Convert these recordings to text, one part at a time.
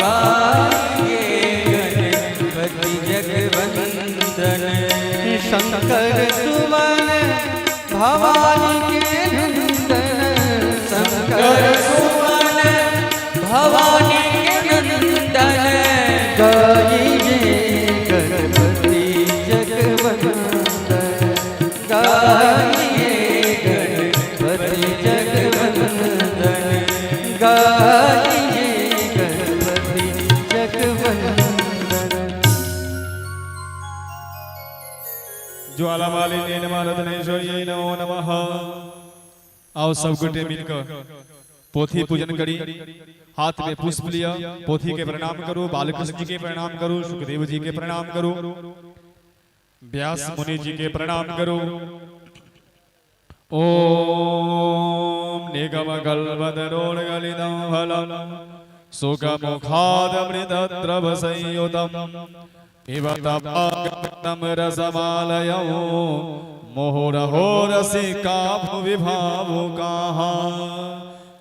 गाइए गणपति जगवंदन। शंकर सुवन भवानी के नंदन। शंकर सुवन भवानी के नंदन। गाइए गणपति जगवंदन। गाइए गणपति जगवंदन। गाइए गणपति जगवंदन। ज्वालामालिनी नमः रत्नेश्वर्यै नमो नमः। आओ सब गोटे मिलकर पोथी पूजन करी। हाथ में पुष्प लिया, पोथी के प्रणाम करो, बालकृष्ण जी के प्रणाम करो, सुखदेव जी के प्रणाम करो, व्यास मुनि जी के प्रणाम करो। ओम निगम कल्पतरोर्गलितं फलं सुखमुखादमृतद्रव संयुतं पिबत भागवतं रसमालयं मुहुरहो रसिका भुवि भावुकाः।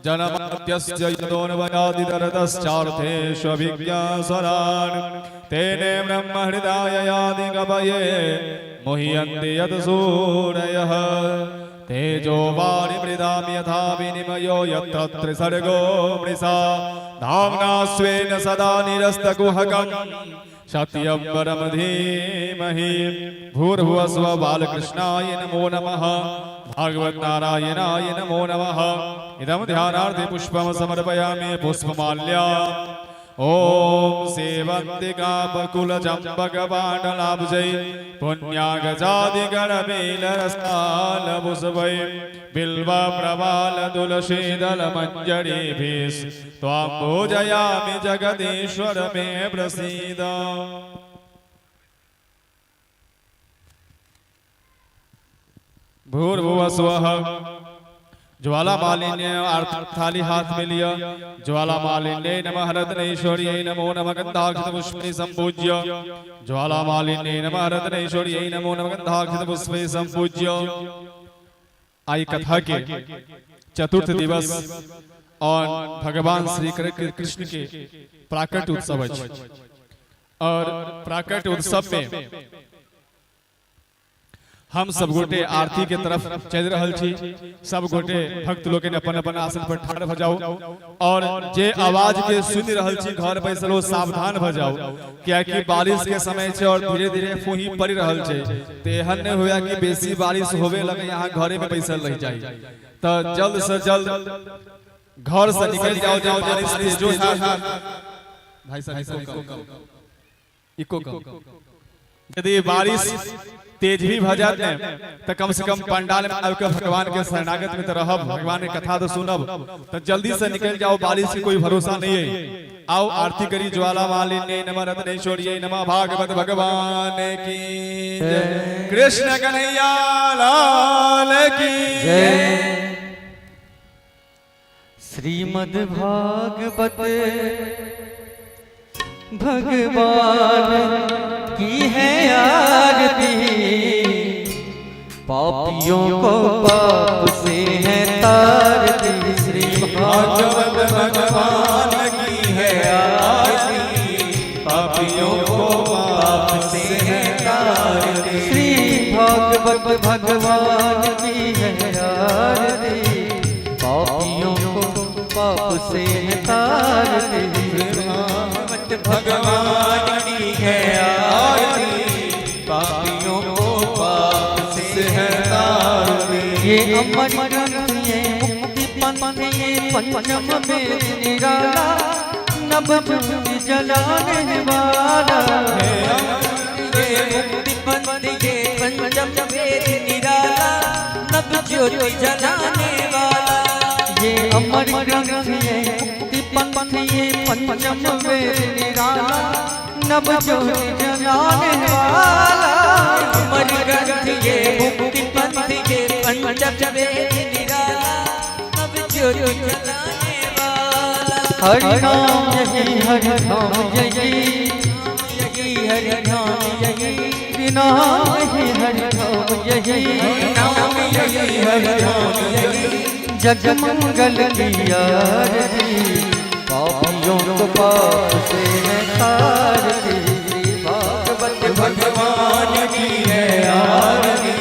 जनमाद्यस्य यतोऽन्वयादितरतश्चार्थेष्वभिज्ञास्वरान् तेने ब्रह्महृदाय यादिकवये मुह्यन्ति यत्सूरयः। तेजो वारिमृदां यथा विनिमयो यत्र त्रिसर्गो मृषा। धाम्ना स्वेन सदा निरस्तकुहकं सत्यं परम धीमहि। भूर्भुवः स्वः बालकृष्णाय नमो नमः। भागवत नारायणाय नमो नमः। इदं ध्यानार्थे पुष्पं समर्पयामि। पुष्पमाल्या। ॐ सेवन्तिका बकुलचम्पकपाटलाब्जै पुण्यागजादिगणबीलरसालपुष्पै बिल्वप्रवालतुलसीदलमञ्जरीभिस्त्वां पूजयामि जगदीश्वर मे प्रसीद। भूर्भुवः स्वः। ज्वाला मालिन्य थाली हाथ में लिया। ज्वाला मालिन्ये नमः रत्नेश्वर्यै नमो नमः गंधाक्षत पुष्पै संपूज्य। ज्वाला मालिन्ये नमः रत्नेश्वर्यै नमो नमः गंधाक्षत पुष्पै संपूज्य। आई कथा के चतुर्थ दिवस और भगवान श्री कृष्ण के प्राकट्य उत्सव अछि और प्राकट्य उत्सव में हम सब गोटे आरती के तरफ चलि रहल छी। सब गोटे भक्त लोकनि अपन अपन आसन पर ठाढ़ भ जाउ और जे आवाज के सुनि रहल छी घर बैसल ओ सावधान भ जाउ, कियाकि बारिश के समय छै और धीरे धीरे फूही पड़ि रहल छै। तऽ एहन नहि हुए कि बेसी बारिश होवे लगे यहाँ घरे में बैसल रहि जाइ। तऽ जल्द से जल्द घर से निकलि जाउ जे बारिश तेजो हैत। भाई साहब, इको कम, इको कम। यदि बारिश तेज भी भ जात ने तो कम से कम पंडाल में आबि के भगवान के शरणागत में तो रहब, भगवान के कथा तो सुनब। तो जल्दी से निकल जाओ, बारिश की कोई भरोसा नहीं है। आओ आरती करी। ज्वाला मालिन्ये नमः रत्नेश्वर्यै नमः। भागवत भगवान की जय। कृष्ण कन्हैया लाल की जय। श्रीमद् भागवत भगवान की है आरती, पापियों को पाप से है तारती। श्री भागवत भगवान की है आरती, पापियों को पाप से है तारती। श्री भागवत भगवान की है आरती, पापियों को पाप से है तारती। भागवत भगवान की है आरती, पापियों को पाप से है तारती। ये अमर ग्रंथ, ये मुक्ति पंथ, ये पंचम वेद निराला, नव ज्योति जलाने वाला। ये मुक्ति पंथ, ये पंचम वेद निराला, नव ज्योति जलाने वाला। ये अमर ग्रंथ, ये मुक्ति पंथ, ये पंचम वेद निराला, नव ज्योति जलाने वाला। अमर ग्रंथ, ये मुक्ति पंथ, ये पंचम वेद निराला, नव ज्योति जलाने वाला। हरि नाम यही, हरि नाम यही, यही हरि नाम यही, हरि नाम यही, हरि नाम यही, नाम यही हरि नाम यही। जग मंगल की आरती, पापियों को पाप से है तारती। भागवत भगवान की है आरती,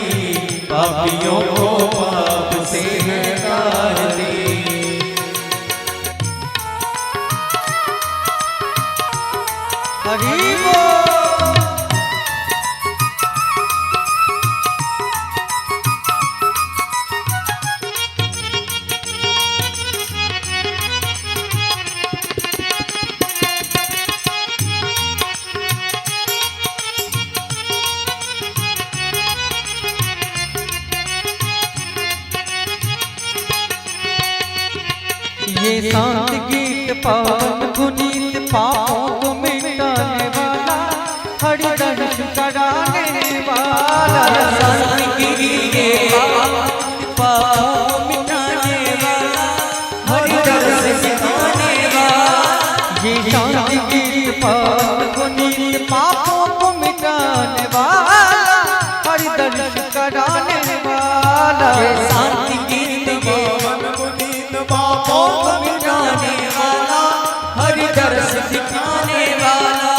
पापियों को पाप से है तारती। हरि बोल। ये शांत गीत पावन पुनीत पापों को मिटाने वाला, हरि दर्शन कराने वाला। शांत गीत ये पापों को मिटाने वाला, हरि दर्शन सिखाने वाला। ये शांत गीत पावन पुनीत पापों को मिटाने वाला, हरि दर्शन कराने वाला। ये शांति गीत ये पापों को मिटाने वाला, हरि दर्श सिखाने वाला।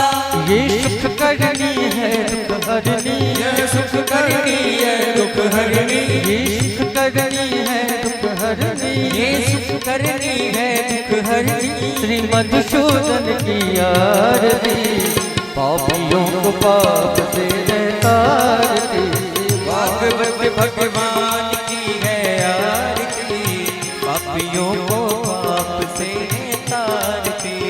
ये सुख करनी है दुख हरनी, ये सुख करनी है दुख हरनी, ये सुख करनी है दुख हरनी, ये सुख करनी है दुख हरनी। श्री मधुसूदन की आरती, पापियों को पाप से है तारती। भागवत भगवान की है आरती, पापियों को पाप से तारती।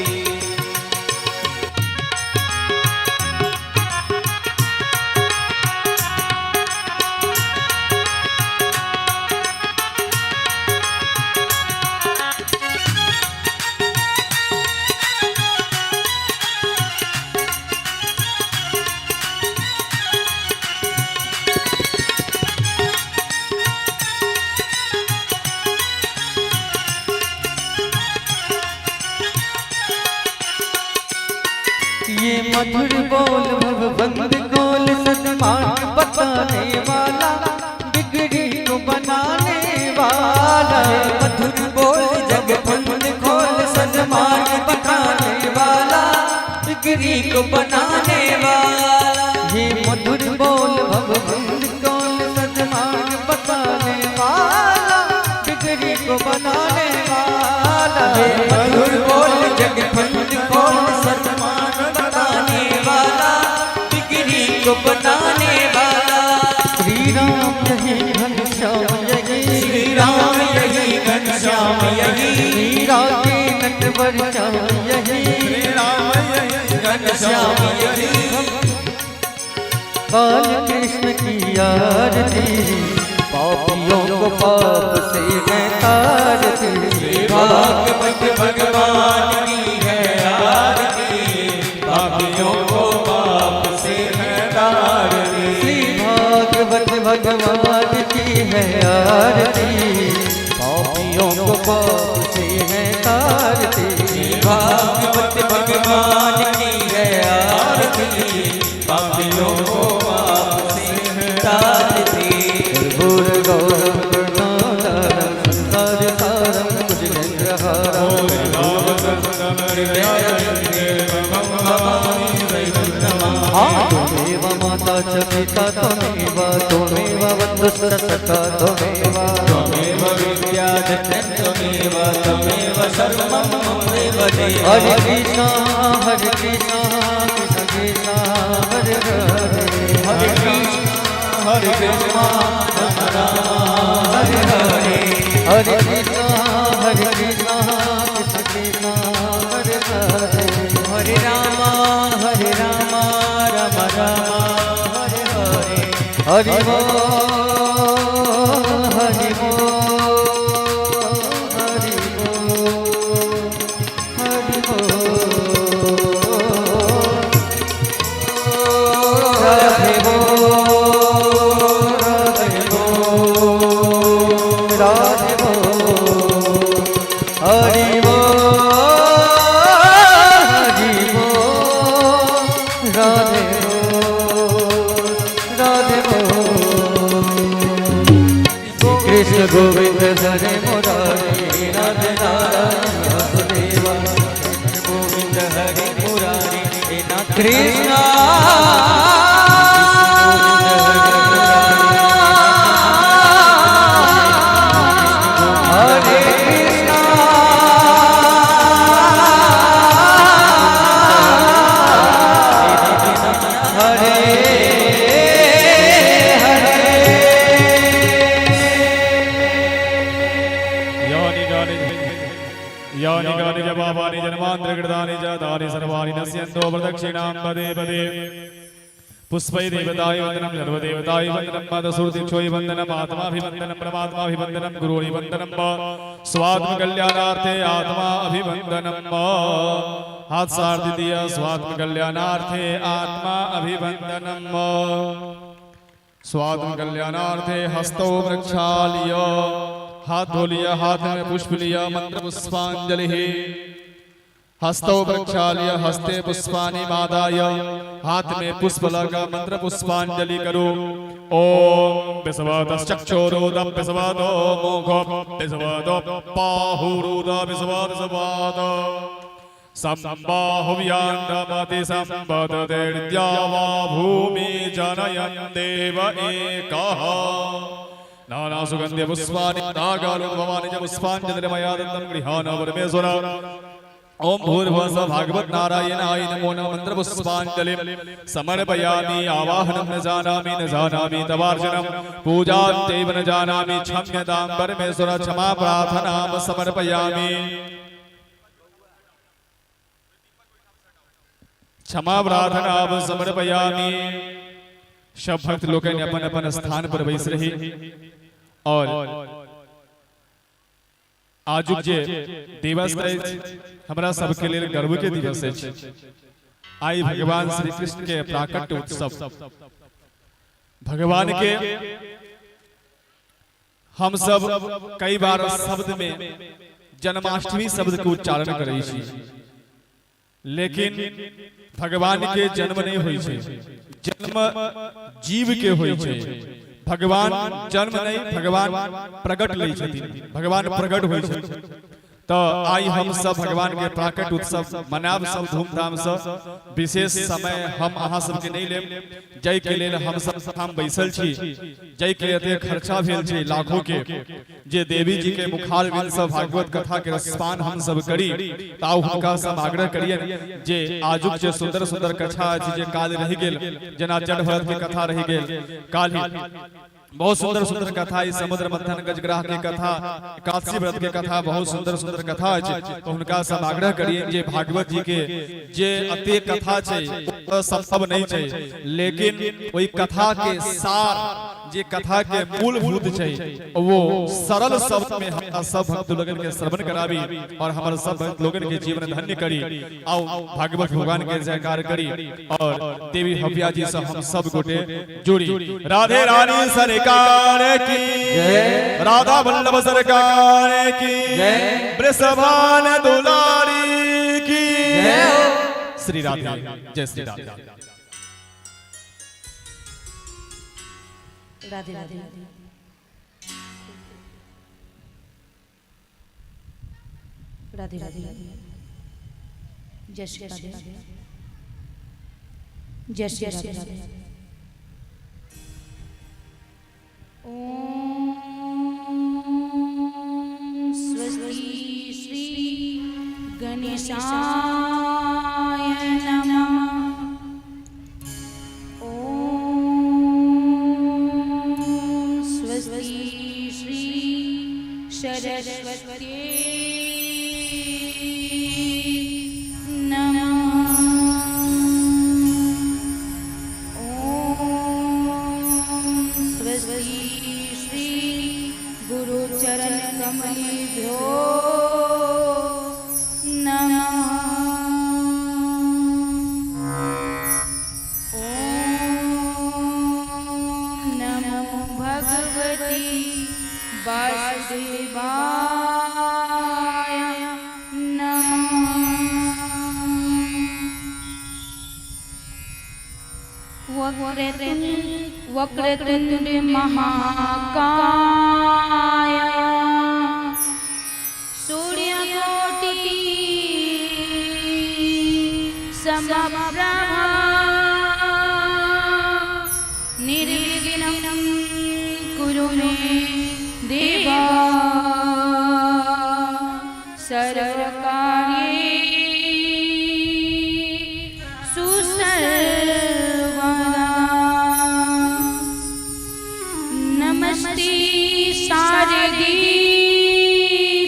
ये मधुर बोल भवबंद गोल सदमार्ग बताने वाला, बिगड़ी को बनाने वाला। मधुर बोल जगबंद खोल सदमार्ग बताने वाला, बिगड़ी को बनाने वाला। ये मधुर बोल भवबंद गोल सदमार्ग बताने वाला, बिगड़ी को बनाने वाला। ये मधुर बोल जगबंद खोल सदमार्ग बताने वाला, बिगड़ी को बनाने वाला। श्री राम यही घनश्याम यही, श्री राम यही घनश्याम यही, श्री राधे नटवर श्याम यही, श्री राम यही घनश्याम यही। बाल कृष्ण की आरती, पापियों को पाप से है तारती। भागवत भगवान की है आरती, पापियों को पाप से है तारती। श्री भागवत भगवान की है आरती, पापियों को पाप से है तारती। भागवत भगवान की है आरती, पापियों को पाप से है तारती। कर्पूर गौरम करुणावतारं संसार सारं भुजगेन्द्रहारं। त्वमेव माता च पिता त्वमेव, त्वमेव बन्धुश्च सखा त्वमेव, त्वमेव विद्या च त्वमेव, त्वमेव सर्वं मम देव देव। हरे कृष्णा हरे कृष्णा कृष्ण कृष्णा हरे हरे, हरे कृष्णा हरे कृष्णा राम राम हरे हरे, हरे कृष्णा हरे कृष्णा कृष्ण कृष्णा हरे हरे, हरे राम राम राम हरे हरे। हरि बोल हरि बोल हरि बोल हरि बोल। राधे बोल राधे बोल राधे बोल हरि बोल हरि बोल राधे बोल राधे बोल। कृष्ण गोविंद हरे मुरारी, राधे नारायण वासुदेवा। कृष्ण हरे कृष्ण हरे यानि गानि यानि गानि च पापानि जन्मान्तरकृतानि च तानि सर्वाणि नश्यन्तो प्रदक्षिणां पदे पदे। पुष्पै देवताय वन्दनं, सर्वदेवताय वन्दनं, मदसुरदीक्षोय वन्दनम्, आत्माभिवन्दनं, परमात्माभिवन्दनं, गुरोभिवन्दनं, स्वात्मकल्याणार्थे आत्मा अभिवन्दनं। हाथ सार दिया। स्वात्मकल्याणार्थे आत्मा अभिवन्दनं, स्वात्म कल्याणार्थे हस्तौ प्रक्षाल्य, हाथ धो लिया, हाथ में पुष्प लिया, मंत्र पुष्पांजलि। हस्तौ प्रक्षाल्य हस्ते पुष्पाणि मादाय, हाथ में पुष्प लगा मंत्र पुष्पांजलि करो। ओम विस्वादश्चक्षुरोदम विस्वादो मुख विस्वादो बाहुरुद विस्वाद स्वाद सम्बाहुव्यान्दमति सम्पदते वा भूमि जनयन् देव एकः। नानासुगन्ध्य पुष्पाणि नागालोद्भवानि च पुष्पाञ्जलिर्मया दत्तं गृहाण परमेश्वर। ओम भूर्भुवः भागवत नारायणाय नमो नमः। मंत्र पुष्पांजलि समर्पयामि। आवाहनं न जानामि, न जानामि तवार्चनं, पूजां चैव न जानामि, क्षम्यतां परमेश्वर। क्षमा प्रार्थनां समर्पयामि। क्षमा प्रार्थना समर्पयामि। सब भक्त लोकनि अपन अपन स्थान पर बैस रही और आजुक जे दिवस अछि, हमरा सबके लेल गर्व के दिवस अछि। आई भगवान श्री कृष्ण के प्राकट्य उत्सव। भगवान के हम सब कई बार शब्द में जन्माष्टमी शब्द के उच्चारण करै छी, लेकिन भगवान के जन्म नहीं होइ छै। जन्म जीव के होइ छै। भगवान जन्म नहीं, भगवान प्रकट लै छथिन, भगवान प्रकट होइ छथिन। तऽ आइ हम सब भगवान के प्राकट उत्सव मनाब सब धूमधाम से। विशेष समय हम अहाँ सबके नहीं लेब। जाहि के लेल हम सब ठाम बैसल छी, जाहि के एते खर्चा भेल छै लाखों के, जे देवी जी के मुखार से भागवत कथा के रसपान हम सब करी, तऽ आउ हुनका सब आग्रह करियनि जे आजुक जे सुंदर सुंदर कथा अछि, जे काल रहि गेल, जेना जड़ भरत के कथा रहि गेल काल्हि, बहुत सुंदर सुंदर कथा, ई समुद्र मंथन, गजग्राह के कथा, एकादशी व्रत के कथा, बहुत सुंदर सुंदर कथा अछि। तऽ हुनका सब आग्रह करियनि जे भागवत जी के जे अते कथा छै, ओ संभव नहि छै, लेकिन ओहि कथा के सार, जे कथा के मूलभूत छै, वो सरल शब्द में हमरा सब भक्त लोगन के श्रवण कराबी और हमर सब भक्त लोगन के जीवन धन्य करी। आओ भागवत भगवान के जयकार करी और देवी हव्या जी से हम सब गोटे जुड़ी। राधे रानी सरकार की, राधा वल्लभ सरकार की, वृषभान दुलारी की। श्री राधे, जय श्री राधे। राधे राधे। राधे राधे। जय श्री राधे, जय श्री राधे। ॐ स्वस्ति श्री गणेशाय नमः। ॐ स्वस्ति श्री सरस्वती नमः। ॐ स्वस्ति श्री गुरुचरणकमलेभ्यो नमः। ॐ नमो भगवते वासुदेवाय नमः। वक्रतुण्ड वक्रतुण्ड महाकाय, सूर्यकोटि समप्रभा निर्विघ्नं कुरु मे देवा सर्वकार्येषु सर्वदा। नमस्ते शारदे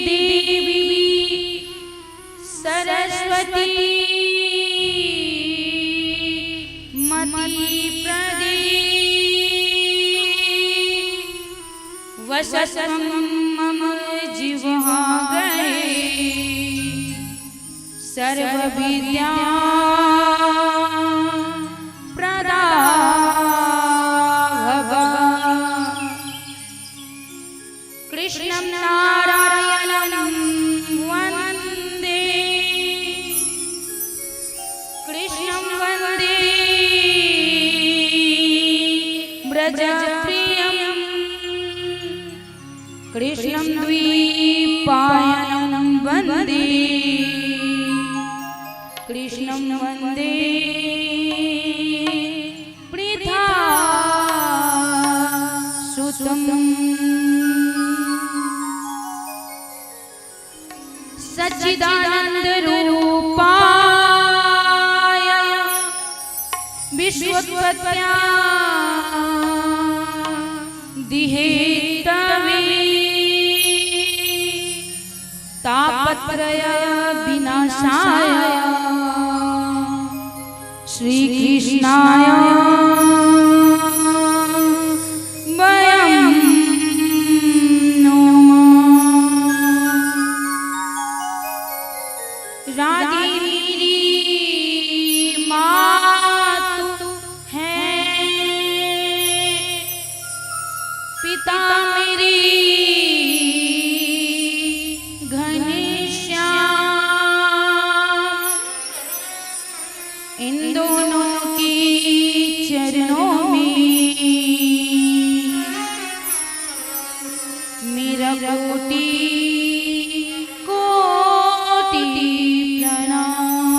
देवी सरस्वती मति प्रदे वसतं मम जिह्वाग्रे सर्वविद्या प्रदा भव। कृष्णं नारायणं वन्दे कृष्णं वन्दे व्रजप्रियं कृष्णं द्वीपायनं वन्दे कृष्णं वन्दे पृथा सुतम्। सच्चिदानंद रूपाय विश्वोत्पत्त्या दिहेतवे तापत्रय विनाशाय श्रीकृष्णाय वयं नमः। राधे मेरी मातु है पिता मेरी घनश्याम, इन दोनों के चरणों में मेरा कोटि कोटि प्रणाम।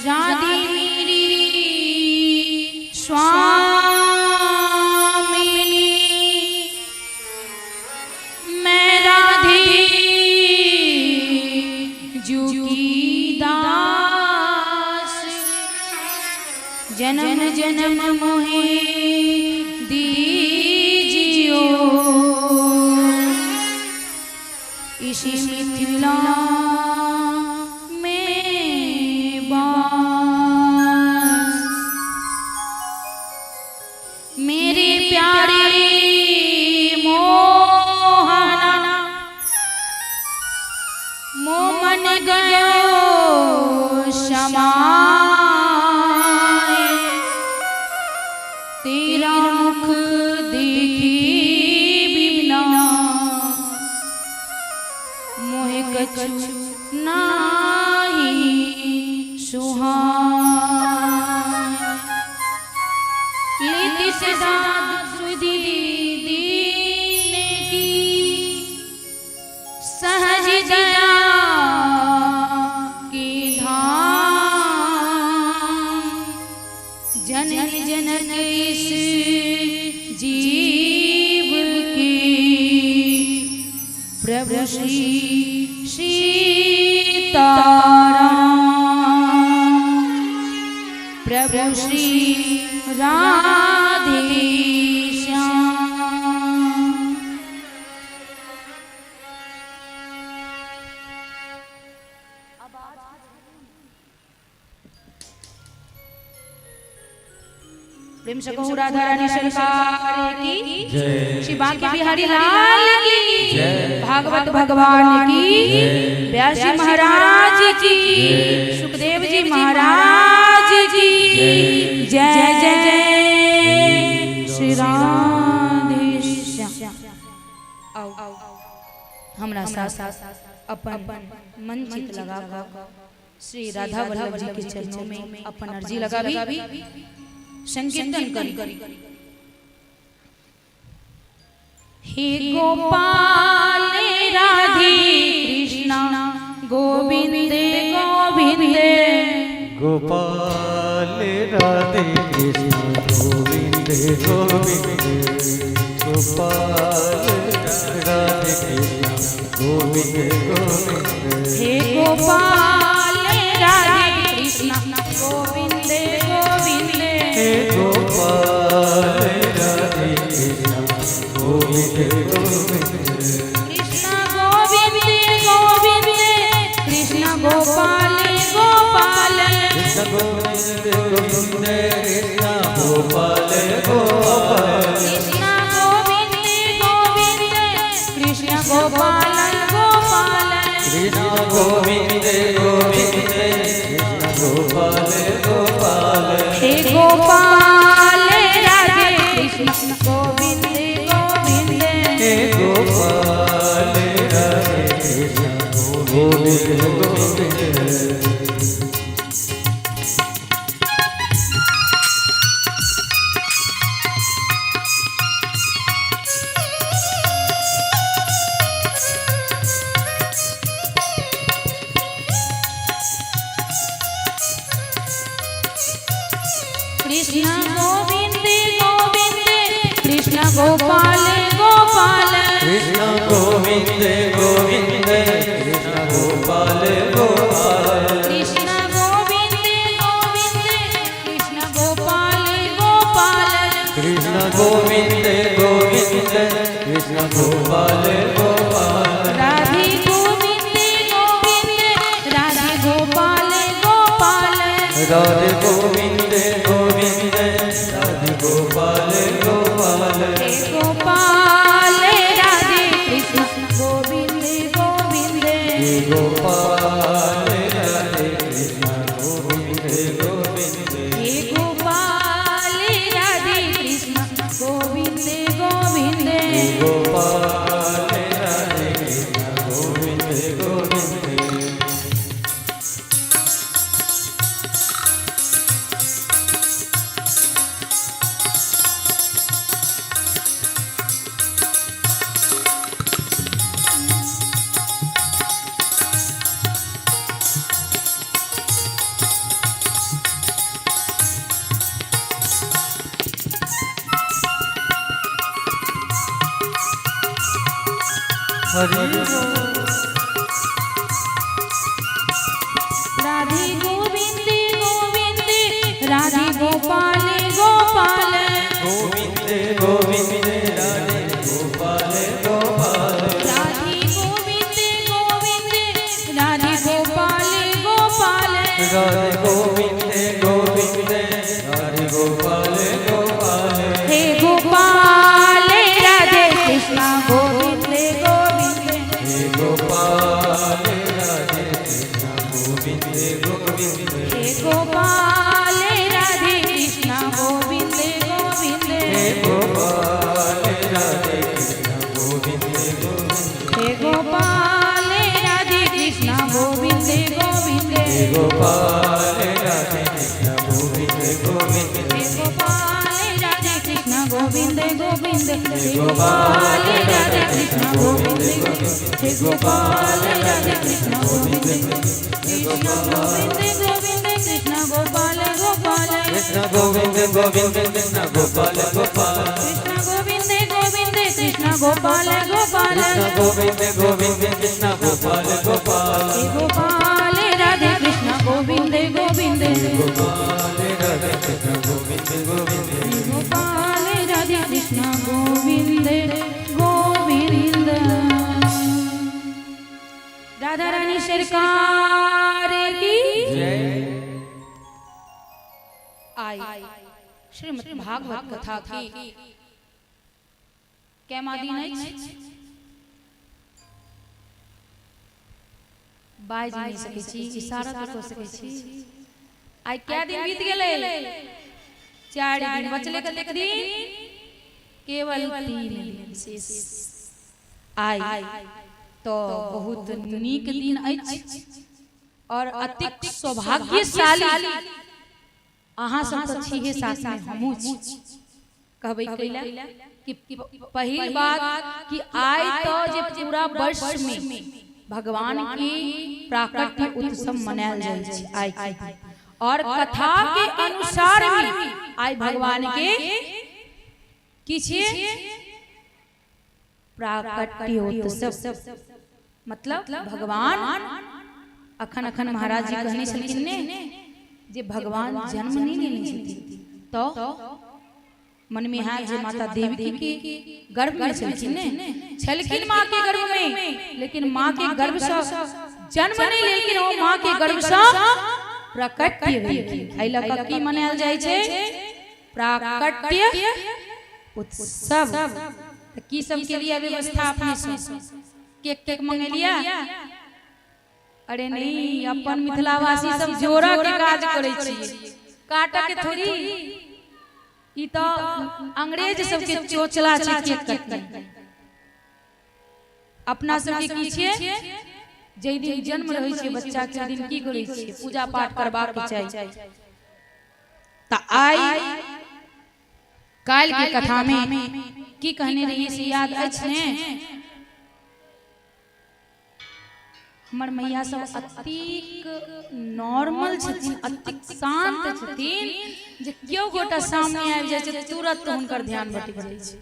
राधे मेरी स्वामिनी मैं राधे जू की दास, जन्म जन्म मोहे दीजियो इसी मिथिला में वास। मेरे प्यारे मोहना मोमन गयो समाए, तेरा मुख देखे बिना मोहे कछु नाही सुहाय। लेती सदा सुधि दीन की सहज दया के धाम, जनन जनक इस जीव के प्रभु श्री सीताराम, प्रभु श्री राधे श्याम। प्रेम से कहूँ राधा रानी सरकार की जय। श्री बांके बिहारी लाल की जय। भागवत भगवान की जय। व्यास जी महाराज की जय। सुखदेव जी महाराज की जय। जय जय जय श्री राधे श्याम। आओ हमरा साथ अपन मन चित लगा श्री राधा वल्लभ जी के चरणों में अपन अर्जी लगावी संकीर्तन करी। हे गोपाल राधे कृष्णा गोविंद गोविंद। गोपाल राधे कृष्ण गोविंद गोविंद, गोपाल राधे कृष्ण गोविंद गोविंद। हे गोपाल राधे कृष्ण गोविंद गोविंद। हे गोपाल राधे कृष्ण गोविंद गोविंद। कृष्ण गोविंद गोविंद, कृष्ण गोपाल गोपाल। कृष्ण गोविंद गोविंद, कृष्ण गोपाल गोपाल। कृष्ण गोविंद गोविंद, कृष्ण गोपाल गोपाल। कृष्ण गोविंद गोविंद, कृष्ण गोपाल गोपाल। हे गोपाल राधे कृष्ण गोविंद गोविंद। हे गोपाल राधे कृष्ण गोविंद गोविंद। कृष्ण गोविंद गोविंद, कृष्ण गोपाल गोपाल। कृष्ण गोविंद गोविंद, कृष्ण गोपाल गोपाल। कृष्ण गोविंद गोविंद, कृष्ण गोपाल गोपाल। कृष्ण गोविंद गोविंद, कृष्ण गोपाल गोपाल। राधे गोविंद गोविंद, राधे गोपाल गोपाल। राधे गोविंद गोविंद, राधे गोपाल गोपाल। हे गोपाल राधे कृष्ण गोविंद गोविंद। हे गोपाल राधे कृष्ण गोविंद गोविंद। हे गोपाल राधे कृष्ण गोविंद गोविंद। हे गोपाल राधे कृष्ण गोविंद गोविंद। हरि राधे गोविंद गोविंद, राधे गोपाल गोपाल। गोविंद गोविंद, राधे गोपाल गोपाल। राधे गोविंद गोविंद, राधे गोपाल गोपाल। राधे गोविंद गोविंद, राधे गोपाल गोपाल। हे गोपाल राधे कृष्ण गोविंद गोविंद। हे गोपाल राधे कृष्ण गोविंद गोविंद। हे गोपाल राधे कृष्ण गोविंद गोविंद। हे गोपाल राधे कृष्ण गोविंद गोविंद। हे गोपाल राधे कृष्ण गोविंद गोविंद। हे गोपाल राधे कृष्ण गोविंद गोविंद। हे गोपाल राधे कृष्ण गोविंद गोविंद। हे गोपाल राधे कृष्ण गोविंद गोविंद। हे गोपाल राधे कृष्ण गोविंद कृष्ण गोविंद गोविंद, कृष्ण गोपाल गोपाल। कृष्ण गोविंद गोविंद, कृष्ण गोपाल गोपाल। कृष्ण गोविंद गोविंद, कृष्ण गोपाल गोपाल। कृष्ण गोविंद गोविंद, कृष्ण गोपाल गोपाल। हे गोपाल राधे कृष्ण गोविंद गोविंद। गोपाल राधे कृष्ण गोविंद गोविंद। हे गोपाल राधे कृष्ण गोविंद गोविंद। राधा रानी सरकार की जय। आई श्रीमद् भागवत कथा की केमा दिन अछि बाजि नहि सकै छी, इशारा तऽ कऽ सकै छी। आइ कै दिन बीत गेलै? 4 दिन बचलै। कतेक दिन? केवल 3 दिन शेष। आइ तो बहुत नीक दिन अछि और अतिक सौभाग्यशाली अहाँ सब तऽ छीहे, साथ में हमहूँ छी। कहबै कैला कि पहिल बात कि आइ तो जे पूरा वर्ष में भगवान के प्राकट्य उत्सव मनायल जाइ छै आइ के दिन। और कथा के अनुसार भी आइ भगवान के की छियै? प्राकट्य उत्सव। मतलब भगवान अखन अखन महाराज जी कहने छलखिन ने जे भगवान जन्म नहीं लेने छथिन, तो मन में है जे माता देवकी के गर्भ में छलखिन ने, छलखिन माँ के गर्भ में, लेकिन माँ के गर्भ से जन्म नहीं लेलखिन, ओ माँ के गर्भ से प्रकट्य भेलखिन। एहि लऽ कऽ की मनायल जाइ छै? प्राकट्य उत्सव। तऽ की सब के लिए व्यवस्था अपने से केक तेक मंगेलिया? अरे नहीं, अपन मिथिलावासी सब जोड़ा के काज करै छियै, काटऽ के थोड़ी। ई तऽ अंग्रेज सबके चोचला छै केक कटनाइ। अपना सबके की छियै? जाहि दिन जन्म रहै छै बच्चा के, ओहि दिन की करै छियै? पूजा पाठ करबाक चाही। तऽ आइ काल्हि के कथा में की कहने रहियै से याद अछि ने? हमर मैया सब अतिक नॉर्मल छथिन, अतिक शांत छथिन जे केओ गोटा सामने आबि जाइ छै तुरंत हुनकर ध्यान भटकि जाइ छै।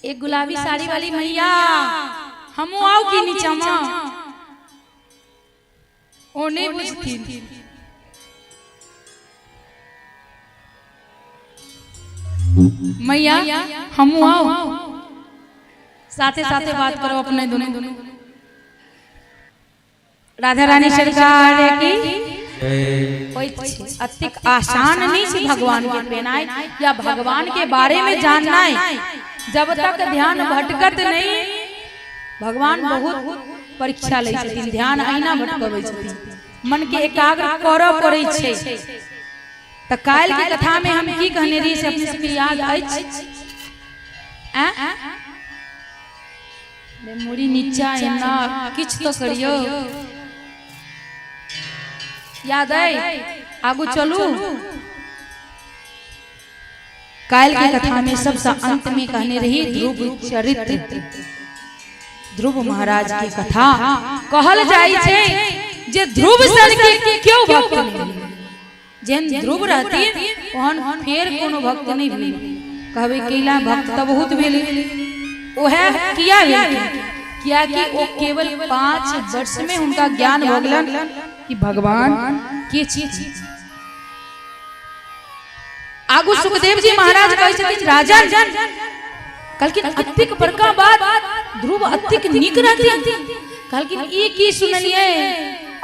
एक गुलाबी साड़ी वाली मैया, हमहूँ आउ की नीचा में? ओ नहीं बुझथिन। मैया हमहूँ आउ, साथे साथे बात करो अपने दोनों। राधा रानी सरकार की होइत छै। अतिक आसान नहीं छै भगवान के पेनाइ या भगवान के बारे में जाननाइ। जब तक ध्यान भटकत नहीं, भगवान बहुत परीक्षा लै छथिन, ध्यान अहिना भटकबै छथिन, मन के एकाग्र करऽ पड़ै छै। तऽ काल्हि के कथा में हम की कहने रहियै से अपने सबके याद अछि? मुड़ी नीचा एना किछु तऽ करियौ। याद अइ? आगू चलू। काल्हि के कथा में सबसँ अंत में कहने रही ध्रुव चरित्र, ध्रुव महाराज के कथा। कहल जाइ छै जे ध्रुव सन के केओ भक्त नहीं भेल। जेहन ध्रुव रहथिन ओहन फेर कोनो भक्त नहीं भेल। कहबै कैला, भक्त तऽ बहुत भेलै, ओहे किया भेलखिन? कियाकि ओ केवल 5 वर्ष में हुनका ज्ञान भऽ गेलनि कि भगवान के छी। आगू सुखदेव जी महाराज कहै छथिन, राजन, कहलखिन अतिक बड़का बात, ध्रुव अतिक नीक रहथिन। कहलखिन ई की सुनलियै,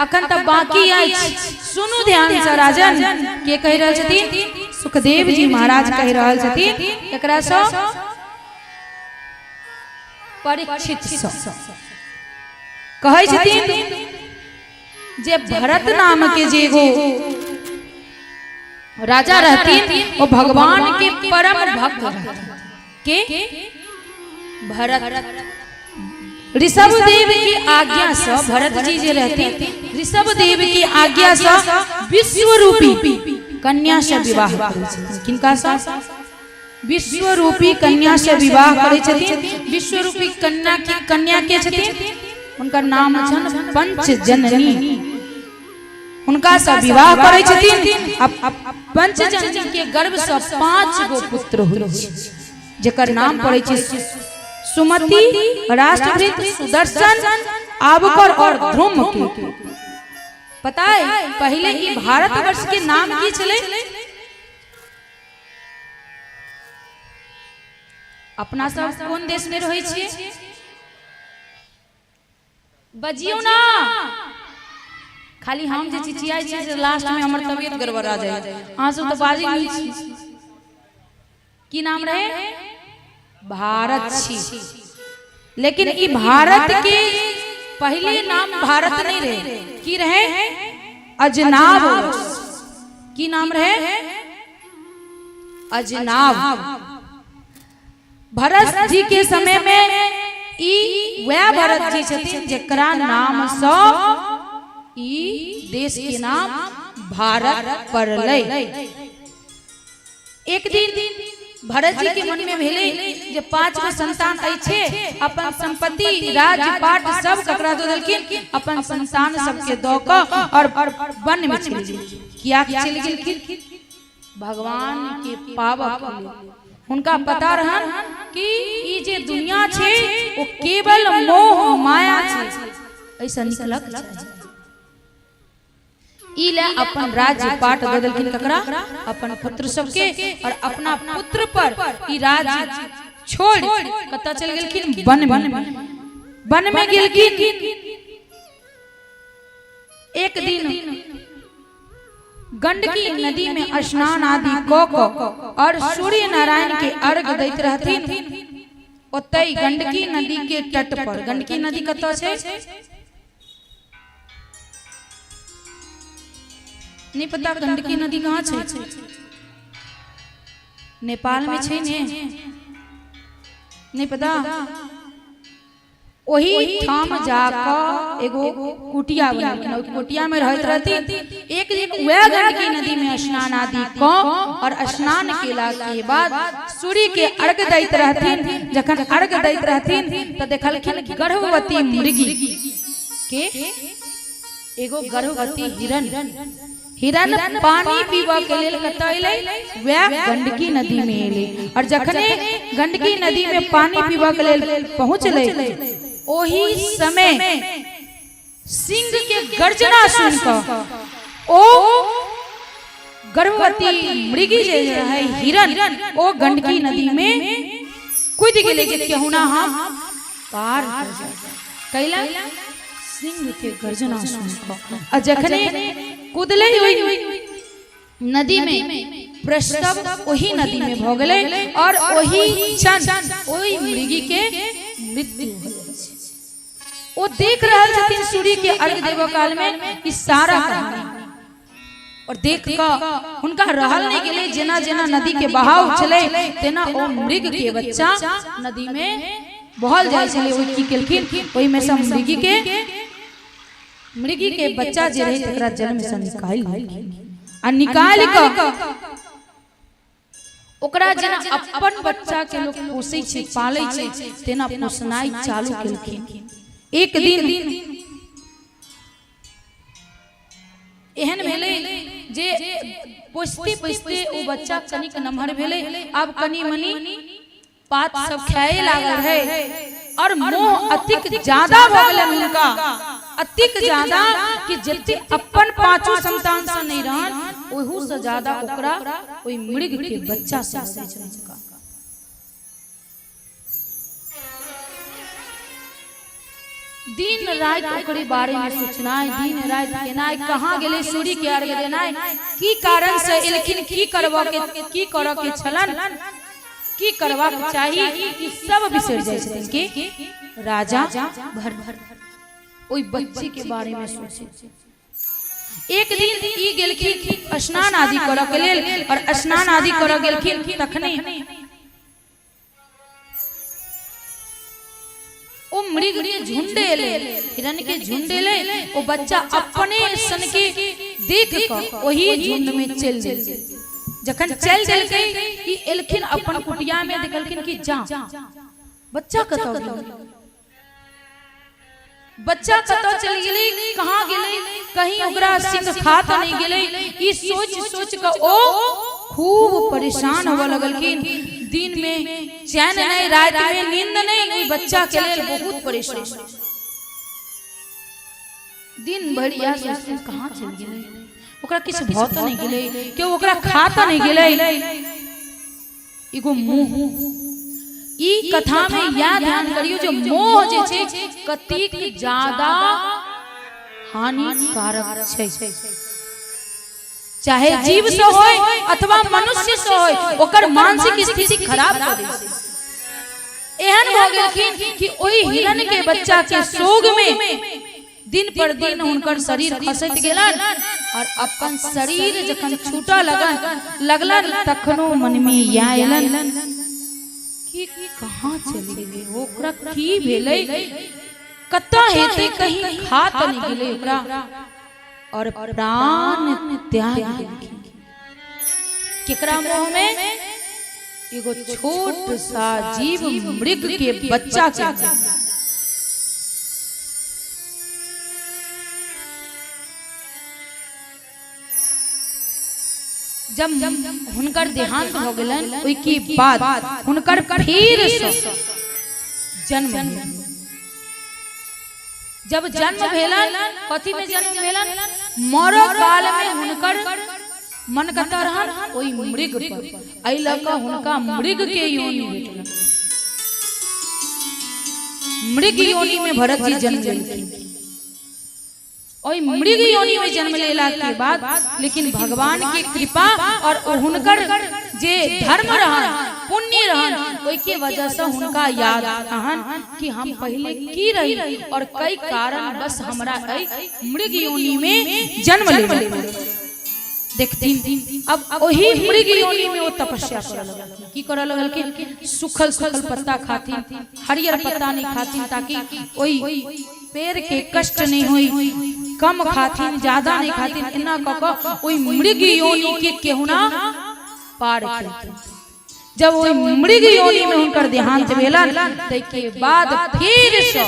अखन तऽ बाकी अछि, सुनू ध्यान से राजन। के कहि रहल छथिन? सुखदेव जी महाराज कहि रहल छथिन। एकरा सँ? परीक्षित सँ। कहै छथिन जे भरत नाम के जे एगो राजा रहथिन, ओ भगवान के परम भक्त रहथिन। के? भरत। ऋषभ देव की आज्ञा से भरत जी जे रहथिन, ऋषभ देव की आज्ञा से विश्वरूपी कन्या से विवाह करै छथिन। किनका से? विश्वरूपी कन्या से विवाह करै छथिन। विश्वरूपी कन्या की कन्या के छथिन? हुनकर नाम छनि पंचजननी। हुनका से विवाह करै छथिन आ पंचजननी के गर्भ से 5 गो पुत्र होइ छै, जेकर नाम पड़ै छै सुमति, राष्ट्रभृत, सुदर्शन, आबकर और ध्रुम के। पता है पहले ई भारतवर्ष के नाम की छलै? अपना सब कोन देश में रहै छियै? बजियौ ना। खाली हम जे चिचियाइ छियै से लास्ट में हमर तबियत गड़बड़ा जाइ। अहाँ सब तऽ बाजै नहि छी। की नाम रहे? भारत छी। लेकिन ई भारत के पहले नाम भारत नहीं रहे, की रहे? अजनाब। की नाम रहे? अजनाब। भरत जी के समय में ई वह भरत जी छथिन जेकरा नाम सँ ई देश के नाम भारत पड़लै। एक दिन भरत जी के मन में भेलै जे 5 गो संतान अछि, अपन संपत्ति राज पाट सब ककरा दऽ देलखिन, अपन संतान सबके दऽ कऽ और वन में चलि गेलखिन। किया चलि गेलखिन? भगवान के पाबऽ के लेल। हुनका पता रहन कि ई जे दुनिया छै ओ केवल मोह माया छै, एहिसँ निकलक चाही। ई ले अपन राज्य पाट दऽ देलखिन ककरा? अपन पुत्र सबके। और अपना पुत्र पर ई राज्य छोड़ कतऽ चलि गेलखिन? वन में। वन में गेलखिन। एक दिन गंडकी नदी में स्नान आदि कऽ कऽ और सूर्य नारायण के अर्घ दैत रहथिन। ओतहि गंडकी नदी के तट पर, गंडकी नदी कतऽ छै नहीं पता? गंडकी नदी कहाँ छै? नेपाल में छै ने? नहीं पता? ओही ठाम जाकऽ एगो कुटिया बनेलखिन, ओहि कुटिया में रहैत रहथिन। एक दिन वएह गंडकी नदी में स्नान आदि कऽ और स्नान केला के बाद सूर्य के अर्घ दैत रहथिन। जखन अर्घ दैत रहथिन तऽ देखलखिन गर्भवती मृगी के, एगो गर्भवती हिरण, हिरण पानी पीबऽ के लेल कतऽ एलै? वएह गंडकी नदी में एलै। और जखने गंडकी नदी में पानी पीबऽ के लेल पहुँचलै, ओही समय सिंह के गर्जना सुन कऽ ओ गर्भवती मृगी जे रहै हिरण, ओ गंडकी नदी में कूदि गेलै जे केहुना हम पार भऽ जाए। कैला सिंह के गर्जना सुन कऽ। आ जखने कूदलै ओहि नदी में, प्रसव ओही नदी में भऽ गेलै और ओही क्षण ओहि मृगी के मृत्यु भऽ जाइ छै। ओ देख रहल छथिन सूर्य के अर्घ देबऽ काल में ई सारा कहानी और देख कऽ हुनका रहल नहि गेलै। जेना जेना नदी के बहाव छलै तेना ओ मृग के बच्चा नदी में बहल जाइ छलै। ओ की केलखिन? ओहिमे सँ मृगी के बच्चा जे रहै तकरा जल में सँ निकालि लेलखिन आ निकालि कऽ ओकरा जेना अपन बच्चा के लोक पोसै छै, पालै छै, तेना पोसनाइ चालू केलखिन। एक दिन एहन भेलै जे पोसिते पोसिते ओ बच्चा कनिक नमहर भेलै। आब कनि मनि पात सब खाए लागल रहै और मोह अतिक ज्यादा भऽ गेलनि हुनका, अतिक ज्यादा कि जते अपन पांचो संतान से नहीं रहन ओहू से ज्यादा ओकरा ओहि मृग के बच्चा से भऽ जाइ छनि हुनका। दिन राति ओकरे बारे में सोचनाइ, दिन राति केनाइ, कहाँ गेलै, सूर्य के अर्घ देनाइ, की कारण से एलखिन, की करबऽ के, की करऽ के छलन, की करबाक चाही, ई सब बिसरि जाइ छथिन के राजा भर ओहि बच्चे के बारे में सोचे। एक दिन ई गेलखिन स्नान आदि करऽ के लेल और स्नान आदि करऽ गेलखिन तखने ओ मृग के झुंड एलै, हिरण के झुंड एलै। ओ बच्चा अपने सन के देख कऽ ओही झुंड में चलि देलकै। जखन चलि देलकै, ई एलखिन अपन कुटिया में, देखलखिन कि जा, बच्चा कतऽ गेलै? बच्चा कतऽ चलि गेलै? कहाँ गेलै? कहीं ओकरा सिंह खा तऽ नहि गेलै? ई सोचि सोचि कऽ ओ खूब परेशान होबऽ लगलखिन। दिन में चैन नहि, राति में नींद नहि, ओहि बच्चा के लेल बहुत परेशान। दिन भरि इएह सोचथिन, कहाँ चलि गेलै? ओकरा किछु भऽ तऽ नहि गेलै? केओ ओकरा खा तऽ नहि गेलै? एगो मोह, ई कथा में इएह ध्यान करियौ जे मोह जे छै कतेक ज्यादा हानिकारक छै, चाहे जीव से होय अथवा मनुष्य से होय, ओकर मानसिक स्थिति खराब कऽ दै छै। एहन भऽ गेलखिन कि ओहि हिरण के बच्चा के सोग में दिन पर दिन हुनकर शरीर खसैत गेलन और अपन शरीर जखन छूटऽ लगन लगलन तखनो मन में इएह एलन कि कहाँ चलि गेलै, ओकरा की भेलै, कतऽ हेतै, कहीं खा तऽ नहि गेलै ओकरा? और प्राण त्याग देलखिन। केकरा मोह में? एगो छोट सा जीव मृग के बच्चा के। जब हुनकर देहांत हो गेलन ओहि के बाद हुनकर फिर से जन्म भेल। जब जन्म भेलन, कथी में जन्म भेलन? मरो काल में हुनकर मन कतऽ रहन? ओहि मृग पर। एहि लऽ कऽ हुनका मृग के योनि भेटलन। मृग योनि में भरत जी जन्म लेलखिन। ओहि मृग योनि में जन्म लेला के बाद लेकिन भगवान के कृपा और हुनकर जे धर्म रहन, पुण्य रहन, ओहि के वजह से हुनका याद रहन कि हम पहले की रही और कई कारण बस हमरा एहि मृग योनि में जन्म ले। देखथिन, अब ओही मृग योनि में वो तपस्या करऽ लगलखिन। की करऽ लगलखिन? सूखल सूखल पत्ता खाथिन, हरियर पत्ता नहीं खाथिन, ताकि ओहि पेड़ के कष्ट नहीं होई। कम खाथिन, ज्यादा नहीं खाथिन। एना कऽ कऽ ओहि मृग योनि के केहुना पार केलखिन। जब ओहि मृग योनि में हुनकर देहांत भेलन, ताहि बाद फिर से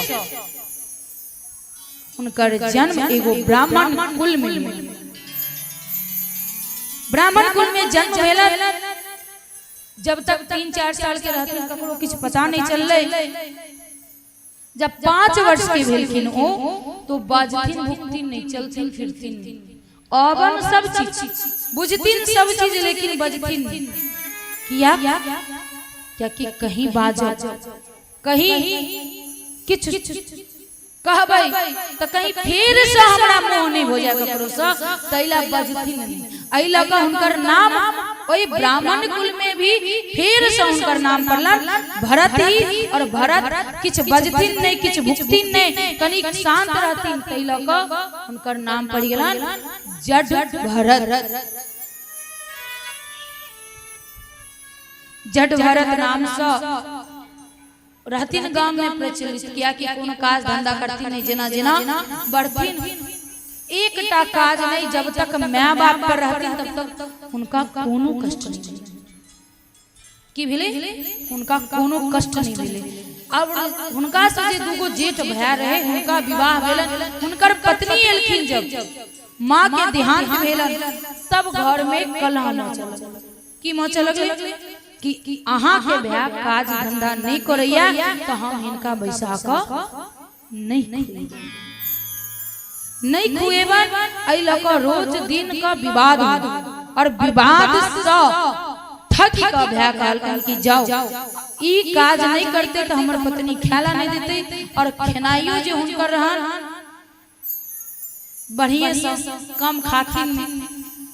हुनकर जन्म एगो ब्राह्मण कुल में भेल। ब्राह्मण कुल में जन्म भेलन। जब तक 3-4 साल के रहथिन, ककरो किछु पता नहीं चललै। जब 5 वर्ष के भेलखिन ओ, तो बाजथिन भुकथिन नहीं, चलथिन फिरथिन नहीं, अवन सब चीज बुझथिन सब चीज, लेकिन बजथिन नहीं। किया? कियाकि कहीं बाजब, कहीं किछु कहबै तऽ कहीं फेर से हमरा मोह नहीं हो जाए ककरो से, तैला बजथिन नहीं। एहि लऽ कऽ हुनकर नाम ओहि ब्राह्मण कुल में भी फेर से हुनकर नाम पड़लन भरत ही। और भरत किछु बजथिन नहीं, किछु भुकथिन नहीं, कनिक शांत रहथिन, ताहि लऽ कऽ हुनकर नाम पड़ि गेलन जड भरत। जड भरत नाम से रहथिन गाम में प्रचलित, कियाकि कोनो काज धंधा करथिन नहीं। जेना जेना बढ़थिन, एकटा काज नहीं, जब तक my बाप पर रहथिन तब तक हुनका कोनो कष्ट नहीं भेलै। की भेलै? हुनका कोनो कष्ट नहीं भेलै। अब हुनका से जे दूगो जेठ भाय रहे, हुनका विवाह भेलन, हुनकर पत्नी एलखिन। जब माँ के देहांत भेलन, तब घर में कलह मचल। की मचऽ लगलै? कि अहाँ के भाय काज धंधा नहीं करैया, तऽ हम हिनका बैसा कऽ नहीं नहीं खुएबन। एहि लऽ कऽ रोज दिन का विवाद होय और विवाद सँ थकि कऽ भाय कहलकन कि जाओ, ई काज नहीं करते तऽ हमर पत्नी खायला नहीं देते। और खेनाइयो जे हुनकर रहन बढ़िए से, कम खाथिन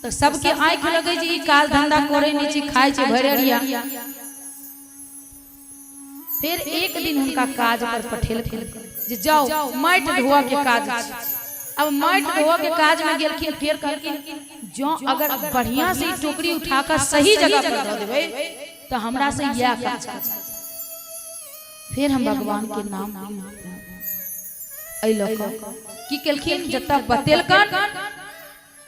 तऽ सबके आँखि लगै जे ई काज धंधा करै नहि छै, खाइ छै भरि अरिया। फेर एक दिन हुनका काज पर पठेलखिन जे जाओ, माटि ढोअ के काज छै। अब माटि ढोअ के काज में गेलखिन। फेर कहलखिन, जँ अगर बढ़िया से ई टोकरी उठा कऽ सही जगह पर दऽ देबै तऽ हमरा से इएह काज करत, फेर हम भगवान के नाम। एहि लऽ कऽ की केलखिन? जतऽ बतेलकन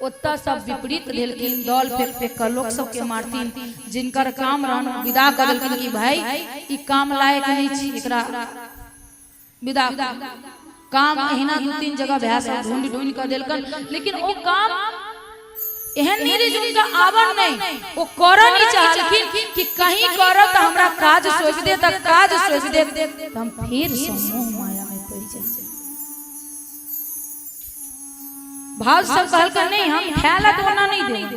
ओतऽ सब विपरीत भेलखिन। दल फेंक फेंक कऽ लोक सबके मारथिन। जिनकर काम रहन, विदा कऽ देलखिन कि भाई, ई काम लायक नहि छी, एकरा विदा। काम अहिना 2-3 जगह भाय सब ढूंढि ढूंढि कऽ देलकन, लेकिन ओ काम एहन नहि रहै जे हुनका आबन नहि, ओ करऽ नहि चाहलखिन कि कहीं करब तऽ हमरा काज सौंपि देत, आ काज सौंपि देत तऽ हम फेरसँ मोह मायामे पड़ि जायब। भाउज सब कहलकन, नहि, हम खाय ला तऽ ओना नहि देब,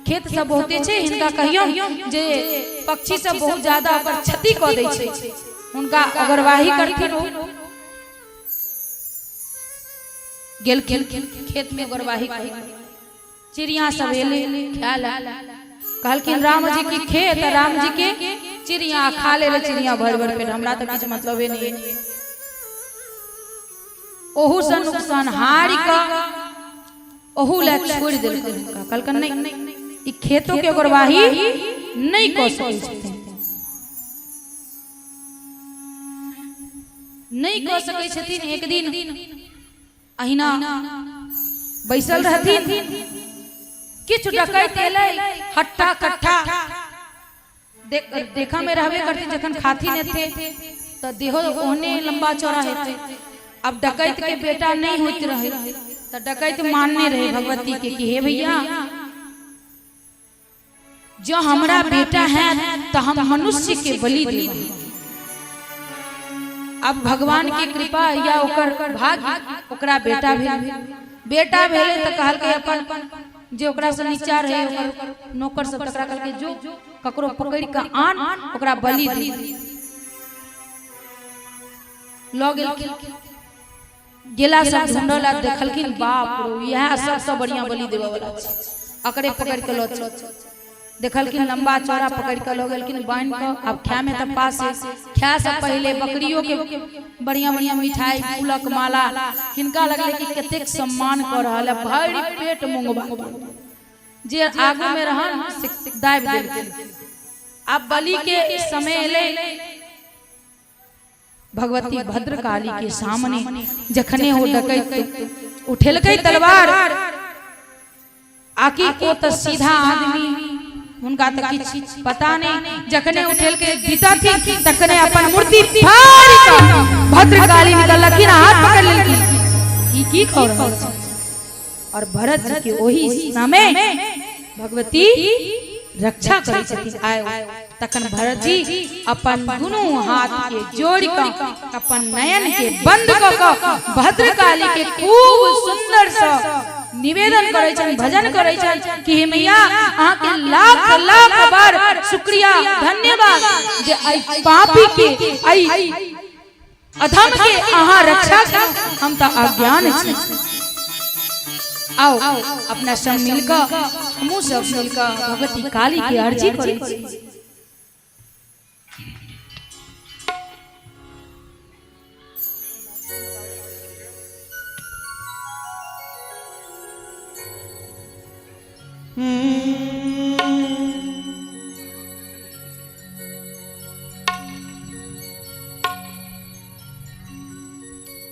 खेत सब बहुते छै, हिनका कहियौ जे पक्षी सब बहुत ज्यादा ओकर क्षति कऽ दै छै, हुनका अगरवाही करथिन। ओ गेलखिन खेत में ओगरवाही। चिड़िया सब एलै खाय ला। कहलखिन, राम जी की खेत, राम जी के चिड़िया, खा ले रे चिड़िया भरि भरि पेट, हमरा तऽ किछु मतलबे नहि। ओहू से नुकसान हारि कऽ ओहू लए छोड़ि देलखिन हुनका। कहलकन, नहि, ई खेतो के ओगरवाही नहि कऽ सकै छथिन, नहि कऽ सकै छथिन। एक दिन अहिना बैसल रहथिन, किछु डकैत एलै, हट्टा कट्ठा देख देखा में रहबे करते जखन खाथी नहीं थे तो देहो ओहने लंबा चौड़ा हेतै। अब डकैत के बेटा नहीं होइत रहे तो डकैत मानने रहे भगवती के कि हे भैया जो हमरा बेटा है तो हम मनुष्य के बलि देब। अब भगवान के कृपा या ओकर भाग्य ओकरा बेटा भेल। बेटा भेले तो कहलकै अपन जे ओकरा से नीचा रहे ओकर नौकर सब तकरा कहलकै जो ककरो पकड़ के आन ओकरा बलि दे। लऽ गेलखिन, गेला सब ढूंढला देखलखिन बाप रो इएह सबसे बढ़िया बलि देबऽ वाला छै, अकरे पकड़ के लऽ चल। देखलखिन लंबा चौड़ा पकड़ के लऽ गेलखिन बान्हि कऽ। आब खाय में तऽ पास खाय से पहले बकरियों के बढ़िया बढ़िया मिठाई फूलक माला हिनका लगलै कि कतेक सम्मान कऽ रहल है, भरि पेट मुंगबा जे आगू में रहन से दाबि देलखिन। आब बलि के समय एलै, भगवती भद्रकाली के सामने जखने ओ डकैत उठेलकै तलवार आकि ओ तऽ सीधा आदमी हुनका तऽ किछु पता नहीं, जखने उठेलकै जीतथिन तखने अपन मूर्ति फाड़ि कऽ भद्रकाली निकललखिन, हाथ पकड़ लेलखिन ई की कऽ रहल छी। और भरत जी के ओही समय भगवती रक्षा करै छथिन आय। तखन भरत जी अपन दुनू हाथ के जोड़ कऽ अपन नयन के बंद कऽ कऽ भद्रकाली के खूब सुंदर से निवेदन करै छनि, भजन करै छनि कि हे मैया अहाँ के लाख लाख बार शुक्रिया धन्यवाद जे एहि पापी के एहि अधम के अहाँ रक्षा करू, हम तऽ अज्ञान छी। आओ अपना सब मिलकऽ हमहूँ सब मिलकऽ भगवती काली के अर्जी करै छी।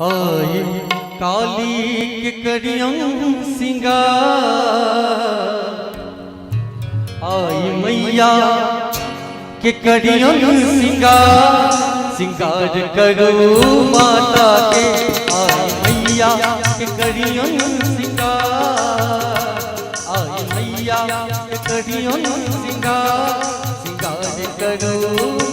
आय काली के करियम सिंगार, आई मैया के करियम सिंगार, सिंगार करो माता के, आई मैया के करियम सिंगार, आई मैया के करियम सिंगार, सिंगार करो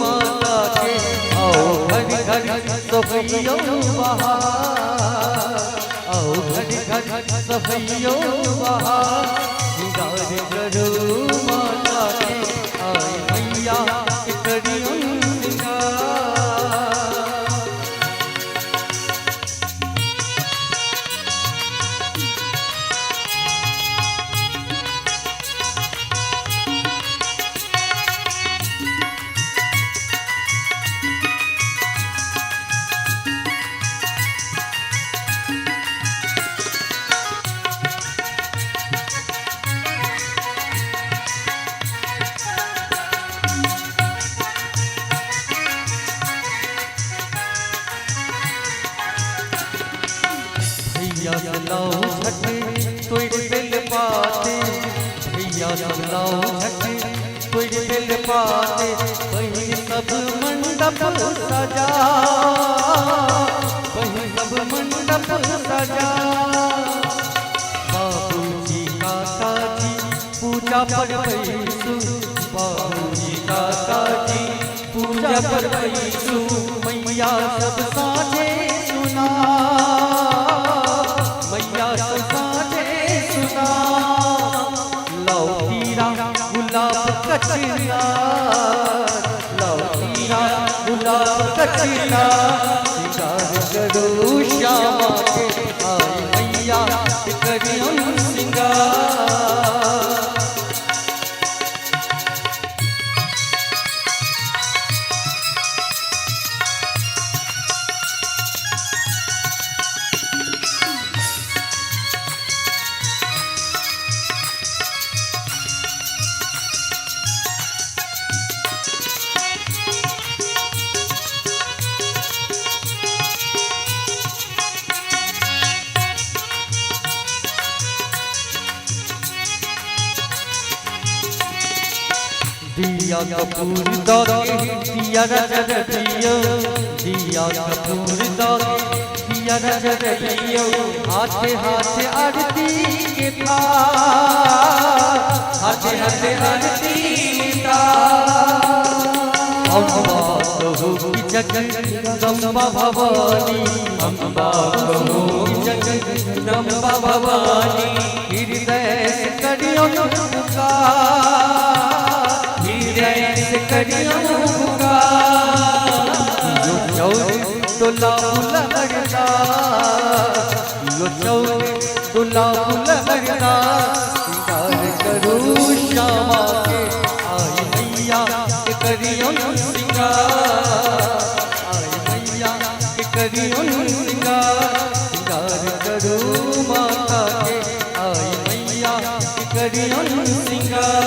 माता के, आओ घर घर सभैयो बहार, आओ घर घर सभैयो बहार, सिंगार करो माता के, आई मैया के करियो सिंगार। भैया सब लाओ झट तोड़ बेल पाते, भैया सब लाओ झट तोड़ बेल पाते, बहिन सब मंडप सजा, बहिन सब मंडप सजा, बाबूजी काका जी पूजा पर बैसू, बाबूजी काका जी पूजा पर बैसू, मैया सब साँझे सुना, मैया सब साँझे सुना, लाओ तीरा गुलाब कचना, लाओ तीरा गुलाब कचना, सिंगार करो श्यामा के, आई मैया के करियो सिंगार। दिया कपूर दो दिया रजरतियो, दिया कपूर दो दिया रजरतियो, हाथे हाथे आरती के थाल, हाथे हाथे आरती के थाल। अम्बा कहू कि जगदम्बा भवानी, अम्बा कहू कि जगदम्बा भवानी, हृदय से करियो पुकार, हृदय से करियो पुकार। यो चौर डोला लहरदा, यो चौर डोला लहरदा, सिंगार करू श्यामा के आई मैया के करियो सिंगार, आई मैया के करियो सिंगार, सिंगार करू माता के आई मैया के करियो सिंगार।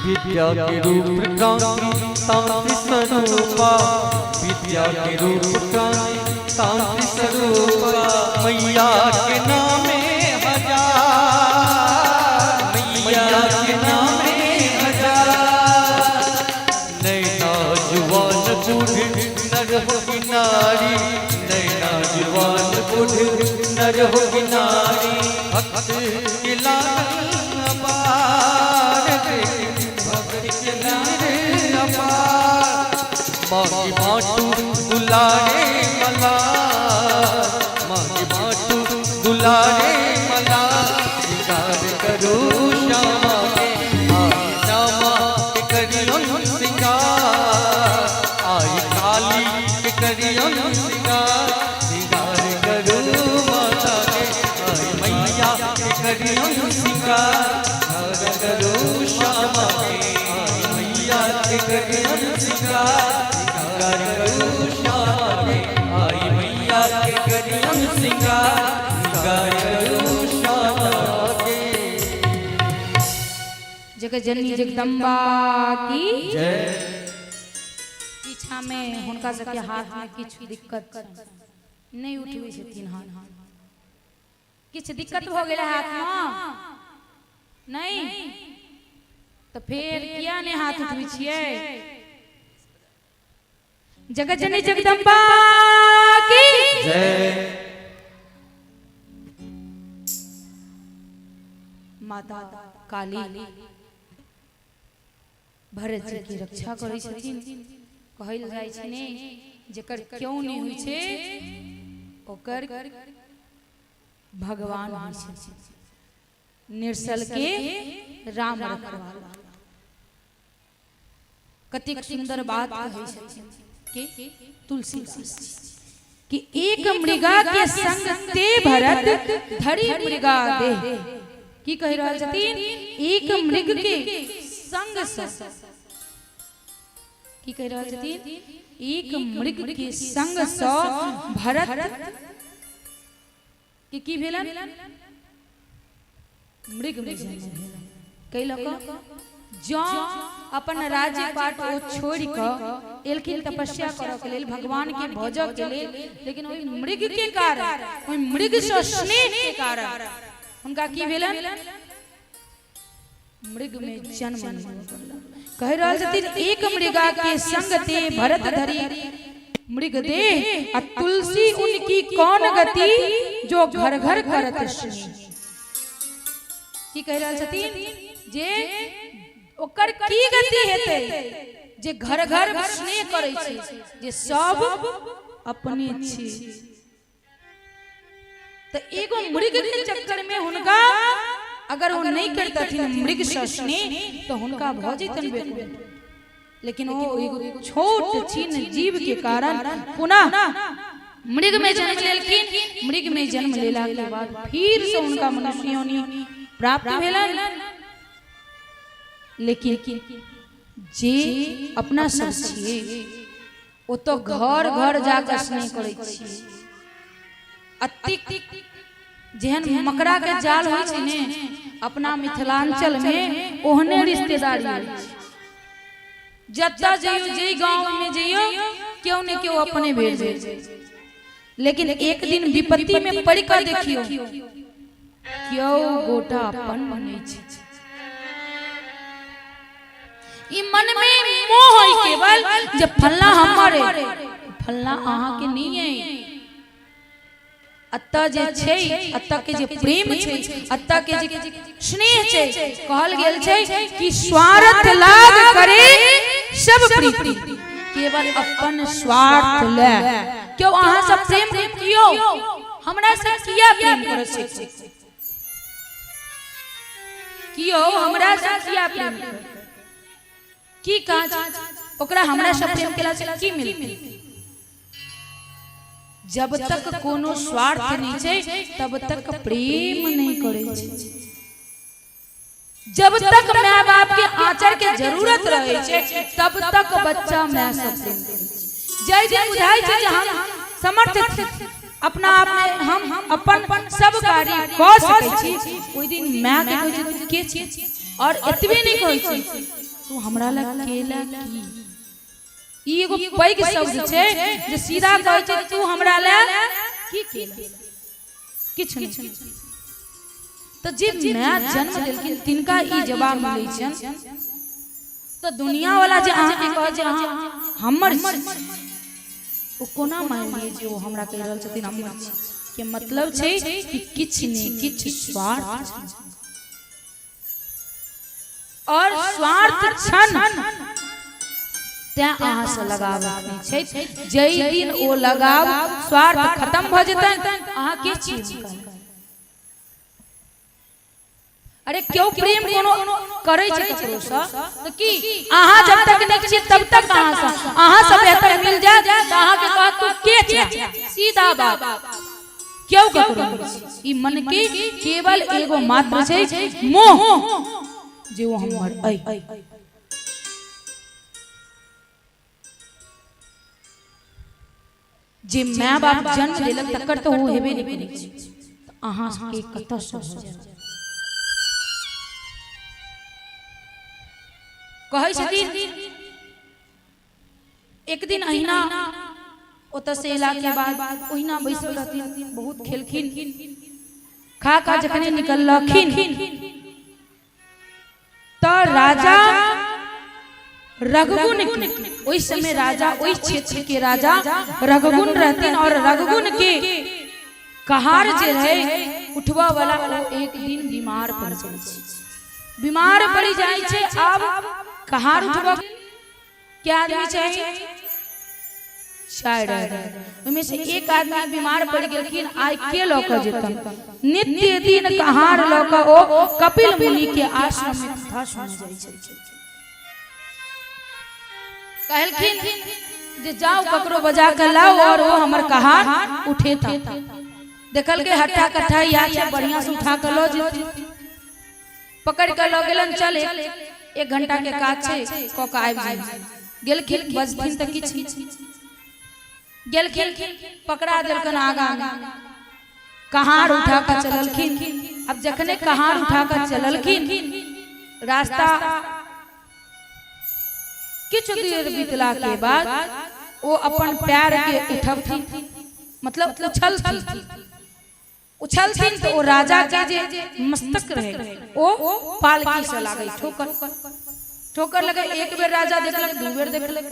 विद्या के रूप क्रांति तांत्रिक स्वरूपा, विद्या के रूप क्रांति तांत्रिक स्वरूपा, मैया के नामे हजार, मैया के नामे हजार। नैना जुवान बूढ़ नर हो कि नारी, नैना जुवान बूढ़ नर हो कि नारी, भक्त के लागल अपार, भक्त के लागल अपार। माँ की बाटू दुलारे मला, माँ की बाटू दुलारे मला, सिंगार करो श्यामा के आई श्यामा के करियो सिंगार, आई काली के करियो सिंगार, सिंगार करो माता के आई मैया के करियो सिंगार, सिंगार करो श्यामा के आई मैया के करियो सिंगार, सिंगार करो श्यामा के आई मैया के करियो सिंगार, सिंगार करो श्यामा के। जगत जननी जगदम्बा की जय। पीछा में हुनका सबके हाथ में किछु दिक्कत छनि, नहि उठबै छथिन हाथ, किछु दिक्कत भऽ गेलै हाथ में नहि तऽ फेर किया नहि हाथ उठबै छियै? जगत जननी जगदम्बा की जय। माता काली भरत जी के रक्षा करै छथिन। कहल जाइ छै ने जेकर क्यों नहि होइ छै ओकर भगवान होइ छै, निर्सल के राम रखवाला। कतेक सुंदर बात कहै छथिन के तुलसीदास कि एक मृगा के संग ते भरत धरि मृगा देह। की कहि रहल छथिन? एक मृग के संग से की कहि रहल छथिन? एक मृग के संग सँ भरत के की भेलन? मृग में जन्म भेलन। कैलक जँ अपन राज्य पाट ओ छोड़ि कऽ एलखिन तपस्या करऽ के लेल, भगवान के भजऽ के लेल, लेकिन ओहि मृग के कारण, ओहि मृग सँ स्नेह के कारण हुनका की भेलन? मृग में जन्म लेलनि। कहि रहल छथिन एक मृगा के संग ते भरत धरि मृग देह, आ तुलसी उनकी कौन गति जो घर घर करत स्नेह। की कहि रहल छथिन? जे ओकर की गति हेतै जे घर घर स्नेह करै छै, जे सब अपने छी। तऽ एगो मृग के चक्कर में हुनका अगर ओ नहीं करतथिन मृग सँ स्नेह तऽ हुनका भऽ जैतनि बेकुंठ, लेकिन ओ एगो छोट छिन जीव के कारण पुनः मृग में जन्म लेलखिन। मृग में जन्म लेला के बाद फिर से हुनका मनुष्य योनि प्राप्त भेलनि। लेकिन जे अपना सब छियै ओ तऽ घर घर जाकऽ स्नेह करै छियै। अतिक जेहन मकड़ा के जाल होइ छै ने, अपना मिथिलांचल में ओहने रिश्तेदारी होइ छै। जतऽ जइयो, जे गाँव में जइयो, केओ ने केओ अपने भेट जाइ छै। लेकिन एक दिन विपत्ति में पड़ि कऽ देखियौ, केओ गोटा अपन नहि छै। ई मन में मोह है केवल जे फल्ला हमर है, फल्ला अहाँ के नहीं है। अतः जे छै, अतः के जे प्रेम छै, अतः के जे स्नेह छै, कहल गेल छै कि स्वार्थ लाग करे सब प्रीति, केवल अपन स्वार्थ ले क्यों अहाँ सब प्रेम कियो हमरा से किया प्रेम करै छै, कियो हमरा से किया प्रेम करे, की काज ओकरा हमरा से प्रेम केला से की मिलतै? जब तक कोनो स्वार्थ नहीं छै तब तक प्रेम नहीं करै छै। जब तक माय बाप के आचर के जरूरत रहे छै तब तक बच्चा माय से प्रेम करै छै। जै दिन बुझाइ छै जे हम समर्थ छी, अपना आप में हम अपन सब कार्य कऽ सकै छी, ओहि दिन माय के कहै छै तू के छी, और एतबे नहीं कहै छै तू हमरा लग केला की। ई एगो पैघ शब्द छै जे सीधा कहै छै तू हमरा लए की केला, किछु नहि। तऽ जे माय जन्म देलखिन तिनका ई जवाब मिलै छनि, तऽ दुनिया वाला जे अहाँके कहै जे अहाँ हमर छी, ओ कोना मानि लियै जे ओ हमरा कहि रहल छथिन हमर छी? के मतलब छै कि किछु ने किछु स्वार्थ छै, और स्वार्थ छन तें अहाँ से लगाव रखने छै। जै दिन ओ लगाव स्वार्थ खत्म भऽ जेतनि, अहाँ के छी हुनका? अरे क्यों प्रेम कोनो करै छै ककरो से तऽ की अहाँ जब तक नीक छी तब तक अहाँ से, अहाँ से बेहतर मिल जाए तऽ अहाँ के कहत तू के छै, सीधा बात। क्यों ककरो नहि छै। ई मन के केवल एगो मात्र छै मोह, जे ओ हमर अइ। जे माय बाप जन्म देलक तकर तऽ ओ हेबे नहि करै छै, तऽ अहाँ सबके कतऽसँ भऽ जायत? कहै छथिन एक दिन अहिना ओतऽ से अयला के बाद ओहिना बैसल रहथिन, बहुत खेलखिन, खा खा जखने निकललखिन तऽ राजा रघुगुण के, ओहि समय राजा ओहि क्षेत्र के राजा रघुगुण रहथिन, और रघुगुण के कहार जे रहे उठबऽ वाला, ओ एक दिन बीमार पड़ जाइ छै, बीमार पड़ जाइ छै। आब कहार उठबऽ के आदमी चाही? चारि आदमी, ओहिमे से एक आदमी बीमार पड़ि गेलखिन, आइ के लऽ कऽ जेतन? नित्य दिन कहार लऽ कऽ ओ कपिल मुनि के आश्रम में कथा सुनै जाइ छलखिन। कहलखिन जे जाओ ककरो बजा कऽ लाओ और ओ हमर कहार उठेता। देखलकै हट्टा कट्ठा इएह छै, बढ़िआँ से उठा कऽ लऽ जेतै। पकड़ कऽ लऽ गेलन, चल एक घंटा के काज छै, कऽ कऽ आबि जाइ। गेलखिन, बजथिन तऽ किछु, गेलखिन पकड़ा देलकन आगा में, कहार उठा कऽ चललखिन। अब जखने कहार उठा कऽ चललखिन, रास्ता किछु देर बीतला के बाद ओ अपन पैर के उठबथिन, मतलब उछलथिन, उछलथिन तऽ ओ राजा के जे मस्तक रहे ओ पालकी से लागै ठोकर, ठोकर लगे। एक बेर राजा देखलक, दू बेर देखलक,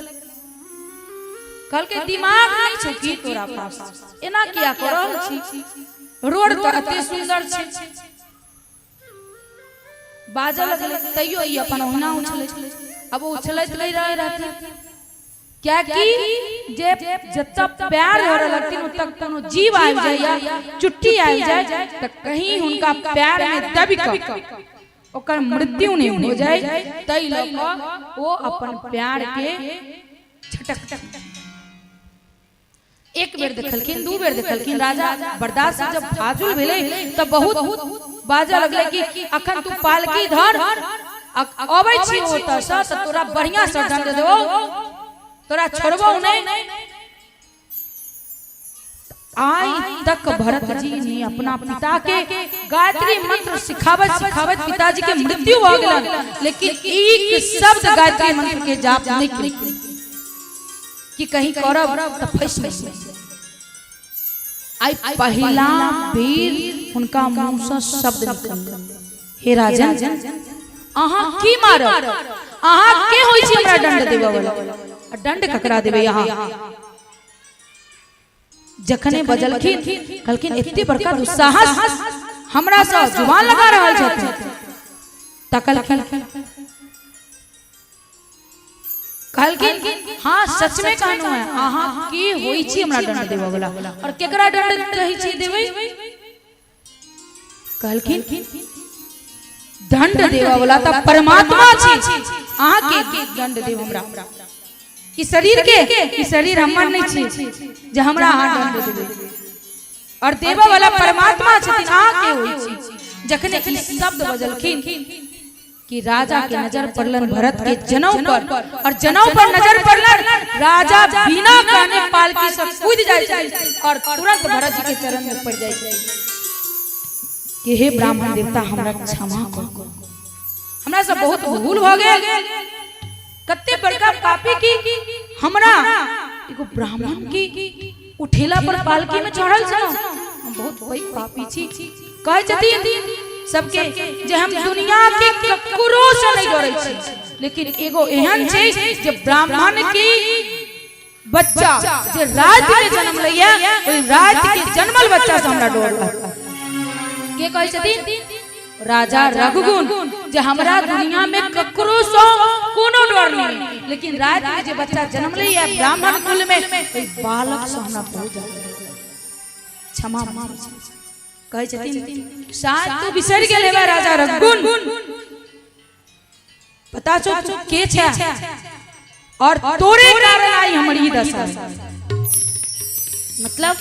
कहलकै दिमाग नहि छौ की तोरा पास, एना किया कऽ रहल छी, रोड तऽ एते सुन्दर छै। बाजऽ लगलै, तैयो ई अपन ओहिना उछलै। अब ओ उछलैत नहि रहे रहथिन, कियाकि जे जतऽ पैर धरऽ लगथिन ओतऽ कोनो जीव आबि जाय या चुट्टी आबि जाय तऽ कहीं हुनका पैर में दबि कऽ ओकर मृत्यु नहि हो जाय, ताहि लऽ कऽ ओ अपन पैर के छटक एक बेर देखलखिन, दू बेर देखलखिन। राजा बर्दाश्त जब फाजुल भेलै तऽ बहुत बाजऽ लगलै कि अखन तू पालकी धर, अबै छी ओतऽसँ तऽ तोरा बढ़िआँसँ दण्ड देबौ, तोरा छोड़बौ नहि। आइ तक भरत जी ने अपना पिता के गायत्री मंत्र सिखाबैत सिखाबैत पिताजी के मृत्यु भऽ गेलन, लेकिन एक शब्द गायत्री मंत्र के जाप नहीं केलखिन कि कहीं करब तऽ फंसि नहि। आइ पहिला बेर हुनका मुंह से शब्द निकलल, हे राजन अहाँ की मारब, अहाँ के होइ छी हमरा दंड देबऽ वाला, आ दंड ककरा देबै अहाँ? जखने बजलखिन कहलखिन एते बड़का दुस्साहस हमरा से जुबान लगा रहल छथिन। तकलखिन कहलखिन हाँ सच में कहनु है, अहाँ की होइ छी हमरा दंड देबऽ वाला और केकरा दंड कहै छी देबै? कहलखिन दंड देबऽ वाला तऽ परमात्मा छी, अहाँ के दंड देब हमरा? ई शरीर के, ई शरीर हमर नहि छी जे हमरा अहाँ दंड देबै, और देबऽ वाला परमात्मा छथिन, अहाँ के होइ छी? जखने ई शब्द बजलखिन कि राजा के नजर पड़लन भरत के जनऊ पर, और जनऊ पर नजर पड़लन राजा बिना कहने पालकी से कूद जाय छै और तुरंत भरत जी के चरण में पड़ जाय छै कि हे ब्राह्मण देवता हमरा क्षमा कर, हमरा से बहुत भूल भ गेल, कते बड़का पापी की हमरा एगो ब्राह्मण की उठेला पर पालकी में चढ़ल छलहुँ, हम बहुत पैघ पापी छी। कहै छथिन सबके जे हम दुनिया के ककरो से नहीं डरै छी, लेकिन एगो एहन छै जे ब्राह्मण की बच्चा जे राति के जन्म लैया, ओहि राति के जन्मल बच्चा से हमरा डर लागल। के कहै छथिन? राजा रघुगुण, जे हमरा दुनिया में ककरो से कोनो डर नहीं, लेकिन राति में जे बच्चा जन्म लैया ब्राह्मण कुल में, ओहि बालक से हमरा बहुत ज्यादा डर लागल। क्षमा मांगै छी। कहै छथिन शायद तू बिसरि गेल हेबे राजा रघुगुण, पता छौ तू के छै और तोरे कारण आई हमर ई दशा। मतलब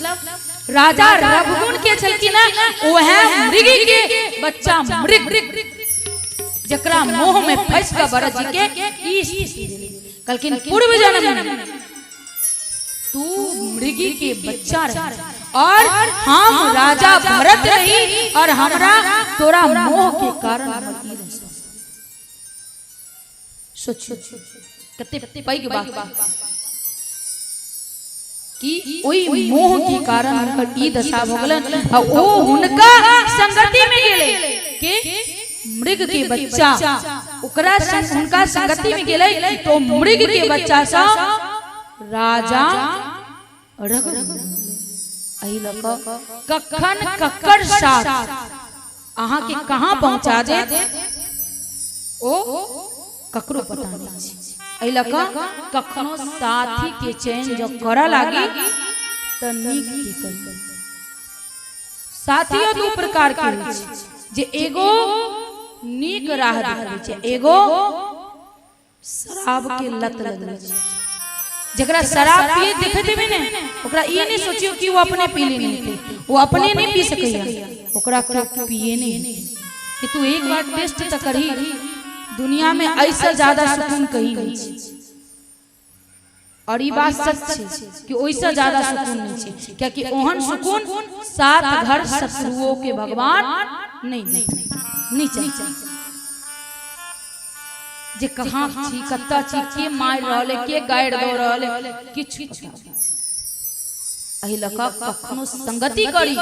राजा रघुगुण के छलखिन वह मृगी के बच्चा मृग, जकरा मोह में फंस के भरत जी के ई स्थिति भेलै। कहलखिन पूर्व जन्म में तू मृगी के बच्चा रहे और हम राजा भरत रही और हमरा तोरा मोह के कारण हमर ई दशा। सोचो कते पैघ बात कि ओहि मोह के कारण हुनकर ई दशा भऽ गेलन आ ओ हुनका संगति में गेलै के मृग के बच्चा, ओकरा संग हुनका संगति में गेलै तो मृग के बच्चा सँ राजा रघु। एहि लऽ कऽ कखन ककर साथ अहाँ के कहाँ पहुँचा देत ओ ककरो पता नहीं छै। एहि लऽ कऽ कखनो साथी के चयन जब करऽ लागी तऽ नीक की करी। साथियो दू प्रकार के होइ छै, जे एगो नीक राह देखबै छै, एगो शराब के लत लगबै छै। जकरा शराब पिए देखैत हेबै ने, ओकरा ई नहि सोचियौ कि ओ अपने पी लेने हेतै, ओ अपने नहि पी सकैया, ओकरा केओ पिए नहि हेतै कि तू एक बार टेस्ट तऽ करही, दुनिया में ऐसा ज्यादा सुकून कहीं नहीं छै। और ई बात सच छै कि ओहिसँ ज्यादा सुकून नहीं छै, कियाकि ओहन सुकून सात घर शत्रुओं के भगवान नहीं नहीं चाही। जे कहाँ छी कतऽ छी, के मारि रहल है, के गारि दऽ रहल है, किछु पता नहि। एहि लऽ कऽ कखनो संगति करी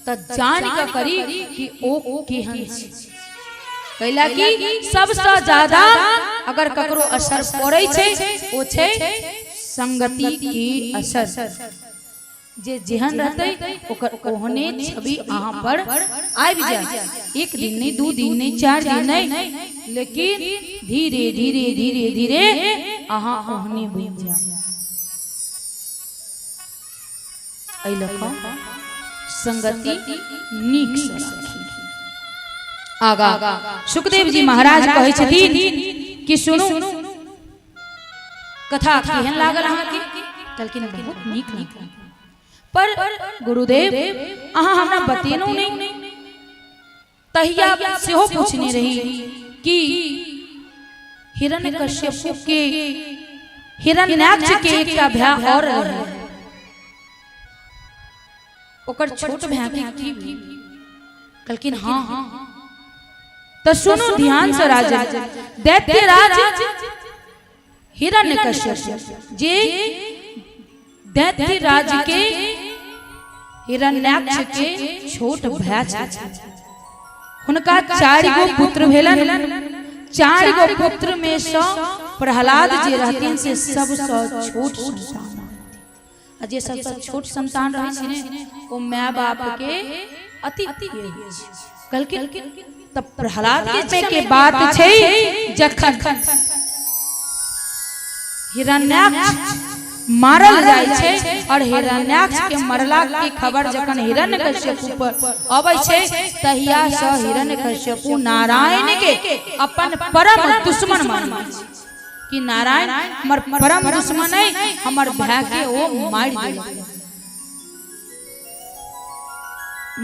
तऽ जानि कऽ करी कि ओ केहन छै, कैला कि सबसँ ज्यादा अगर ककरो असर पड़ै छै ओ छै संगति के असर। जे जेहन रहतै ओकर ओहने छवि अहाँ पर आबि जायत, एक दिन नहि, दू दिन नहि, चारि दिन नहि, लेकिन धीरे धीरे धीरे धीरे अहाँ ओहने बनि जायब। एहि लऽ कऽ संगति नीक से राखी। आगा सुखदेव जी महाराज कहै छथिन कि सुनू कथा केहन लागल अहाँके? कहलखिन बहुत नीक लागल, पर गुरुदेव अहाँ हमरा बतेलहुँ नहि, तहिया सेहो पूछने रही कि हिरण्यकश्यपु के हिरण्याक्ष के एकटा भाय और रहे। ओकर छोट भाय के की भेल? कहलखिन हाँ। तो सुनो ध्यान से राजा, दैत्यराज हिरण्यकश्यप जे दैत्यराज के हिरण्याक्ष के छोट भाय छथिन, हुनका 4 गो पुत्र भेलन। 4 गो पुत्र में से प्रहलाद जे रहथिन से सबसँ छोट संतान। आ जे सबसँ छोट संतान रहै छै ने, ओ my बाप के अति प्रिय होइ छै। कहलखिन तब प्रहलाद के के बात छै जखन हिरण्याक्ष मारल जाइ छै और हिरण्याक्ष के मरला के खबर जखन हिरण्यकश्यपु पर अबै छै, तहिया से हिरण्यकश्यपु नारायण के अपन परम दुश्मन मानै छै कि नारायण हमर परम दुश्मन है, हमर भाय के ओ मारि देलक।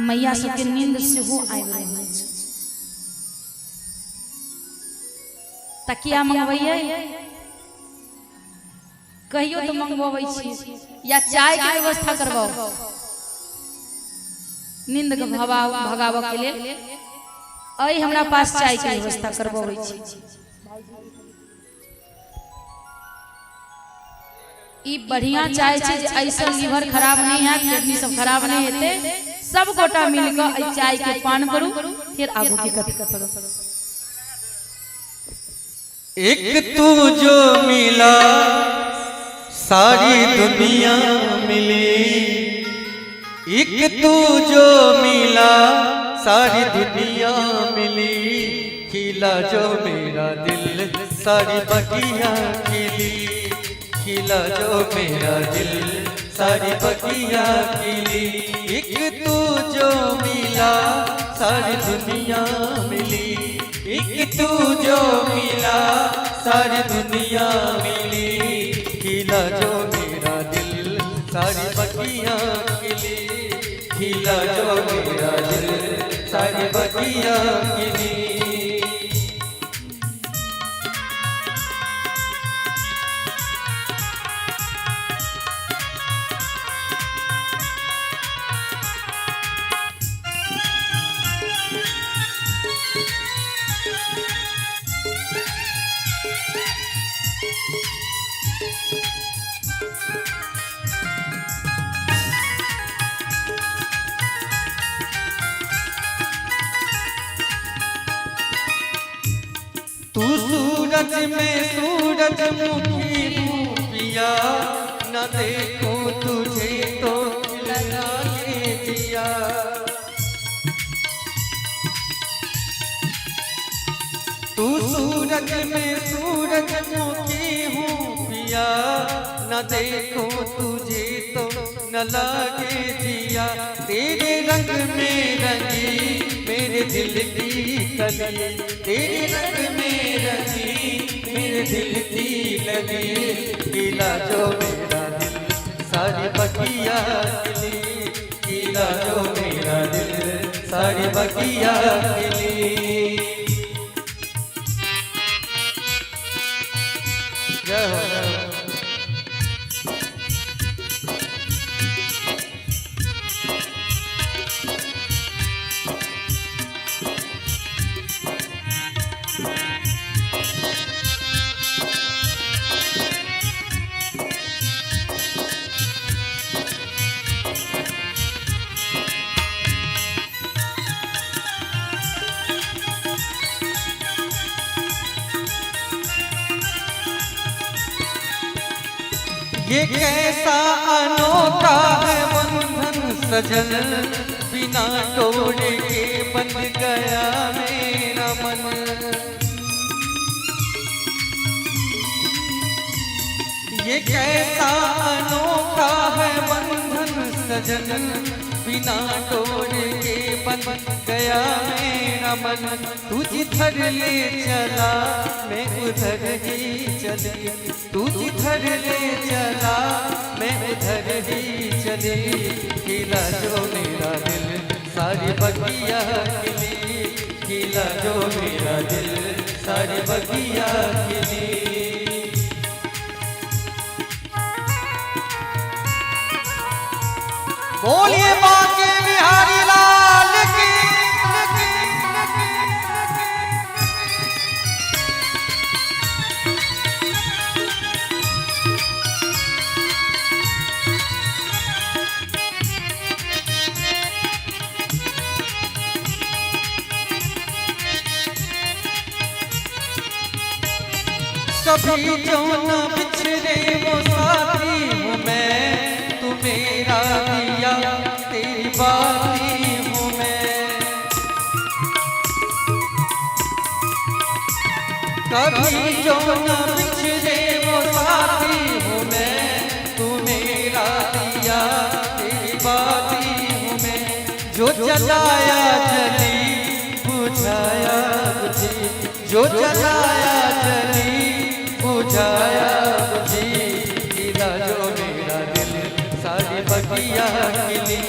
मैया सबके नींद सेहो आबि रहल छै। तकिया मंगबैयै कहियो तो मंगवाबै छी या चाय के व्यवस्था करवाओ नींद के भगाबऽ के लेल। अइ हमरा पास चाय के व्यवस्था करवाबै छी। ई बढ़िया चाय छै जे ऐसा लीवर खराब नहीं है, किडनी सब खराब नहीं हेतै। सब गोटा मिल कऽ एहि चाय के पान करू, फिर आगू के कथा करू। एक तू जो मिला सारी दुनिया मिली, एक तू जो मिला सारी दुनिया मिली, खिला जो मेरा दिल सारी बगिया खिली, खिला जो मेरा दिल सारी बगिया खिली, एक तू जो मिला सारी दुनिया मिली, एक तू जो मिला सारी दुनिया मिली, खिला जो मेरा दिल सारी बगिया खिली, खिला जो मेरा दिल सारी बगिया खिली। तू सूरज में सूरजमुखी हूँ पिया, न देखूं तुझे तो लगा के जिया। तू सूरज में सूरजमुखी हूँ पिया, न देखूं तुझे तो न लागे जिया। तेरे रंग में रंगी मेरे दिल की कली, तेरे रंग में रंगी मेरे दिल की लगी, खिला जो मेरा दिल सारी बगिया खिली, खिला जो मेरा दिल सारी बगिया खिली। जय हो, जय हो। ये कैसा अनोखा है बंधन सजन, बिना तोड़े के बन गया मेरा मन। ये कैसा अनोखा है बंधन सजन, बिना तोड़े के बन गया मेरा मन। तू जिधर ले चला मैं उधर ही चली, तू जिधर ले चला मैं उधर ही चली, खिला जो मेरा दिल सारी बगिया खिली, खिला जो मेरा दिल खिली। बोलिए बांके बिहारी लाल की। कभी जो न बिछड़े वो साथी हूँ मैं, तू मेरा दिया तेरी बाती हूँ मैं। कभी जो न बिछड़े वो साथी हूँ मैं, तू मेरा दिया तेरी बाती हूँ मैं। जो जलाया जली बुझाया बुझी, जो जलाया जली बुझाया बुझी। खिला जो मेरा दिल सारी बगिया खिली,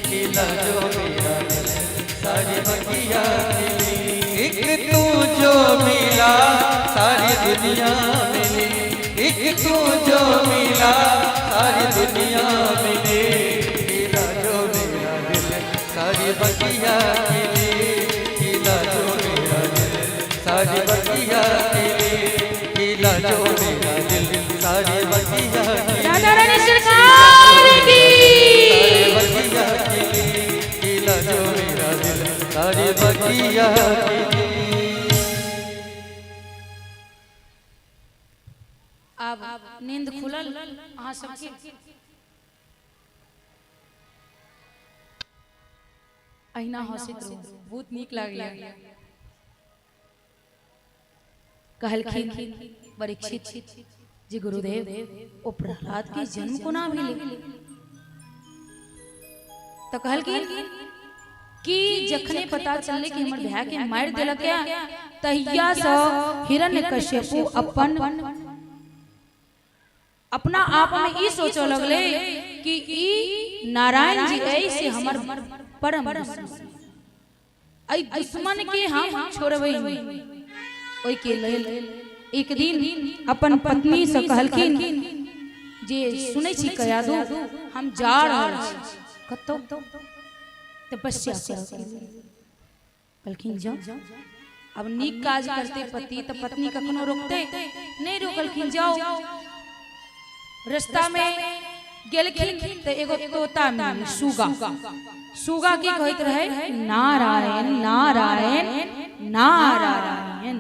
खिला जो मेरा दिल सारी बगिया खिली। एक तू जो मिला सारी दुनिया मिली, एक तू जो मिला सारी दुनिया मिली। खिला जो मेरा दिल सारी बगिया खिली, खिला जो मेरा दिल सारी बगिया खिली, खिला जो मेरा दिल सारी बगिया खिली। राधा रानी सरकार की। सारी बगिया खिली, खिला जो मेरा दिल सारी बगिया खिली। आब नींद खुलल अहाँ सबके? अहिना हंसैत रहू, बहुत नीक लागैया। कहलखिन परीक्षित जी, गुरुदेव ओ प्रहलाद के जन्म कोना भेलै? तऽ कहलखिन कि जखने पता चललै कि हमर भाय के मारि देलक तहिया से हिरण्यकश्यपु अपन अपना आप में ई सोचऽ लगले कि ई नारायण जी ऐ से हमर परम दुश्मन, एहि दुश्मन के हम छोड़बै नहि। ओहि के लेल एक दिन अपन पत्नी से कहलखिन जे सुनै छी कयादू, हम जा रहल छी कतौ तपस्या करऽ के लेल। कहलखिन जाओ। अब नीक काज करते पति तऽ पत्नी कखनो रोकते नहि, रोकलखिन, जाओ। रास्ता में गेलखिन तऽ एगो तोता मिलल, सुगा। सुगा की कहैत रहे? नारायण नारायण नारायण।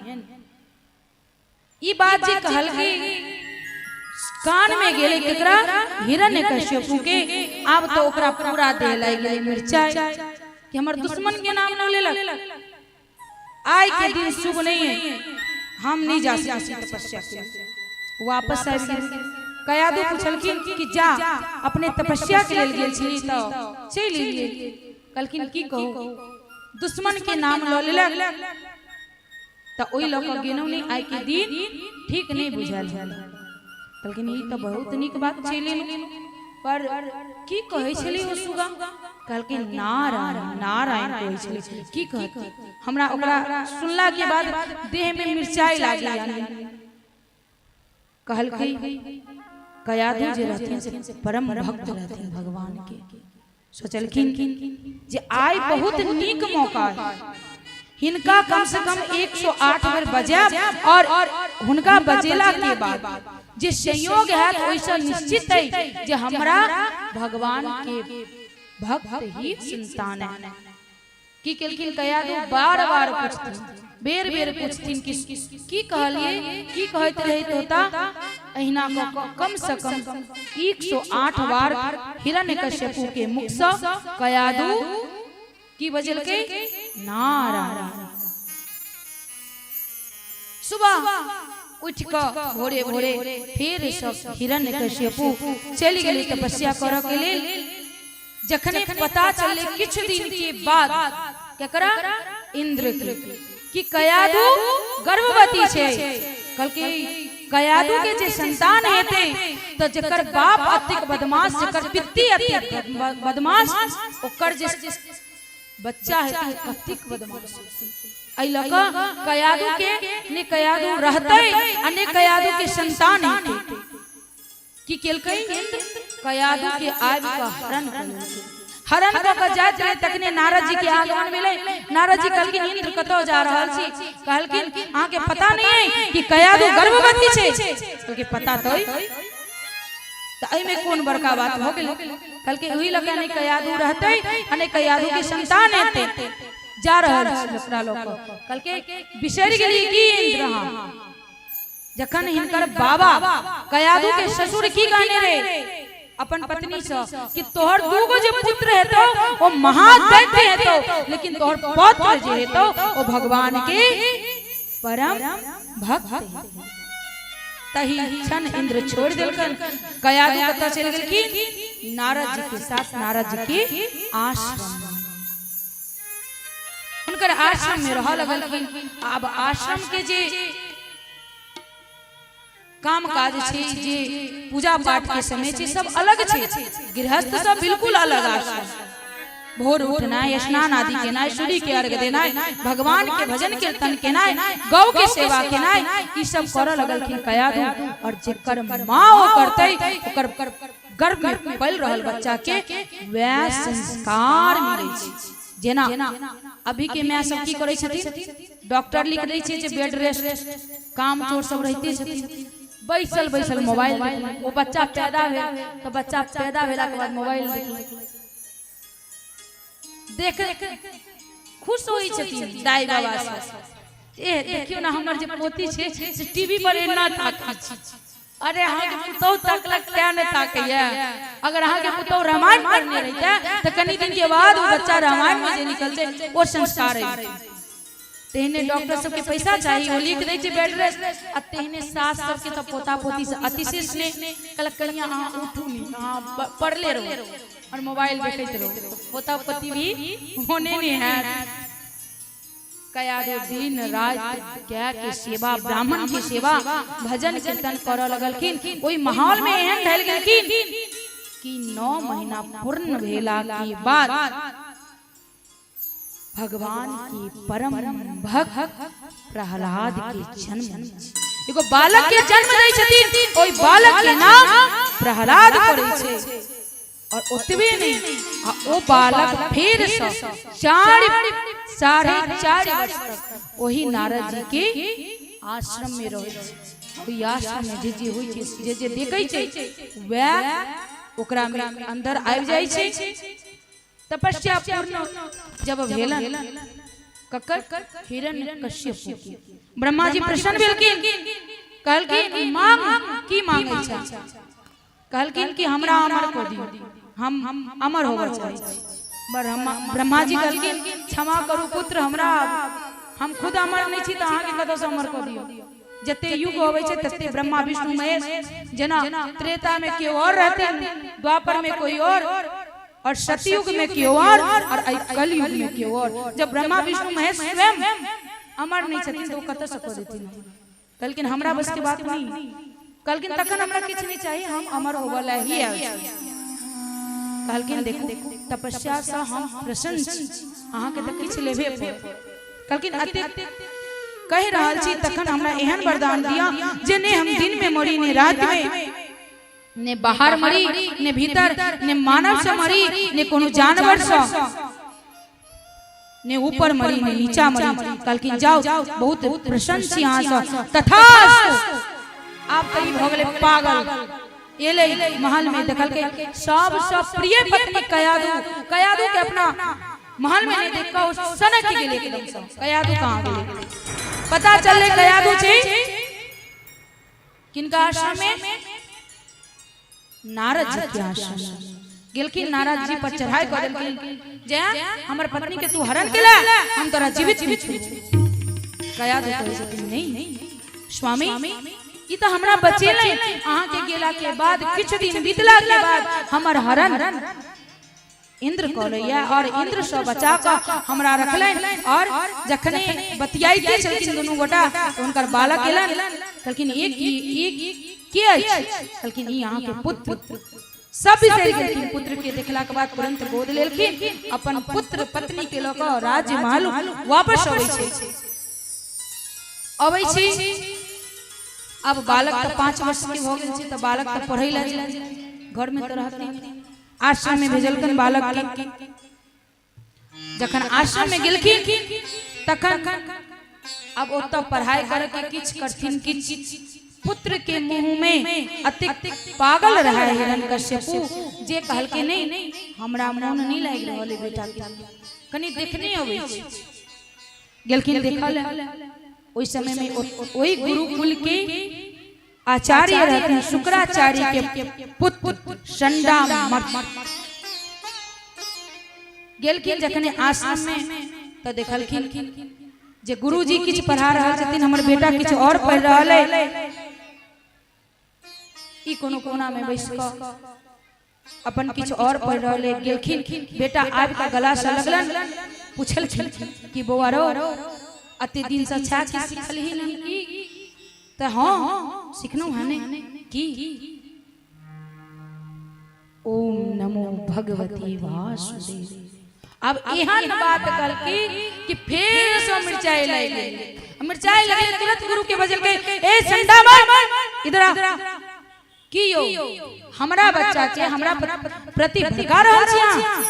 ई बात जे कहलकै कान में गेलै केकरा? हिरण्यकश्यपु के। आब तो ओकरा पूरा देह लागि गेलै मिरचाई कि हमर दुश्मन के नाम न लेलक, आइ के दिन शुभ नहीं है, हम नहीं जा सकै छी तपस्या के। वापस आबि गेल। कयादू पुछलखिन कि जा अपने तपस्या के लेल गेल छली तऽ चलि एलियै। कहलखिन की कहू, दुश्मन के नाम लऽ लेलक तऽ ओहि लऽ कऽ गेलहुँ नहि, आइ के दिन ठीक नहि बुझायल। कहलखिन ई तऽ बहुत नीक बात, चलि एलहुँ, पर की कहै छलै ओ सुगा? कहलखिन नारायण नारायण कहै छलै। की कहतै, हमरा ओकरा सुनला के बाद देह में मिरचाई लागि। कहलकै कयाधु जे रहथिन से परम भक्त रहथिन भगवान के। सोचलखिन जे आइ बहुत नीक मौका है, हिनका कम से कम 108 बेर बजायब और हुनका बजेला के बाद जे संयोग हैत ओहिसँ निश्चित है जे हमरा भगवान के भक्त ही संतान है। की केलखिन कयादू, बार बार पूछथिन, बेर बेर पूछथिन कि की कहलिए, की कहैत रहे तोता? अहिना कऽ कऽ कम से कम 108 बार हिरण्यकश्यपु के मुख से कयादू की बजलकै? नारायण। सुबह उठ कऽ भोरे भोरे फिर सब हिरण्यकश्यपु चलि गेलै तपस्या करऽ के लेल। जखने पता चललै किछु दिन के बाद केकरा? इंद्र के, कि कयादू गर्भवती छै। कहलकै कयादू के जे संतान हेतै तऽ जकर बाप अतिक बदमाश, जकर पित्ती अतिक बदमाश, ओकर जे बच्चा हेतै कतिक बदमाश। एहि लऽ कऽ कयादू के ने कयादू रहतै आ ने कयादू के संतान हेतै। की केलकै इंद्र? कयादू के आबि कऽ हरण कऽ लेलकै। हरण कऽ कऽ जाइत रहै तखने नारद जी के आगमन भेलै। नारद जी कहलखिन इंद्र कतऽ जा रहल छी? कहलखिन अहाँके पता नहि अइ कि कयादू गर्भवती छै? कहलकै पता तऽ अइ, तऽ एहिमे कोन बड़का बात भऽ गेलै? कहलकै ओहि लऽ कऽ नहि कयादू रहतै आ नहि कयादू के संतान हेतै। जा रहल छी ओकरा लऽ कऽ। कहलकै बिसरि गेलियै की इंद्र अहाँ? जखन हिनकर बाबा कयादू के ससुर की कहने रहे अपन पत्नी से कि तोहर दूगो जे पुत्र हेतौ ओ महादैत्य हेतौ, लेकिन तोहर पौत्र जे हेतौ ओ भगवान के परम भक्त हेतौ। तही क्षण इंद्र छोड़ देलकन। कयादू कतऽ चलि गेलखिन? नारद जी के साथ, नारद जी के आश्रम में। हुनकर आश्रम में रहऽ लगलखिन। आब आश्रम के जे काम काज छै, जे पूजा पाठ के समय छै, सब अलग छै। गृहस्थ सब बिल्कुल अलग आश्रम। भोर उठनाइ, स्नान आदि केनाइ, सूर्य के अर्घ देनाइ, भगवान के भजन कीर्तन केनाइ, गौ के सेवा केनाइ, ई सब करऽ लगलखिन कयादू। और जेकर माँ ओ करतै, ओकर गर्भ में पल रहल बच्चा के वएह संस्कार मिलै छै। जेना अभी के माय सब की करै छथिन, डॉक्टर लिख दै छै जे बेड रेस्ट, काम चोर सब रहिते छथिन, बैसल बैसल मोबाइल देखलक। ओ बच्चा पैदा भेल तऽ बच्चा पैदा भेलाके बाद मोबाइल देखलक, देख खुश होइ छथिन दाइ बाबा सब, ए देखियौ ने हमर जे पोती छै से टीवी पर एना ताकै छै। अरे अहाँके पुतहु ताकलक तें ने ताकैया। अगर अहाँके पुतहु रामायण पढ़ने रहितै तऽ कनि दिन के बाद ओ बच्चा रामायण में जे निकलतै ओ संस्कार अइतै। तेहने डॉक्टर सबके पैसा चाही, ओ लिख दै छै बेड रेस्ट। आ तेहने सास सबके तऽ पोता पोती से अतिशय स्नेह। कहलक कनिया अहाँ उठू नहि, अहाँ पड़ले रहू और मोबाइल देखैत रहू, पोता पोती भी होने नहि हैत। कयादो दिन राति गाय के सेवा, ब्राह्मण के सेवा, भजन कीर्तन करऽ लगलखिन। ओहि माहौल में एहन ढलि गेलखिन कि 9 महीना पूर्ण भेला के बाद भगवान के परम भक्त प्रहलाद के जन्म, एगो बालक के जन्म दै छथिन। ओहि बालक के नाम प्रहलाद पड़ै छै। और ओतबे नहीं, आ ओ बालक फिर से 4.5 वर्ष तक ओही नारद जी के आश्रम में रहै छै। ओहि आश्रम में जे जे होइ छै, जे जे देखै छै, वएह ओकरा में अंदर आबि जाइ छै। तपस्या पूर्ण जब भेलन ककर? हिरण्यकश्यप के। ब्रह्मा जी प्रसन्न भेलखिन, कहलखिन मांग, की मांगै छै? कहलखिन कि हमरा अमर कऽ दियौ, हम अमर होबऽ चाहै छी। ब्रह्मा जी कहलखिन क्षमा करू पुत्र, हमरा हम खुद अमर नहि छी तऽ अहाँके कतऽसँ अमर कऽ दियौ? जते युग अबै छै तते ब्रह्मा विष्णु महेश, जेना त्रेता में केओ और रहथिन, द्वापर में कोई और सतयुग में केओ और एहि कलयुग में केओ और। जब ब्रह्मा विष्णु महेश स्वयं अमर नहि छथिन तऽ ओ कतऽसँ कऽ देथिन? कहलखिन हमरा बस के बात नहीं। कहलखिन तखन हमरा किछु नहीं चाही, हम अमर होबऽ लए ही आयल छी। कहलखिन देखू तपस्या से हम प्रसन्न छी, अहाँके तऽ किछु लेबे पड़त। कहलखिन अतेक कहि रहल छी तखन हमरा एहन वरदान दिअ जे ने हम दिन में मरी ने राति में, ने बाहर मरी ने भीतर, ने मानव से मरी ने कोनो जानवर से, ने ऊपर मरी ने नीचा मरी। कहलखिन जाओ, बहुत प्रसन्न छी अहाँ से, तथास्तु। आब तऽ ई भऽ गेलै पागल। एलै महल में, देखलकै सबसँ प्रिय पत्नी कयादू, कयादू के अपना महल में नहीं देख कऽ ओ सनक गेलै एकदम से। कयादू कहाँ गेलै? पता चललै कयादू छै किनका आश्रम में? नारद जी के आश्रम में गेलखिन। नारद जी पर चढ़ाई कऽ देलखिन जे हमर पत्नी के तू हरण केला, हम तोरा जीवित नहि छोड़ब। कयादू कहै छथिन नहीं स्वामी, ई तऽ हमरा बचेलै। अहाँके गेला के बाद किछु दिन बीतला के बाद हमर हरण इंद्र कऽ लैया और इंद्र से बचा कऽ हमरा रखलनि। और जखने बतियाइते छलखिन दुनू गोटा तऽ हुनकर बालक एलनि। कहलखिन एक ई के अछि? कहलखिन ई अहाँके पुत्र। सब बिसरि गेलखिन। पुत्र के देखला के बाद तुरंत गोद लेलखिन। अपन पुत्र पत्नी के लऽ कऽ राज्य महल वापस अबै छै। अबै छी। अब बालक तऽ 5 वर्ष के भऽ गेल छै, तऽ बालक तऽ पढ़ै लए घर में तऽ रहतै। आश्रम में भेजलकन बालक के। जखन आश्रम में गेलखिन तखन अब ओतऽ पढ़ाई करे के किछु करथिन किछु, पुत्र के मुंह में अतिक पागल रहे हिरण्यकश्यपु जे कहलकै नहीं हमरा मोन नहीं लागि रहल है बेटा के, कनि देखने अबै छी। गेलखिन देखल। ओहि समय में ओहि गुरुकुल के आचार्य रहथिन शुक्राचार्य के पुत्र संडा मठ। गेलखिन जखने आश्रम में तऽ देखलखिन जे गुरुजी किछु पढ़ा रहल छथिन, हमर बेटा किछु और पढ़ि रहल है। ई कोनो कोना में बैस कऽ अपन किछु और पढ़ि रहल है। गेलखिन, बेटा आबि कऽ गला से लगलन, पुछलखिन कि बौआ रौ अते दिन से छा की सिखलही नहीं की? तऽ हाँ सिखलहुँ हँ। ने की ओम नमो भगवती वासुदेव। अब एहन बात कहलकी कि फेर से मिर्चाई लागि गेल। मिर्चाई लगले तुरंत गुरु के बजलकै, ए संडामर इधर आ, की यौ हमरा बच्चा के हमरा प्रति भड़का रहल छी अहाँ?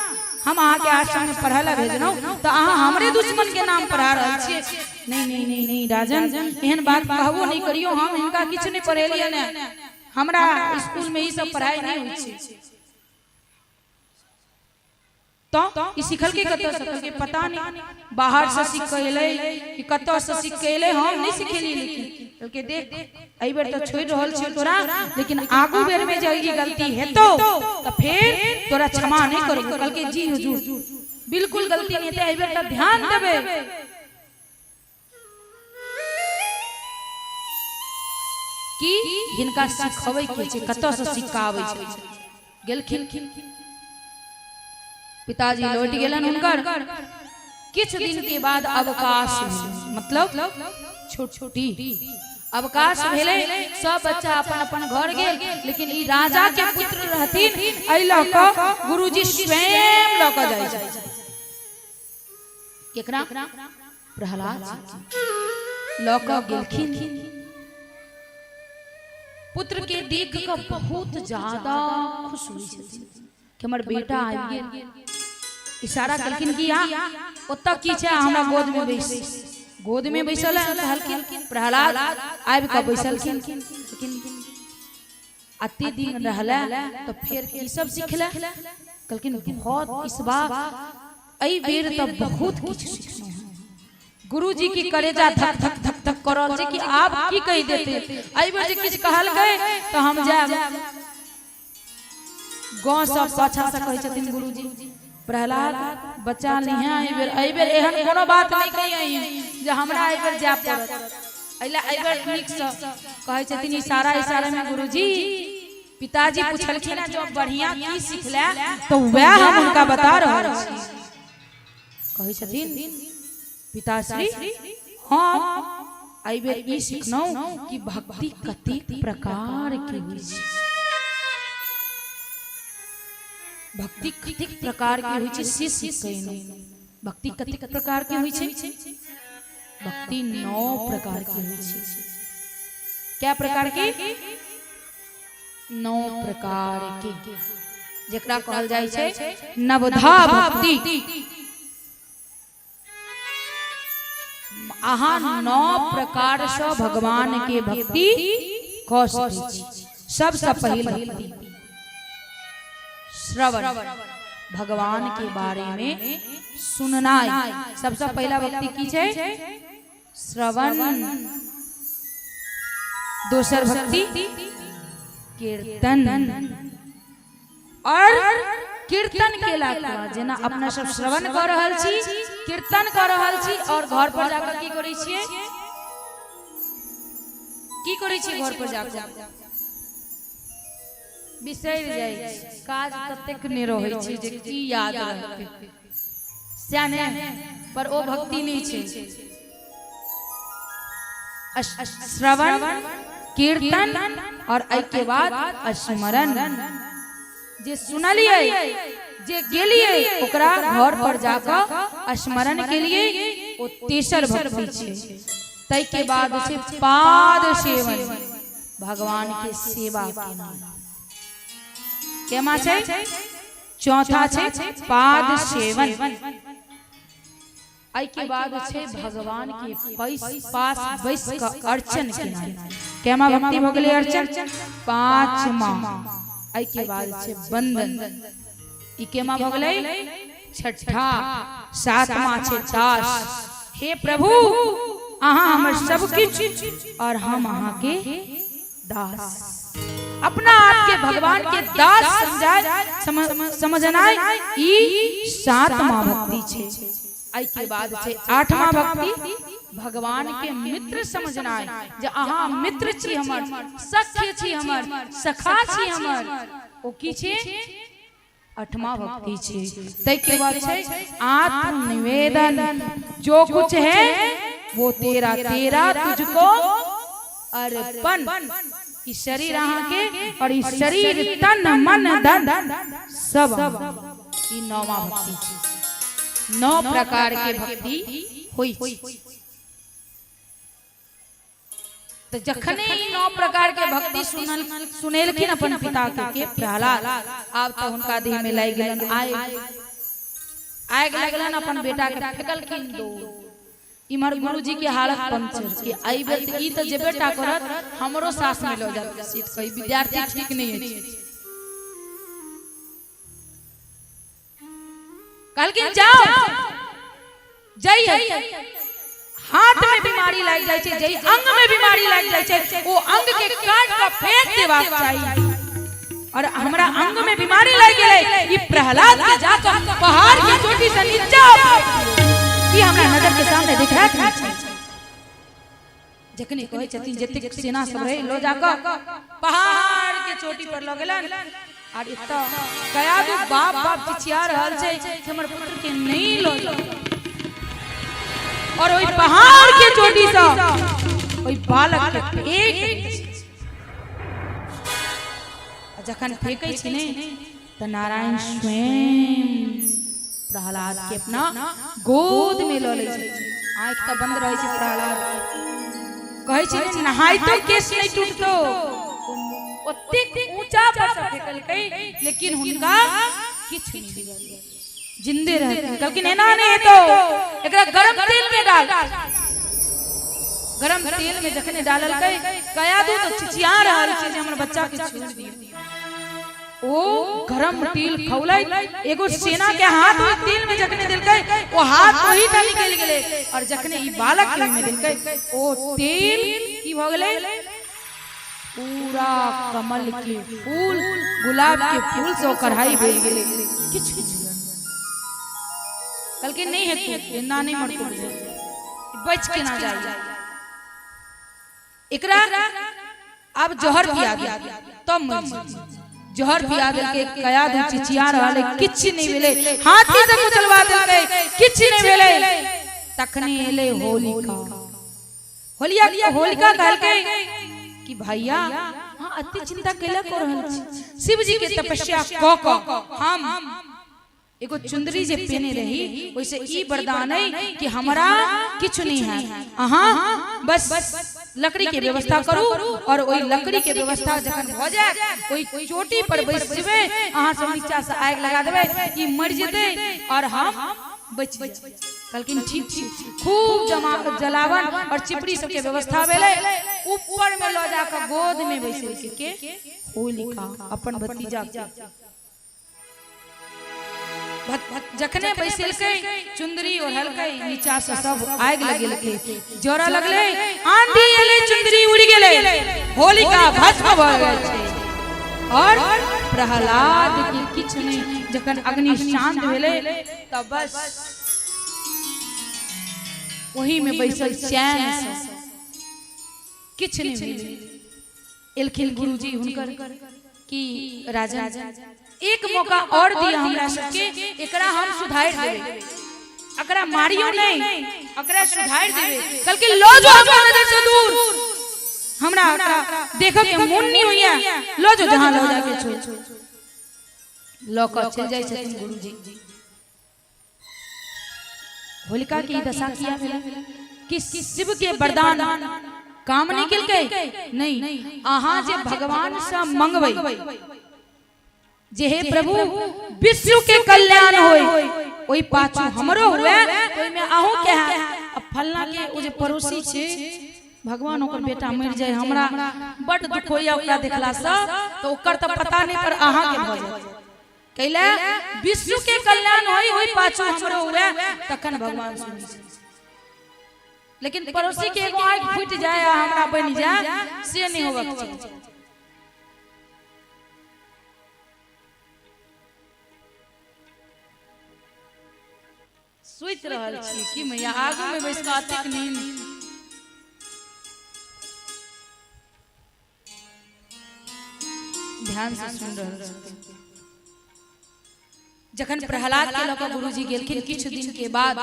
हम अहाँके आश्रम में पढ़ै लए भेजलहुँ तऽ अहाँ हमरे दुश्मन के नाम पढ़ा रहल छियै। नहीं नहीं नहीं नहीं राजन, एहन बात कहबो नहीं करियो, हम हिनका किछु नहीं पढ़ेलियै ने, हमरा स्कूल में ई सब पढ़ाई नहीं होइ छै। तऽ ई सिखलकै कतऽ से? कहलकै पता नहीं, बाहर से सीख के एलै कि कतऽ से सीख के एलै, हम नहीं सिखेलियै। लेकिन कहलकै देख एहि बेर तऽ छोड़ि रहल छियौ तोरा, लेकिन आगू बेर में जे ई गलती हेतौ तऽ फेर तोरा क्षमा नहीं करबौ। कहलकै जी हुजूर, बिल्कुल गलती नहीं हेतै, एहि बेर तऽ ध्यान देबै। कि हिनका सिखबै के छै, कतऽ से सिक्का आबै छै। गेलखिन पिताजी, लौट गेलन हुनकर। किछु दिन के बाद अवकाश भेलै, मतलब छुट्टी। अवकाश भेलै, सब बच्चा अपन अपन घर गेल, लेकिन ई राजा के पुत्र रहथिन, एहि लऽ कऽ गुरुजी स्वयं लऽ कऽ जाइ छथिन। केकरा? प्रहलाद लऽ कऽ गेलखिन। पुत्र के देख कऽ बहुत ज्यादा खुश होइ छथिन कि हमर बेटा आबि गेल। इशारा केलखिन कि आ ओतऽ की छै, हमरा गोद में बैस। गोद में बैसल कहलखिन, प्रहलाद आबि कऽ बैसलखिन। लेकिन अते दिन रहला तऽ फेर की सब सिखला? कहलखिन बहुत इस बार एहि बेर तऽ बहुत किछु सिखलहुँ हँ। गुरुजी की करेजा धक धक धक धक कर रहल छै कि आब की कहि देते, एहि बेर जे किछु कहलकै तऽ हम जायब। गाँव सब पाछा से कहै छथिन गुरुजी, प्रहलाद बच्चा लिहे एहि बेर, एहि बेर एहन कोनो बात नहि कहियै जे हमरा एहि बेर जाय पड़त, एहि एहि बेर नीकसँ कहै छथिन। इशारा इशारा में गुरुजी पिताजी पुछलखिन जो बढ़िया की सिखले तऽ वएह हम हुनका बता रहल छी। कहै छथिन पिताश्री, हम एहि बेर ई सिखलहुँ कि भक्ति कतेक प्रकार के होइ छै, भक्ति कतेक प्रकार के होइ छै से सीख कऽ। भक्ति कतेक प्रकार के होइ छै? भक्ति 9 प्रकार के होइ छै। क्या प्रकार के? 9 प्रकार के, जेकरा कहल जाइ छै नवधा भक्ति। अहाँ 9 प्रकार से भगवान के भक्ति कऽ सकै छी। सबसे पहिल भक्ति श्रवण, भगवान के बारे में सुननाइ। सबसे पहिला भक्ति की छै? श्रवण। दोसर भक्ति कीर्तन, और कीर्तन केला के बाद जेना अपना सब श्रवण कऽ रहल छी, कीर्तन कऽ रहल छी, और घर पर जाकर की करै छियै? की करै छियै घर पर जाकर? बिसरि जाइ छी। काज ततेक नहि रहै छै जे की याद रहतै, सएह ने? पर ओ भक्ति नहि छै। श्रवण, कीर्तन और एहि के बाद स्मरण। जे सुनलियै, जे गेलियै, ओकरा घर पर जाकऽ स्मरण केलियै, ओ तेसर भक्ति छै। ताहि के बाद छै पाद सेवन, भगवान के सेवा केनाइ। केमा छै? चौथा छै पाद सेवन। एहि के बाद छै भगवान के पास बैस क अर्चन केनाइ। केमा भक्ति भऽ गेलै अर्चन? पांचमा। एहि के बाद छै वंदन, ई केमा भऽ गेलै? छठा। सातमा छै दास, हे प्रभु अहाँ हमर सब किछु और हम अहाँ के दास। अपना आप के भगवान के दास समझनाइ ई सातमा भक्ति छै। एहि के बाद छै आठमा भक्ति, भगवान के मित्र समझनाइ, जे अहाँ मित्र छी हमर, सख्य छी हमर, सखा छी हमर, ओ की छै? आठमा भक्ति छै। ताहि के बाद छै आत्मनिवेदन, जो कुछ है वो तेरा तेरा तुझको अर्पण। ई शरीर अहाँ के और ई शरीर तन मन धन सब, ई नौवा भक्ति छै। 9 प्रकार के भक्ति होइ छै। तो जखने ई 9 प्रकार के भक्ति सुनेलखिन अपन पिता के प्रहलाद, आब तो हुनका देह में लागि गेलन आगि, आगि लगलन, अपन बेटा के फेकलखिन दूर। इम्हर गुरुजी के हालत पंचर कि एहि बेर ई तऽ जेबे टा करत, हमरो सास में लऽ जायत सीट, कही विद्यार्थी ठीक नहीं अछि। कहलखिन जाओ, जई हाथ में बीमारी लागि जाइ छै, जई अंग में बीमारी लागि जाइ छै, ओ अंग के काट के फेंक देबाक चाही। और हमरा अंग में बीमारी लागि गेलै, ई प्रहलाद के जाकर पहाड़ के चोटी से नीचा ई हमरा नजर के सामने दिखात नहि छै। जखने कहै छथिन जतेक सेना सब रहे लो जाकर पहाड़ के चोटी पर लऽ गेलन, और एतऽ कयादू बाप बाप चिचिया रहल छै कि हमर पुत्र के नहीं लऽ जाउ, और ओहि पहाड़ के चोटी से ओहि बालक के फेंक दै छै। आ जखन फेंकै छै ने तऽ नारायण स्वयं प्रहलाद के अपना गोद में लऽ लै छै। आँखि तऽ बंद रहै छै प्रहलाद के, कहै छै ने नहाइतो केश नहि टूटतो, ओतेक ऊंचा पर से फेकलकै, लेकिन हुनका किछु नहि बिगड़लै, जिंदे रहलखिन। कहलखिन एना नहि हेतौ, एकरा गरम तेल में डाल। गरम तेल में जखने डाललकै, कयादू तऽ चिचिया रहल छै जे हमर बच्चा के छोड़ि दियौ। ओ गरम तेल खौलै, एगो सेना के हाथ ओहि तेल में जखने देलकै, ओ हाथ ओही टा निकलि गेलै, और जखने ई बालक के ओहिमे देलकै, ओ तेल की भऽ गेलै? पूरा कमल के फूल, गुलाब के फूल से ओ कढ़ाई भेल गेलै। किछु किछु कहलकै नहीं हेतौ, एना नहीं मरतौ, बच के ना जाई, एकरा अब जहर पिया दे तब मर जाई। जहर पिया देलकै, कयादू चिचिया रहल, किछु नहि भेलै, हाथी से कुचलवा देलकै, किछु नहि भेलै। तखने एलै होलिका। होलिका कहलकै कि भैया अहाँ अति चिंता कैला कऽ रहल छी? शिव जी के तपस्या कऽ कऽ हम एगो चुंदरी जे पेने रही, ओहिसे ई वरदान है कि हमरा किछु नहीं है, अहाँ बस लकड़ी के व्यवस्था करू, और ओहि लकड़ी के व्यवस्था जखन भऽ जायत, ओहि चोटी पर बैस जेबै, अहाँ सब नीचा से आगि लगा देबै, ई मरि जेतै और हम बचि जेबै। कहलखिन ठीक छै। खूब जमा जलावन और चिपड़ी सबके व्यवस्था भेलै, ऊपर में लऽ जाकऽ गोद में बैसेलकै के? होलिका अपन भतीजा के। जखने बैसेलकै, चुंदरी ओढ़लकै, नीचा से सब आगि लगेलकै, जरऽ लगलै, आंधी एलै, चुंदरी उड़ि गेलै, होलिका भस्म भऽ गेल छै और प्रहलाद के किछु नहि। जखन अग्नि शांत भेलै तऽ बस ओही में बैसल चैन से, किछु नहि भेलै। एलखिन गुरुजी हुनकर कि राजन एक मौका और दिया हमरा सबके, एकरा हम सुधारि देबै, एकरा मारियो नहीं, एकरा सुधारि देबै। कहलकै लो जो हमरा नजर से दूर, हमरा एकरा देखऽ के मोन नहीं होइया, लो जो जहाँ लो जाके छोड़। लऽ कऽ चलि जाइ छथिन गुरुजी। होलिका के ई दशा किया भेलै? कि शिव के वरदान काम नहीं केलकै? नहीं। अहाँ जे भगवान से मंगबै जे हे प्रभु विश्व के कल्याण होय, ओहि पाछू हमरो हुए, ओहिमे अहूँ के है। आ फलना के ओ जे पड़ोसी छै, भगवान ओकर बेटा मरि जाय, हमरा बड दुख होइया ओकरा देखला से, तऽ ओकर तऽ पता नहीं पर अहाँ के भऽ जायत। कैले विश्व के कल्याण होय, ओहि पाछू हमरो हुए, तखन भगवान सुनै छै। लेकिन पड़ोसी के एगो आँखि फूटि जाय आ हमरा बनि जाय, से नहीं होबक चाही। सुति रहल छी की मैया? आगू में बैस कऽ अतेक नींद? ध्यान से सुन रहल छी। जखन प्रहलाद के लऽ कऽ गुरुजी गेलखिन, किछु दिन के बाद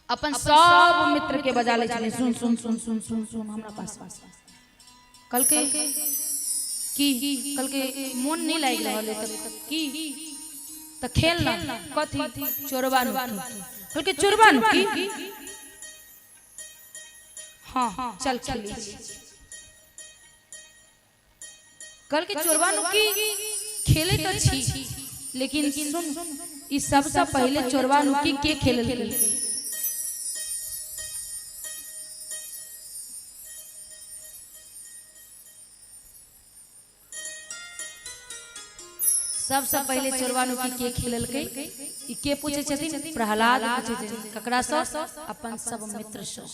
अपन सब मित्र के बजा लै छथिन। सुन सुन सुन सुन सुन सुन, हमरा पास कहलकै की? कहलकै मोन नहीं लागि रहल है। तऽ की? तऽ खेल ना। कथी? चोरबा नुकी। कहलकै चोरबा नुकी? हाँ, चल खेली। कहलकै चोरबा नुकी खेले तऽ छी, लेकिन सुन, ई सबसे पहले चोरबा नुकी के खेलल? सबसे पहले चोरबा नुकी के खेललकै? ई के पूछै छथिन? प्रहलाद पूछै छथिन। ककरा सँ? अपन सब मित्र सँ।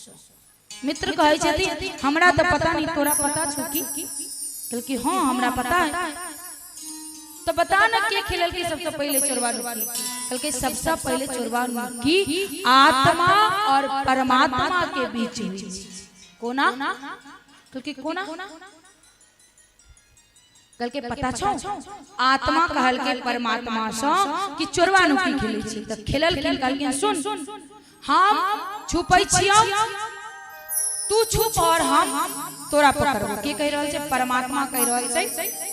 मित्र कहै छथिन हमरा तऽ पता नहीं, तोरा पता छौ की? कहलकै हाँ, हमरा पता है। तो बता ना, के खेललकै सबसे पहले चोरबा नुकी? कहलकै सबसे पहले चोरबा नुकी आत्मा और परमात्मा के बीच हुई छै। कोना? कहलकै कोना? कहलकै पता छौ, आत्मा कहलकै परमात्मा सँ कि चोरबा नुकी खेलै छी। तऽ खेललखिन। कहलखिन सुन, हम छुपै छियौ, तू छुप और हम तोरा पकड़बो। के कहि रहल छै? परमात्मा कहि रहल छै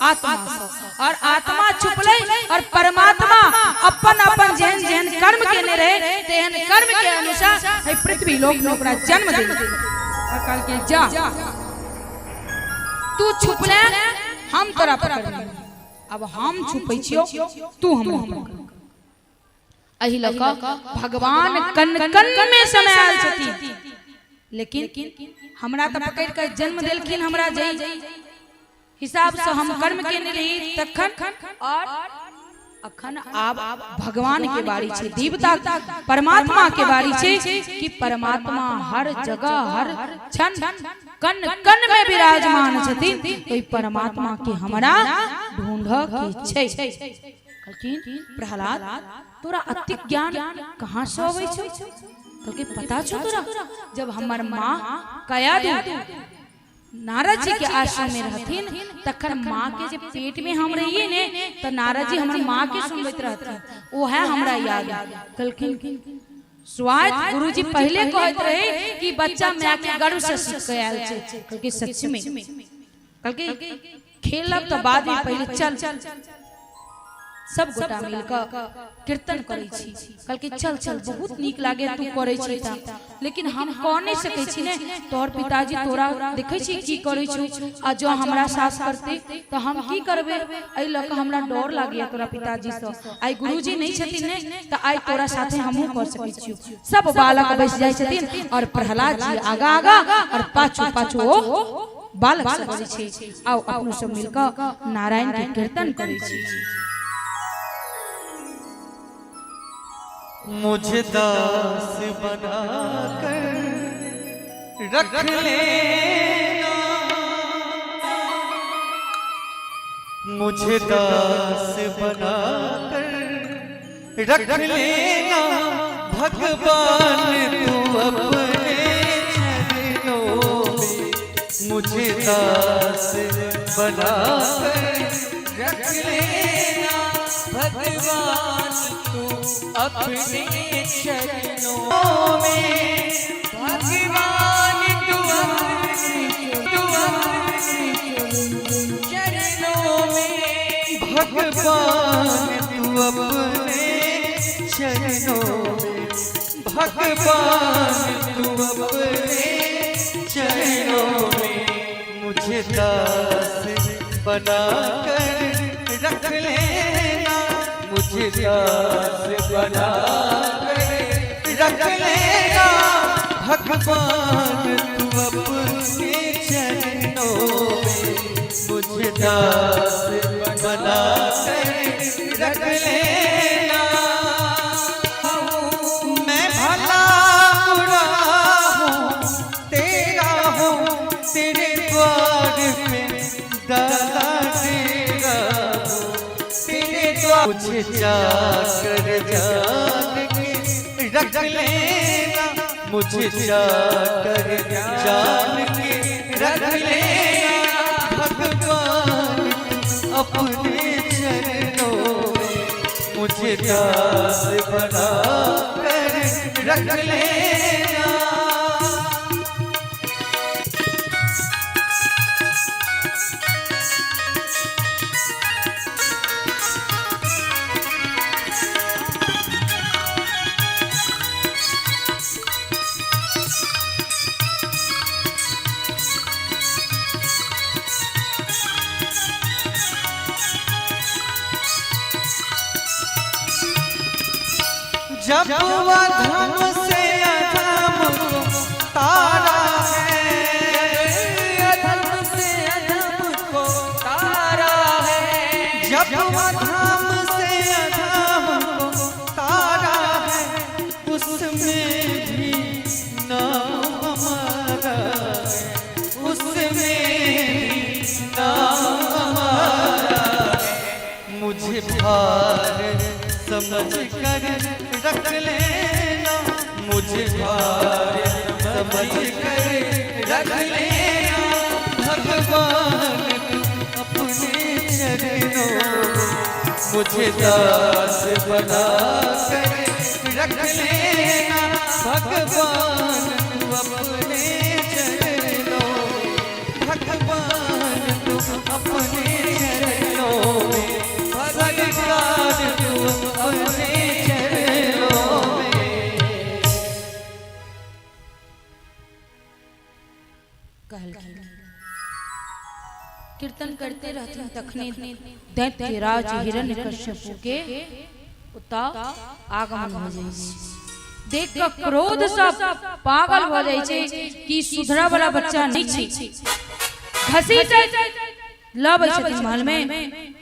आत्मा सँ। और आत्मा छुपलै और परमात्मा अपन अपन जेहन जेहन कर्म केने रहे, तेहन कर्म के अनुसार एहि पृथ्वी लोक में ओकरा जन्म देलकै और कहलकै जा, तू छुपले, हम तोरा पकड़बो। अब हम छुपै छियौ, तू हमरा पकड़। एहि लऽ कऽ भगवान कन कन में समायल छथिन, लेकिन हमरा तऽ पकड़ि कऽ जन्म देलखिन। हमरा जाहि हिसाब से हम कर्म केने रही तखन, और अखन आब भगवान के बारी छै, देवता परमात्मा के बारी छै कि परमात्मा हर जगह, हर क्षण, कण कण में विराजमान छथिन। ओहि परमात्मा के हमरा ढूंढऽ के छै। कहलखिन प्रहलाद, तोरा अतिक ज्ञान कहाँ से अबै छौ? कहलकै पता छौ तोरा, जब हमर माँ कयादू नारद जी के आश्रम में रहथिन, तखन माँ के जे पेट में हम रहिए ने, तऽ नारद जी हमर माँ के सुनबैत रहथिन, ओ है हमरा याद। कहलखिन स्वाद गुरुजी पहले कहैत रहे कि बच्चा माय के गर्भ से सीख के आयल छै। कहलकै सच में? कहलकै खेलब तऽ बाद में, पहले चल, सब गोटा मिल कऽ कीर्तन करै छी। कहलकै चल चल, बहुत नीक लागे तू करै छी तऽ, लेकिन हम कऽ नहि सकै छी ने, तोहर पिताजी तोरा देखै छी की करै छौ, आ जँ हमरा सास करतै तऽ हम की करबै? एहि लऽ कऽ हमरा डर लागैया तोरा पिताजीसँ। आइ गुरुजी नहि छथिन ने, तऽ आइ तोरा साथे हमहूँ कऽ सकै छियौ। सब बालक बैस जाइ छथिन और प्रहलाद जी आगा आगा और पाछू पाछू ओ बालक सब करै छै। आओ, अपनो सब मिलकऽ नारायण के कीर्तन करै छी। मुझे दास बना कर रख लेना, मुझे दास बना कर रख लेना, भगवान तू अपने चरणों में। मुझे दास बना कर रख लेना, भगवान तू अपने चरणों में। भगवान तू अपने चरणों में। भगवान तू अपने चरणों में। भगवान तू अपने चरणों में मुझे दास बना कर रख लेना, मुझे दास बना कर रख लेना। भगवान तू अपने चरणों में मुझे दास बना कर रख लेना। मैं भला बुरा हूँ तेरा हूँ, तेरे द्वार पे डाला तेरा हूँ, तेरे द्वार मुझे जाकर जान के रख लेना, मुझे जाकर जान के रख लेना। भगवान अपने चरणों में मुझे दास बना कर रख लेना। जब अधम से अधम को तारा है, अधम से अधम को तारा है, जब अधम से अधम को तारा है, उसमें भी नाम हमारा है, उसमें भी नाम हमारा है। मुझे भार समझ कर रख लेना, मुझे भार समझ कर रख लेना। भगवान अपने चरणों में मुझे दास बना कर रख लेना। भगवान तू अपने चरणों में, भगवान तू अपने चरणों में, सरकार तू अपने चरणों में। कहलखिन कीर्तन करते रहथिन तखने दैत्य राज हिरण्यकश्यपु के ओतऽ आगमन भऽ जाइ छै। देख कऽ क्रोध सँ पागल भऽ जाइ छै कि सुधरा वाला बच्चा नहि छै। घसीटैत लबै छथिन महल में,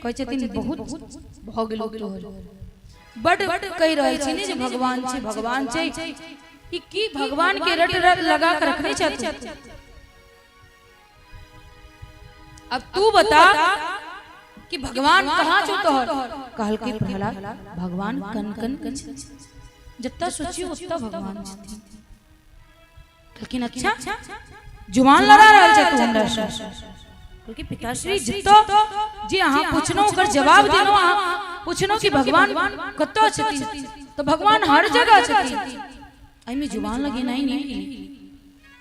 कहै छथिन बहुत भऽ गेलौ तोहर, बड कहि रहल छी ने जे भगवान छै भगवान छै, ई की भगवान के रट रट लगा के रखने छथि। अब तू बता कि भगवान कहाँ छौ तोहर। कहलकै प्रहलाद भगवान कन कन के छथिन, जतऽ सोचियो ओतऽ भगवान छथिन। कहलखिन अच्छा जुबान लड़ा रहल छै तू हमरा से। कहलखिन पिताश्री जतऽ जे अहाँ पुछलहुँ ओकर जवाब देलहुँ, अहाँ पुछलहुँ कि भगवान कतऽ छथिन तऽ भगवान हर जगह छथिन, एहिमे जुबान लगेनाइ नहि।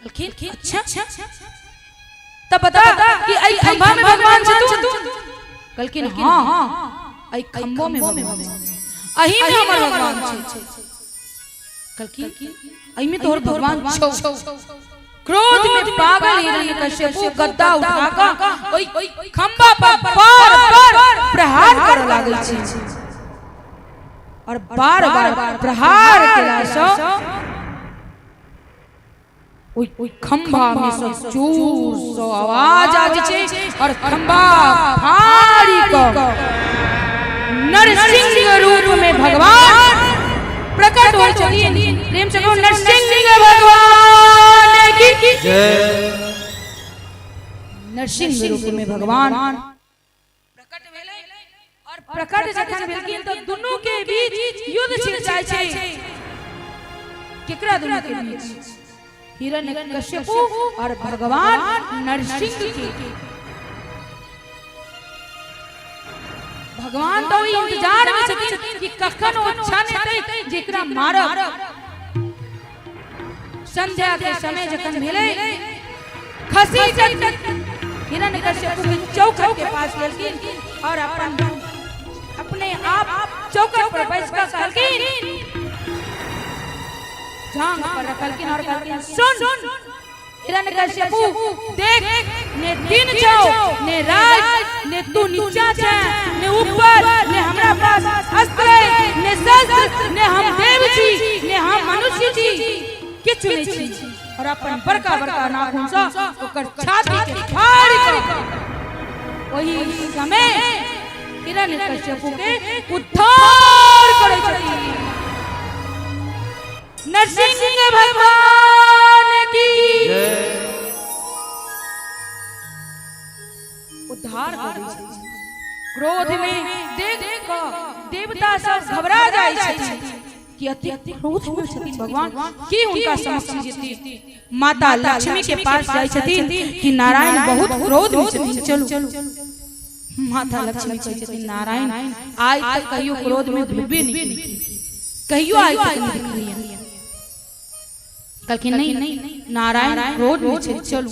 कहलखिन अच्छा तब बता कि एहि खंभा में भगवान छथुन। कहलखिन हाँ एहि खंभो में भगवान छथिन, एहि में हमर भगवान छै। कहलखिन एहि में तोहर भगवान छौ। क्रोध में पागल हिरण्यकश्यपु गद्दा उठा कऽ ओहि खंभा पर बार बार प्रहार करऽ लागल छै और बार बार प्रहार केला सँ ओहि खंभा में सँ जोर सँ आवाज आबै छै और खंभा फाड़ि कऽ नरसिंह रूप में भगवान प्रकट होइ छथिन। प्रेम से कहू नरसिंह भगवान की जय। नरसिंह रूप में भगवान प्रकट भेलै और प्रकट जखन भेलखिन तऽ दुनू के बीच युद्ध छिड़ जाइ छै। केकरा दुनू के बीच? हिरण्यकश्यपु और भगवान नरसिंह के। भगवान तो ओहि इंतजार में छथिन कि कखन ओ क्षण एतै जेकरा मारब। संध्या के समय जखन भेलै, खसी हिरण्यकश्यपु के चौखट के पास गेलखिन और अपन अपने आप चौखट पर बैस कऽ कहलखिन, जांग पर रखलखिन और कहलखिन, सुन हिरण्यकश्यपु, देख ने दिन छौ ने रात, ने तू नीचा छै ने ऊपर, ने हमरा पास अस्त्र ने शस्त्र, ने हम देव छी ने हम मनुष्य छी, किछु नहि छी। और अपन बड़का बड़का नाखून सँ ओकर छाती के फाड़ि कऽ ओहि समय हिरण्यकश्यपु के उद्धार करै छथिन। नरसिंह भगवान की। उद्धार करै छथिन। क्रोध में देख कऽ देवता सब घबरा जाइ छथिन कि अति क्रोध में छथिन भगवान, की हुनका समक्ष जेती। माता लक्ष्मी के पास जाइ छथिन कि नारायण बहुत क्रोध में छथिन, चलू। माता लक्ष्मी कहै छथिन, नारायण आइ तक कहियो क्रोध में भेबे नहीं केलखिन, कहियो आइ तक नहीं देखलियनि। कहलखिन नहीं नारायण क्रोध में छै, चलू।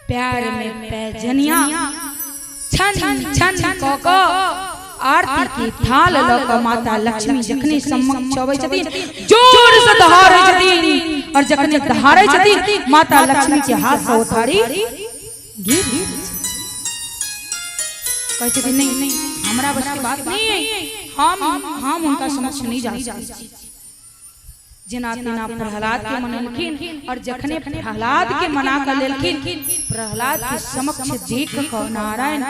प्यार में पैजनिया छन छन क क आरती के थाल ल क माता लक्ष्मी जखने सम्मुख अबै छथिन, जोर से दहाड़ै छथिन और जखने दहाड़ै छथिन माता लक्ष्मी के हाथ से ओ थारी गिर कहै छथिन, नहीं हमरा बस के बात नहीं है, हम हुनका समक्ष नहीं जा सकै छी। जेना तेना प्रहलाद के मनेलखिन और जखने प्रहलाद के मना कर लेलखिन, प्रहलाद के समक्ष देख क नारायण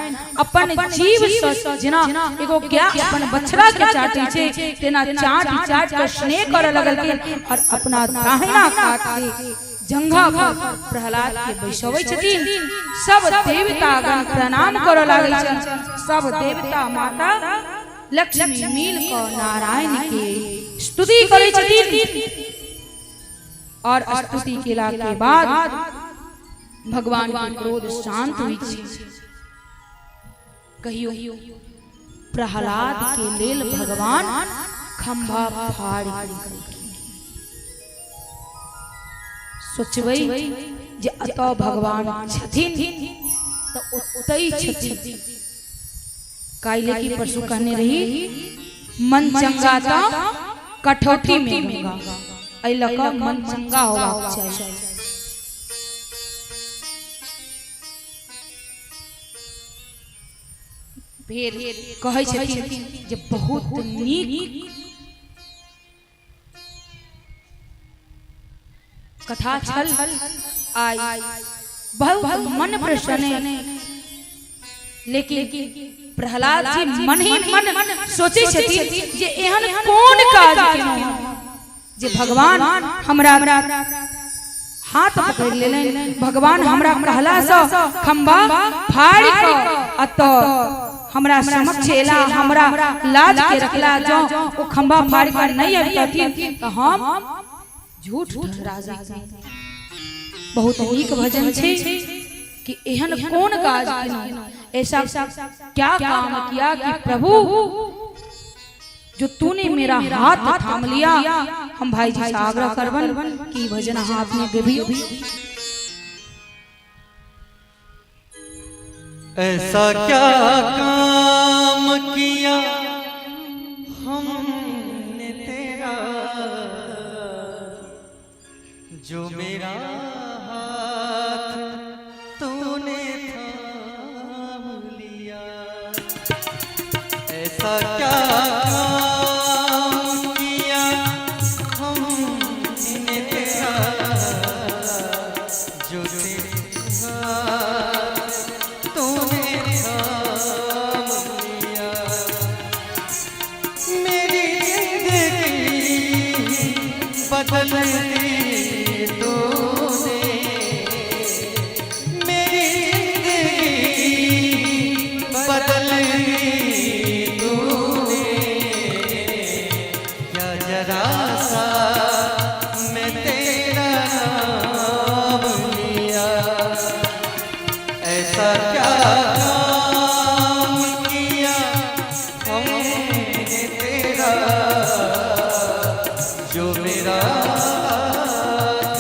अपन जीव सँ जेना एगो गाय अपन बछड़ा के चाटै छै तेना चाट चाट के स्नेह करऽ लगलखिन और अपना दाहिना कात के जंघा पर प्रहलाद के बैसबै छथिन। सब देवतागण प्रणाम करऽ लागै छनि। सब देवता माता लक्ष्मी मिल क नारायण के स्तुति करै छथिन और स्तुति केला के बाद भगवान के क्रोध शांत होइ छै। कहियो प्रहलाद के लेल भगवान खंभा फाड़ि देलखिन। सोचबै जे अतः भगवान छथिन तऽ ओतहि छथिन। काल्हि की परसू कहने रही, मन चंगा तऽ कठौती में गंगा। एहि लऽ कऽ मन चंगा होबाक चाही। फेर कहै छथिन जे बहुत नीक कथा छल, आइ बहुत मन प्रसन्न, लेकिन प्रहलाद जी मन ही मन सोचै छथिन जे एहन कोन काज केलहुँ जे भगवान हमरा हाथ पकड़ि लेलनि, भगवान हमरा कहलासँ खम्भा फाड़ि कऽ अतऽ हमरा समक्ष एला, हमरा लाज के रखला। जँ ओ खम्भा फाड़ि कऽ नहि अबितथिन तऽ हम झूठ ठहरा जैतियै। बहुत नीक भजन छै कि एहन कोन काज केलहुँ, ऐसा क्या काम किया कि प्रभु जो तूने मेरा हाथ थाम लिया। हम भाई जी से आग्रह करबन कि भजन अहाँ अपने गबियौ। ऐसा क्या काम किया हमने तेरा जो मेरा हाथ तूने थाम लिया। ऐसा क्या काम किया हमने तेरा जो तेरा हाथ तूने थाम लिया। मेरी जिंदगी बदल दी तूने, मेरी जिंदगी बदल दी तूने। क्या जरा सा मैं तेरा नाम लिया। ऐसा क्या काम किया हमने तेरा जो मेरा हाथ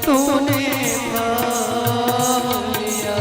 तूने थाम लिया।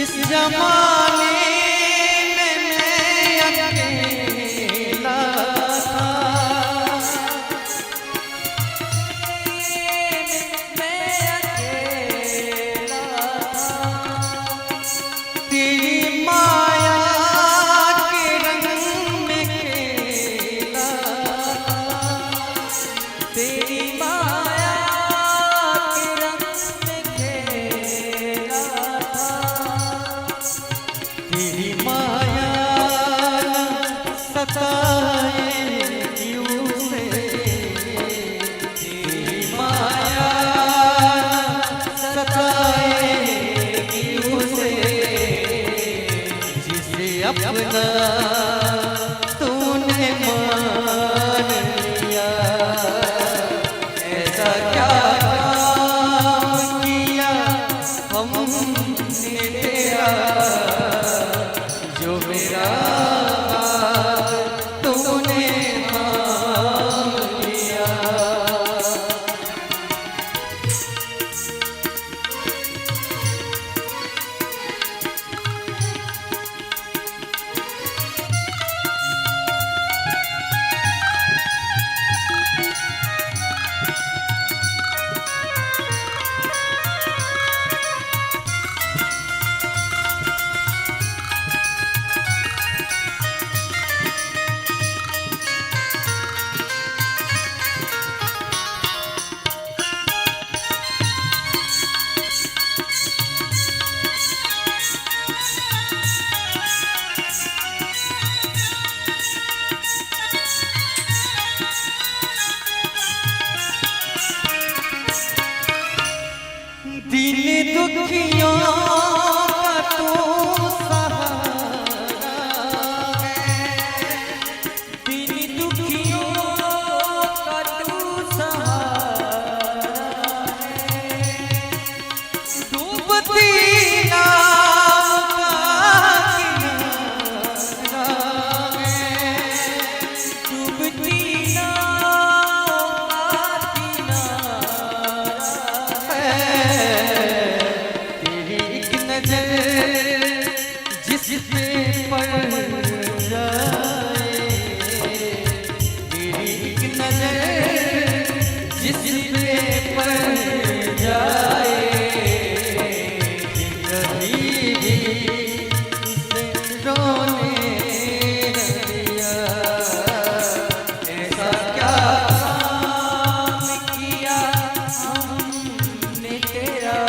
इस जमाने में मैं अकेला था, मैं अकेला था, तेरी माया के रंग में खेला, तेरी माया के रंग में खेला था, तेरी माया न सताएगी उसे, तेरी माया न सताएगी उसे, जिसे अपना तूने मान लिया। ऐसा क्या काम किया हमने तेरा, जो मेरा हाथ तूने थाम लिया। दीन दुखियों का तू सहारा है, दीन दुखियों का तू सहारा है, डूबती नाव का किनारा है, डूबती नाव का किनारा है। तेरी एक नजर जिस पे पड़ जाए, तेरी एक नजर जिस पे पड़ जाए, कभी भी उसे रोने न दिया। ऐसा क्या काम किया हमने तेरा,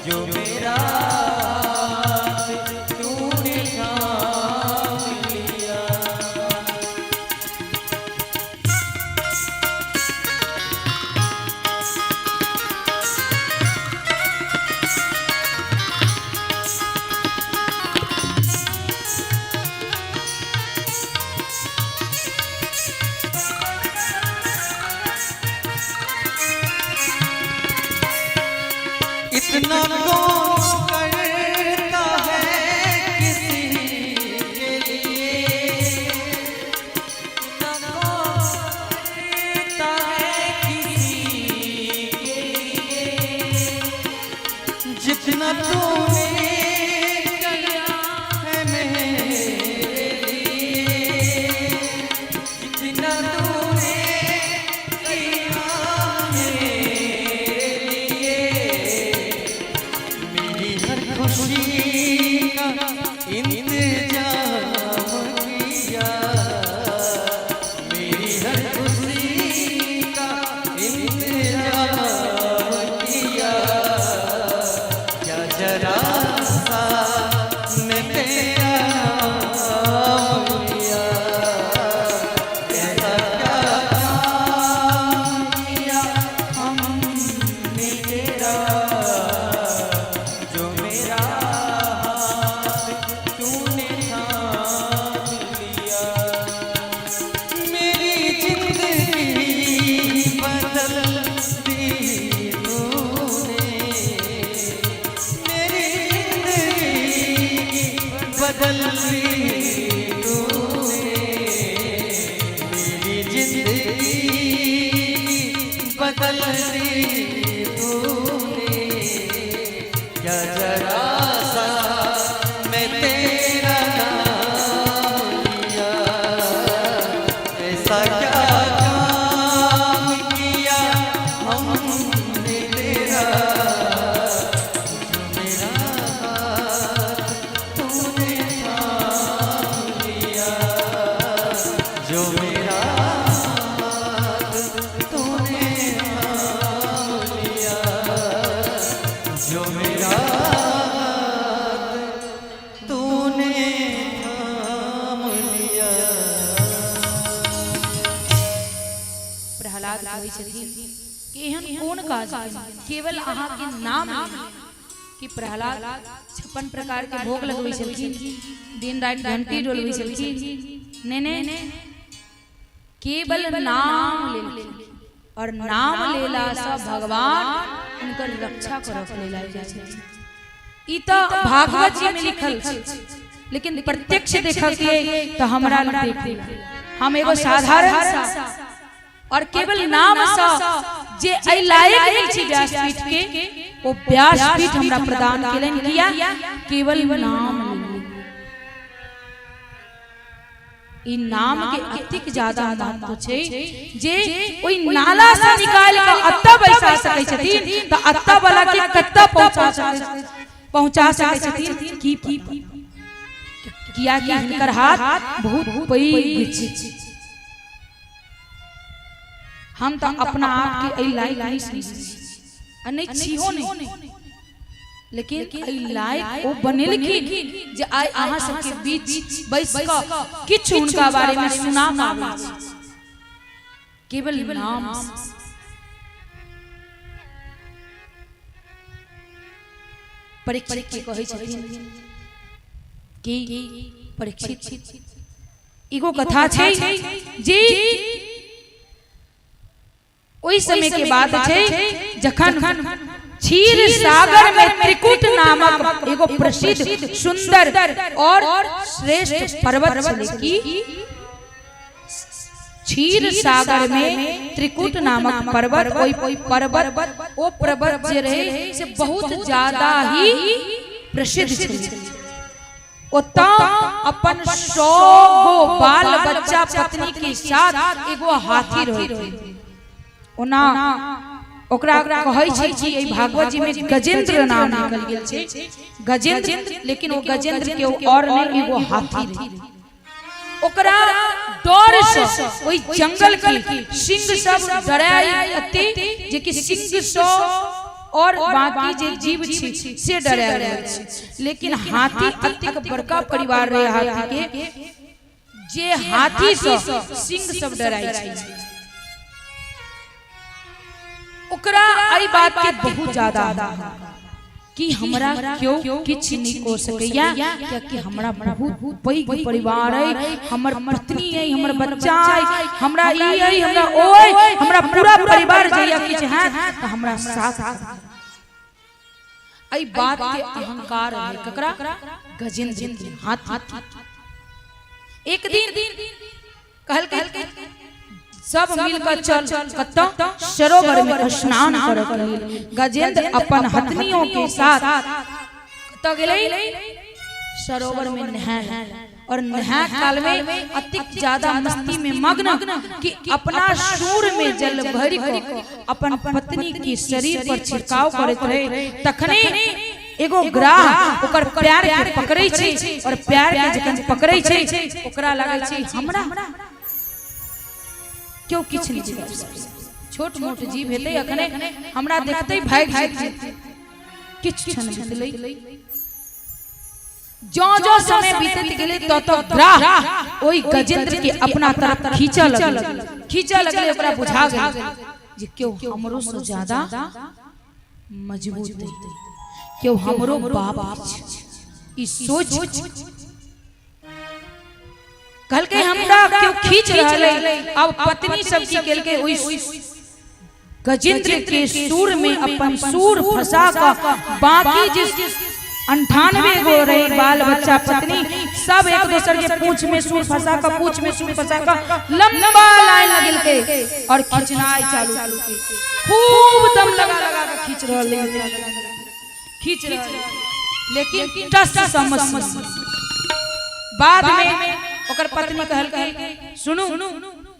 जो मेरा हाथ तूने थाम लिया। इतना कौन करता है किसी के लिए, इतना कौन करता है किसी के लिए, जितना तूने किया है मेरे लिए, जितना तूने किया मेरे लिए, मेरी हर खुशी का इंतजाम किया, मेरी हर खुशी का इंतजाम किया। क्या जरा सा मैं तेरा नाम लिया, ऐसा क्या काम किया हमने तेरा, जो मेरा हाथ तूने थाम लिया। मेरी जिंदगी बदल दी तूने, मेरी जिंदगी बदल दी तूने, मेरी जिंदगी बदल दी तूने। क्या जरा जो मेरा हाथ तूने थाम लिया। प्रहलाद कहै छथिन कि एहन कोन काज केलहुँ? केवल अहाँके नाम लेलहुँ। कि प्रहलाद 56 प्रकार के भोग लगबै छलखिन, दिन राति घंटी डोलबै छलखिन। नहि नहि, केवल नाम लेलखिन और नाम लेलासँ भगवान हुनकर रक्षा करऽ के लेल आबि जाइ छथिन। ई तऽ भागवत जी में लिखल छै, लेकिन प्रत्यक्ष देखऽ के तऽ हमरा देख हम एगो साधारण सा और केवल नाम सँ जे एहि लायक नहि छी व्यासपीठ के, ओ व्यासपीठ हमरा प्रदान केलनि। किया? केवल नाम लेलनि। ई नाम के अतिक ज्यादा महत्व छै जे ओहि नाला से निकालि कऽ अतऽ बैसा सकै छथिन तऽ अतऽ वाला के कतऽ पहुंचा सकै छथिन की पता। किया कि हिनकर हाथ बहुत पैघ छै। हम तऽ अपना आप के एहि लायक नहि समझै छी आ नहि छिहो नहि, लेकिन एहि लायक ओ बनेलखिन जे आइ अहाँ सबके बीच बैस कऽ किछु हुनका बारे में सुना पाबै छी, केवल नाम से। परीक्षित के कहै छथिन कि परीक्षित, एगो कथा छै जे ओहि समय के बात छै जखन क्षीर सागर में त्रिकुट नामक एगो प्रसिद्ध सुंदर और श्रेष्ठ पर्वत छलै। कि क्षीर सागर में त्रिकुट नामक पर्वत, ओहि पर्वत ओ पर्वत जे रहे से बहुत ज्यादा ही प्रसिद्ध छलै। ओतऽ अपन 100 गो बाल बच्चा पत्नी के साथ एगो हाथी रहैत रहे। ओना ओकरा कहै छै कि एहि भागवत जी में गजेंद्र नाम लिखल गेल छै, गजेंद्र, लेकिन ओ गजेंद्र के और नहि एगो हाथी रहे। ओकरा डर से ओहि जंगल के सिंह सब डराय अति, जे कि सिंह से और बाकी जे जीव छी से डरायल रहै छै, लेकिन हाथी अतिक बड़का परिवार रहे हाथी के, जे हाथी से सिंह सब डराय छै। ओकरा एहि बात के बहुत ज्यादा कि हमरा केओ किछु नहि कऽ सकैया, कियाकि हमरा बहुत पैघ परिवार अइ, हमर पत्नी अइ, हमर बच्चा अइ, हमरा ई अइ, हमरा ओ अइ, हमरा पूरा परिवार जहिया किछु हैत तऽ हमरा साथ। एहि बात के अहंकार रहै ककरा? गजेंद्र के, हाथी। एक दिन कहलकै सब मिलकर चल कतऽ? सरोवर में स्नान करऽ के लेल। गजेंद्र अपन हथनियों के साथ कतऽ गेलै? सरोवर में नहाय, और नहाय काल में अतिक ज्यादा मस्ती में मग्न कि अपना सूर में जल भरि कऽ अपन पत्नी के शरीर पर छिड़काव करैत रहे। तखने एगो ग्राह ओकर प्यार के पकड़ै छै, और प्यार के जखन पकड़ै छै ओकरा लागै छै हमरा केओ किछु नहि बिगाड़ सकै, छोट मोट जीव हेतै अखने हमरा देखतै भागि जेतै। किछु क्षण बीतलै, जँ जँ समय बीतैत गेलै तो तो ग्राह ओहि गजेंद्र के अपना तरफ खींचऽ लगलै, खींचऽ लगलै। ओकरा बुझा गेलै जे केओ हमरो से ज्यादा मजबूत है, केओ हमरो बाप छै। ई सोच कहलकै हमरा केओ खींच रहल है। अब पत्नी सब की केलकै? ओहि गजेंद्र के सूर में अपन सूर फंसा कऽ बाकी जे 98 गो रहे बाल बच्चा पत्नी सब एक दोसर के पूंछ में सूर फंसा कऽ, पूंछ में सूर फंसा कऽ लंबा लाइन लगेलकै और खींचनाइ चालू केलकै। खूब दम लगा लगा कऽ खींच रहल रहै, खींच रहल, लेकिन टस समझ। बाद में ओकर पत्नी कहलकै, सुनू,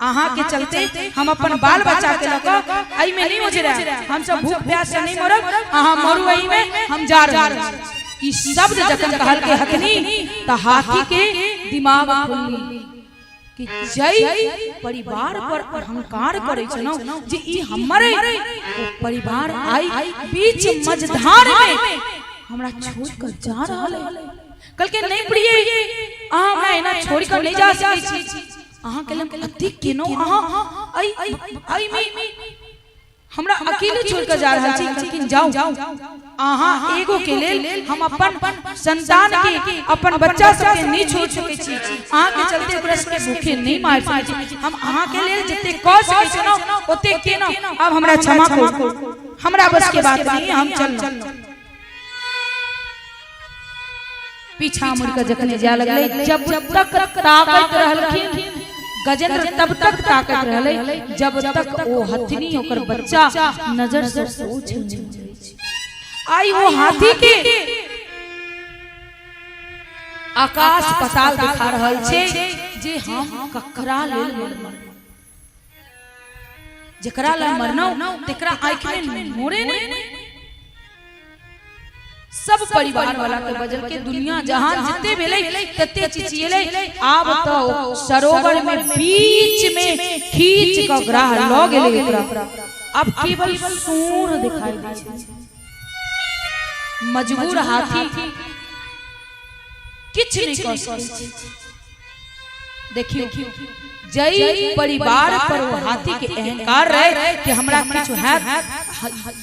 अहाँ के चलते हम अपन बाल बच्चा के लऽ कऽ एहिमे नहि ओझरायब, हम सब भूख प्यास से नहि मरब, अहाँ मरू एहिमे, हम जा रहल छी। ई शब्द जखन कहलकै हथनी तऽ हाथी के दिमाग खुलली। कि जय परिवार पर अहंकार करे छै न जे ई हमरे ओ परिवार आई बीच मझधार में हमरा छोड़ कर जा रहल है। कहलकै नहीं प्रिय, अहाँ हमरा एना छोड़ कर नहीं जा सकै छी। अहाँ के लेल अति केनो अहाँ अइ अइ में हमरा अकेले छोड़ कर जा रहल छी। लेकिन जाओ, अहाँ एगो के लेल हम अपन संतान के अपन बच्चा सब के नहीं छोड़ सकै छी। अहाँ के चलते ओकरा सबके भूखे नहीं मार सकै छी। हम अहाँ के लेल जते कऽ सकै छी न ओते केनो। अब हमरा क्षमा करू, हमरा बस के बात नहीं, हम चललहुँ। पीछा मुड़ के जखने जाय लगलै, जब तक ताकत रहलखिन गजेंद्र तब तक ताकत रहलै जब तक ओ हथनी ओकर बच्चा नजर से ओझल नहि होइ छै। आई वो हाथी के आकाश पताल दिखा रहल छै जे हम ककरा लेल मरलहुँ, जेकरा लेल मरलहुँ तेकरा आँखि में नोरे नहि। सब परिवार वाला के बजल के दुनिया जहान जितने भेलै तते चिचियेलै। आब तो सरोवर में बीच में खींच क ग्राह ल गेलै ओकरा। अब केवल सूर दिखाई दै छै। मजबूर हाथी किछ नहीं कह सकै छै। देखियो, जई परिवार पर वो हाथी के अहंकार रहे कि हमरा किछु हैत,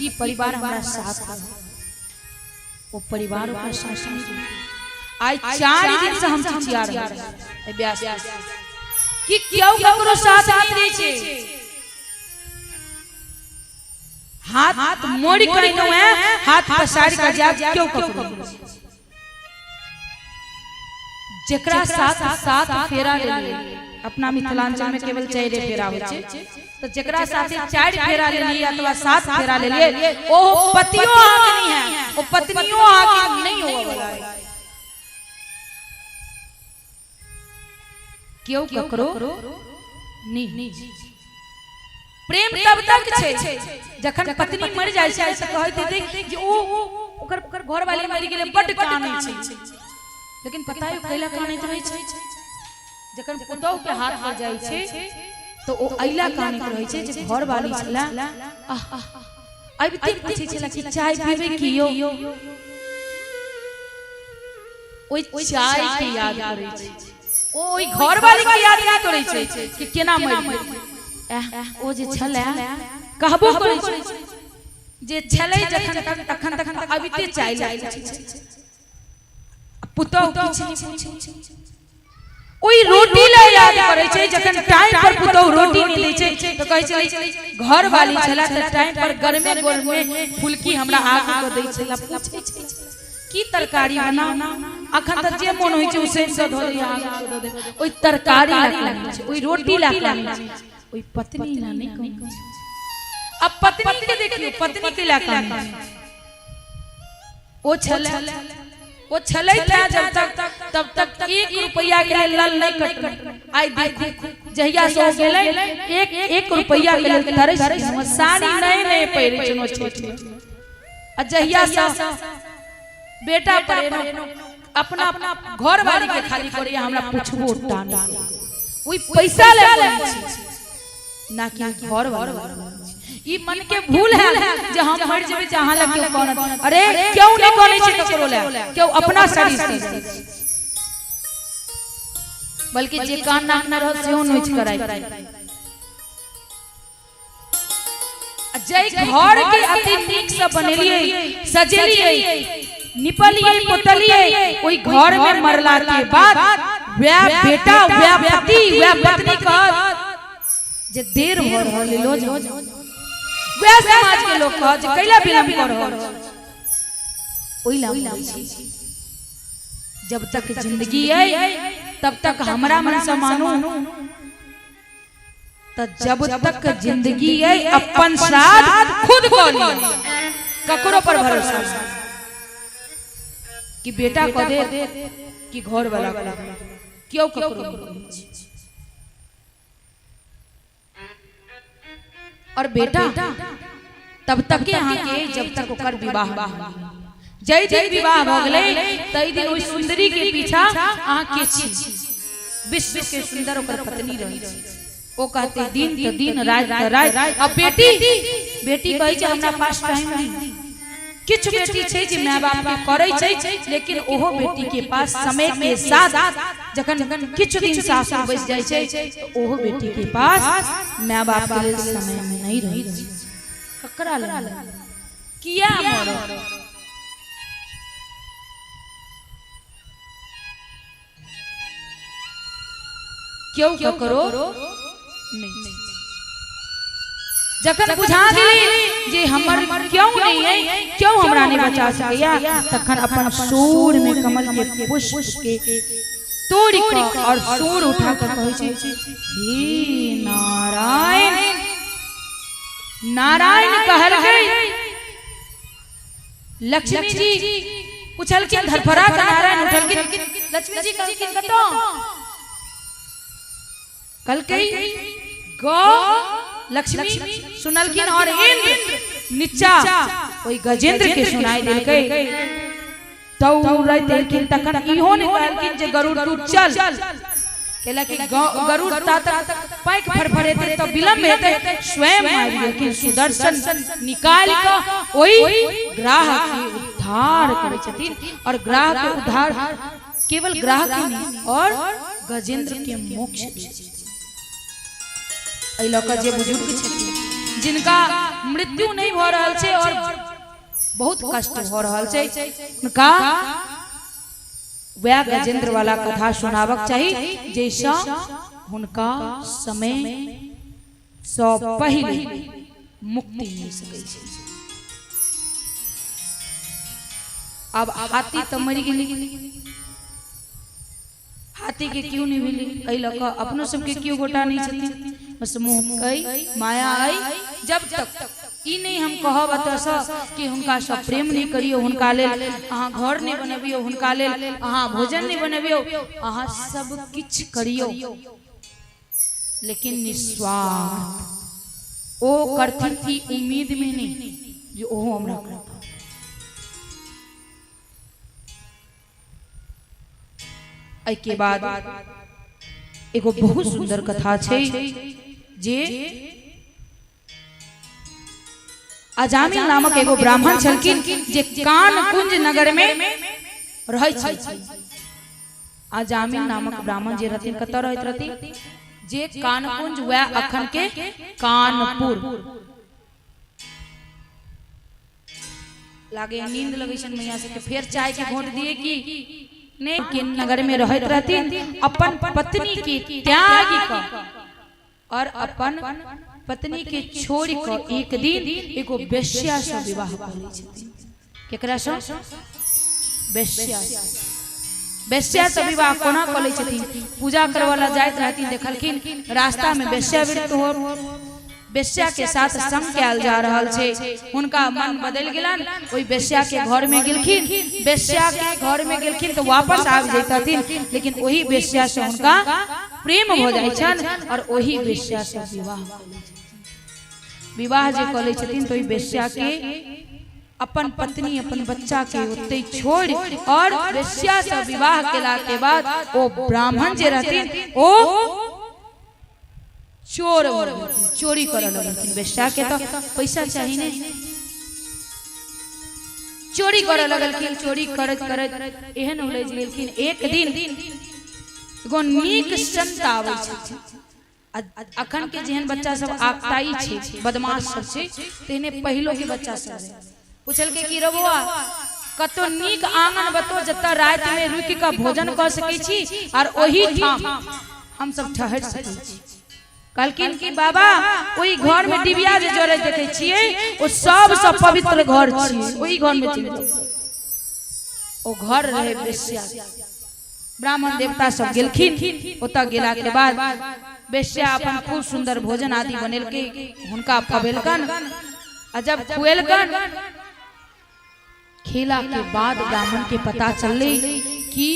ई परिवार हमरा साथ है, वो परिवार ओकरा साथ नहीं। आइ 4 दिन से हम चिचिया रहल छी व्यास कि केओ ककरो साथ नहीं दै छै। हाथ मोड़ के अइलहुँ हैं, हाथ पसारि के जायब, केओ ककरो नहीं। जेकरा साथ सात फेरा लेलिए, अपना मिथिलांचल में केवल 4 फेरा होइ छै, तो जेकरा साथे 4 फेरा लेलिए अथवा 7 फेरा लेलिए, ओ पतियो अहाँके नहीं है, ओ पत्नियो अहाँके नहीं होवे वाला है। केओ ककरो नहीं। प्रेम तब तक छै जखन पत्नी मर जाइ छै तऽ कहैत हेतै जे ओ ओकर घरवाली मरि गेलै, बड्ड कानै छै। लेकिन पता है कैला कानैत रहै छै? जखन पुतोह के हाथ पर जाइ छै तऽ ओ अइला कानैत रहै छै जे घरवाली छला, आह अबिते पूछै छला कि चाय पीबै की यौ? ओहि चाय के याद करै छै, ओ ओहि घरवाली के याद नहि करै छै कि केना मरि गेल। ओ जे छलै कहबो करै छै जे छलै जखन तक तखन तक अबिते चाय लागै छै। पुतोह किछु नहि पूछै छै, ओहि रोटी लए याद करै छै। जखन टाइम पर पुतोह रोटी नहि दै छै तऽ कहै छै घरवाली छलै तऽ टाइम पर गरमे गरमे फुलकी हमरा आगू कऽ दै छलै। पूछै छै की तरकारी बनाउ, अखन तऽ जे मोन होइ छै उसैन कऽ धऽ दैया, आगू कऽ दऽ दै। ओहि तरकारी लए कानै छै, ओहि रोटी लए कानै छै, ओहि पत्नी लए नहि कानै छै। अब पत्नी के देखियौ, पत्नी के लए कानै छै। ओ छलै था जब तक तब तक 1 रुपैया के लेल लल नहीं कटलै। आइ देखू जहिया से हो गेलै 1 रुपैया के लेल तरस गेलहुँ, साड़ी नए नए पहिरै छलहुँ छठि में। आ जहिया से बेटा परेनो अपना घरवाली के खाली करैया, हमरा पुछबो टा नहि। ओहि पैसा लए करै छी ना कि घरवाला। ई मन के भूल है जे हम मर जेबै जे अहाँ लग केओ कानत। अरे क्यों नहीं कानै छै ककरो लए, केओ अपना शरीर से जाइ छै। बल्कि जे कान नाक न रहत सेहो नोचि कराइ। जै घर के अति नीक से बनेलिए, सजेलिए, निपलिए, पोतलिए, ओहि घर में मरला के बाद वैह बेटा, वैह पति, वैह पत्नी कहत जे देर भऽ रहल है, लो जाओ। वैह समाज के लोग कहत जे कैला विलम्ब कऽ रहल छी। ओहि ला बोलै छी, जब तक जिंदगी है तब तक हमरा मन से मानू, त जब तक जिंदगी है अपन श्राद्ध खुद कऽ लिअ, ककरो पर भरोसा नहीं कि बेटा कऽ दे कि घर वाला कऽ दे, केओ ककरो नहि कहै छै। और बेटा तब तक के अहाँ के जब तक ओकर विवाह नहि होइए। जै दिन विवाह भऽ गेलै तै दिन ओहि सुंदरी के पीछा अहाँ के छी, विश्व के सुंदर ओकर पत्नी रहै छै। ओ कहते दिन त दिन राति त राति। आ बेटी बेटी कहै छै हमरा पास टाइम नहीं। किछु बेटी छै जे माय बाप के करै छै, लेकिन ओहो बेटी के पास समय के साथ जखन किछु दिन सासुर बसि जाइ छै तऽ ओहो बेटी के पास माय बाप के लेल समय नहीं रहै छै। ककरा लग किया मरब? क्यों ककरो नहीं। जखन बुझा गेलै जे हमर क्यों नहीं है, क्यों हमरा नहीं बचा सकैया, तखन अपन सूर में कमल के पुष्प के तोड़ि कऽ और सूर उठा कऽ कहै छै, हे नारायण। नारायण कहलकै। लक्ष्मी जी पुछलखिन, धरफड़ा कऽ नारायण उठलखिन। लक्ष्मी जी कहलखिन कतऽ? कहलकै ग लक्ष्मी सुनलखिन और इंद्र नीचा ओहि गजेंद्र के सुनाई देलकै। दौड़ैत एलखिन। तखन इहो नहि कहलखिन जे गरुड़ तू चल, कैला कि गरुड़ ता तक पैक फरफरेतै तऽ विलम्ब हेतै। स्वयं आबि गेलखिन, सुदर्शन निकालि कऽ ओहि ग्राह के उद्धार करै छथिन। और ग्राह के उद्धार केवल ग्राह के नहि, और गजेंद्र के मोक्ष दै छथिन। एहि लऽ कऽ जे बुजुर्ग छथिन जिनका मृत्यु नहि भऽ रहल छै और बहुत कष्ट भऽ रहल छै, हुनका वएह गजेंद्र वाला कथा सुनाबक चाही, जाहिसँ हुनका समय सँ पहिले मुक्ति मिल सकै छै। आब हाथी तऽ मरि गेलै, हाथी के क्यों नहीं भेलै? एहि लऽ कऽ अपनो सबके केओ गोटा नहि छथिन। बस मोह अइ, माया अइ। जब तक ई नहि हम कहब एतऽसँ कि हुनकासँ प्रेम नहि करियौ, हुनका लेल अहाँ घर नहि बनबियौ, हुनका लेल अहाँ भोजन नहि बनबियौ, अहाँ सब किछु करियौ लेकिन निस्वार्थ। ओ करथिन ई उम्मीद में नहीं जे ओहो हमरा करता। एहिके बाद एगो बहुत सुंदर कथा छै जे अजामिल नामक एगो ब्राह्मण छलखिन जे कानकुंज नगर में रहै छलखिन। अजामिल नामक ब्राह्मण जे रहथिन कतऽ रहैत रहथिन? जे कानकुंज वएह अखन के कानपुर। लागे नींद लगै छनि मैया सबके, फेर चाय के घोंट दिए कि नहि? के नगर में रहैत रहथिन, अपन पत्नी के त्याग कऽ और अपन पत्नी के छोड़ि कऽ एक दिन एगो वेश्या से विवाह कऽ लै छथिन। केकरा सँ? वेश्या सँ। वेश्या से विवाह कोना कऽ लै छथिन? पूजा करबऽ ला जाइत रहथिन, देखलखिन रास्ता में वेश्यावृत्त हो वेश्या के साथ संग कयल जा रहल छै। हुनका मन बदलि गेलनि, ओहि वेश्या के घर में गेलखिन। वेश्या के घर में गेलखिन तऽ वापस आबि जैतथिन, लेकिन ओहि वेश्या से हुनका प्रेम भऽ जाइ छनि और ओहि वेश्या से विवाह कऽ लै छथिन। विवाह जे कऽ लै छथिन तऽ ओहि वेश्या के अपन पत्नी अपन बच्चा के ओतै छोड़ि और वेश्या से विवाह केला के बाद ओ ब्राह्मण जे रहथिन ओ चोर भऽ गेलखिन, चोरी करऽ लगलखिन। वेश्या के तऽ पैसा चाही ने, चोरी करऽ लगलखिन। चोरी करैत करैत एहन उलझि गेलखिन, एक दिन एगो नीक संत आबै छथिन। आ अखन के जेहन बच्चा सब आकताई छै, बदमाश सब छै, तेहने पहिलो के बच्चा सब रहै। पुछलकै कि रौ बौआ, कतौ नीक आंगन बतो जतऽ राति में रुकि कऽ भोजन कऽ सकै छी और ओहि ठाम हम सब ठहरि सकै छी। कहलखिन कि बाबा, ओहि घर में डिबिया जे जरैत देखै छियै ओ सबसँ पवित्र घर छियै, ओहि घर में चलि जाउ। ओ घर रहै वेश्या। ब्राह्मण देवता सब गेलखिन। ओतऽ गेला के बाद वेश्या अपन खूब सुंदर भोजन आदि बनेलकै, हुनका खुएलकन। आ जब खुएलकन, खेला के बाद ब्राह्मण के पता चललै कि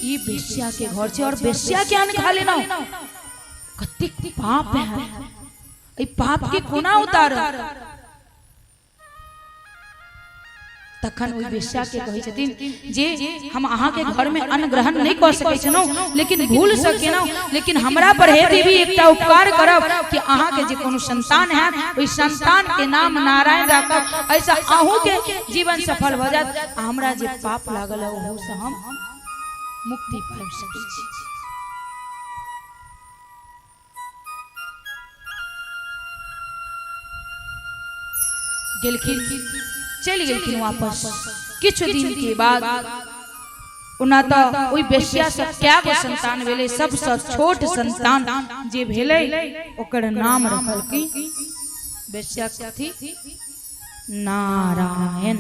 ई वेश्या के घर छै और वेश्या के अन्न खा लेलहुँ, कतेक पाप है, एहि पाप के कोना उतारब? तखन ओहि वेश्याके कहै छथिन जे हम अहाँके घरमे अन्न ग्रहण नहि कऽ सकै छलहुँ, लेकिन भूलसँ केलहुँ, लेकिन हमरा पर हे देवी एकटा उपकार करब कि अहाँके जे कोनो संतान हैत ओहि संतानके नाम नारायण राखब, एहिसँ अहूँके जीवन सफल भऽ जायत आ हमरा जे पाप लागल है ओहूसँ हम मुक्ति पाबि सकै छी। गेलखिन, चलि गेलखिन वापस। किछु दिन के बाद ओना तऽ ओहि बेश्या से कए गो संतान भेलै, सबसँ छोट संतान जे भेलै ओकर नाम रखलखिन बेश्या कथी, नारायण।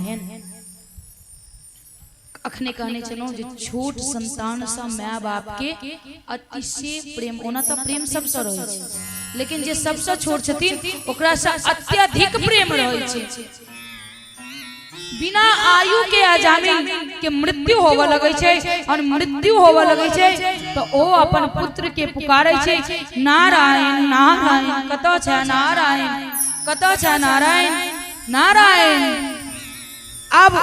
अखने कहने छलहुँ जे छोट संतानसँ माय बापके अतिशय प्रेम, ओना तऽ प्रेम सबसँ रहै छै, लेकिन जे सबसँ छोट छथिन ओकरासँ अत्यधिक प्रेम रहै छै। बिना आयु के अजामिल के मृत्यु होबऽ लगै छै और मृत्यु होबऽ लगै छै तऽ ओ अपन पुत्र के पुकारै छै, नारायण नारायण, कतऽ छै नारायण, कतऽ छै नारायण नारायण। अब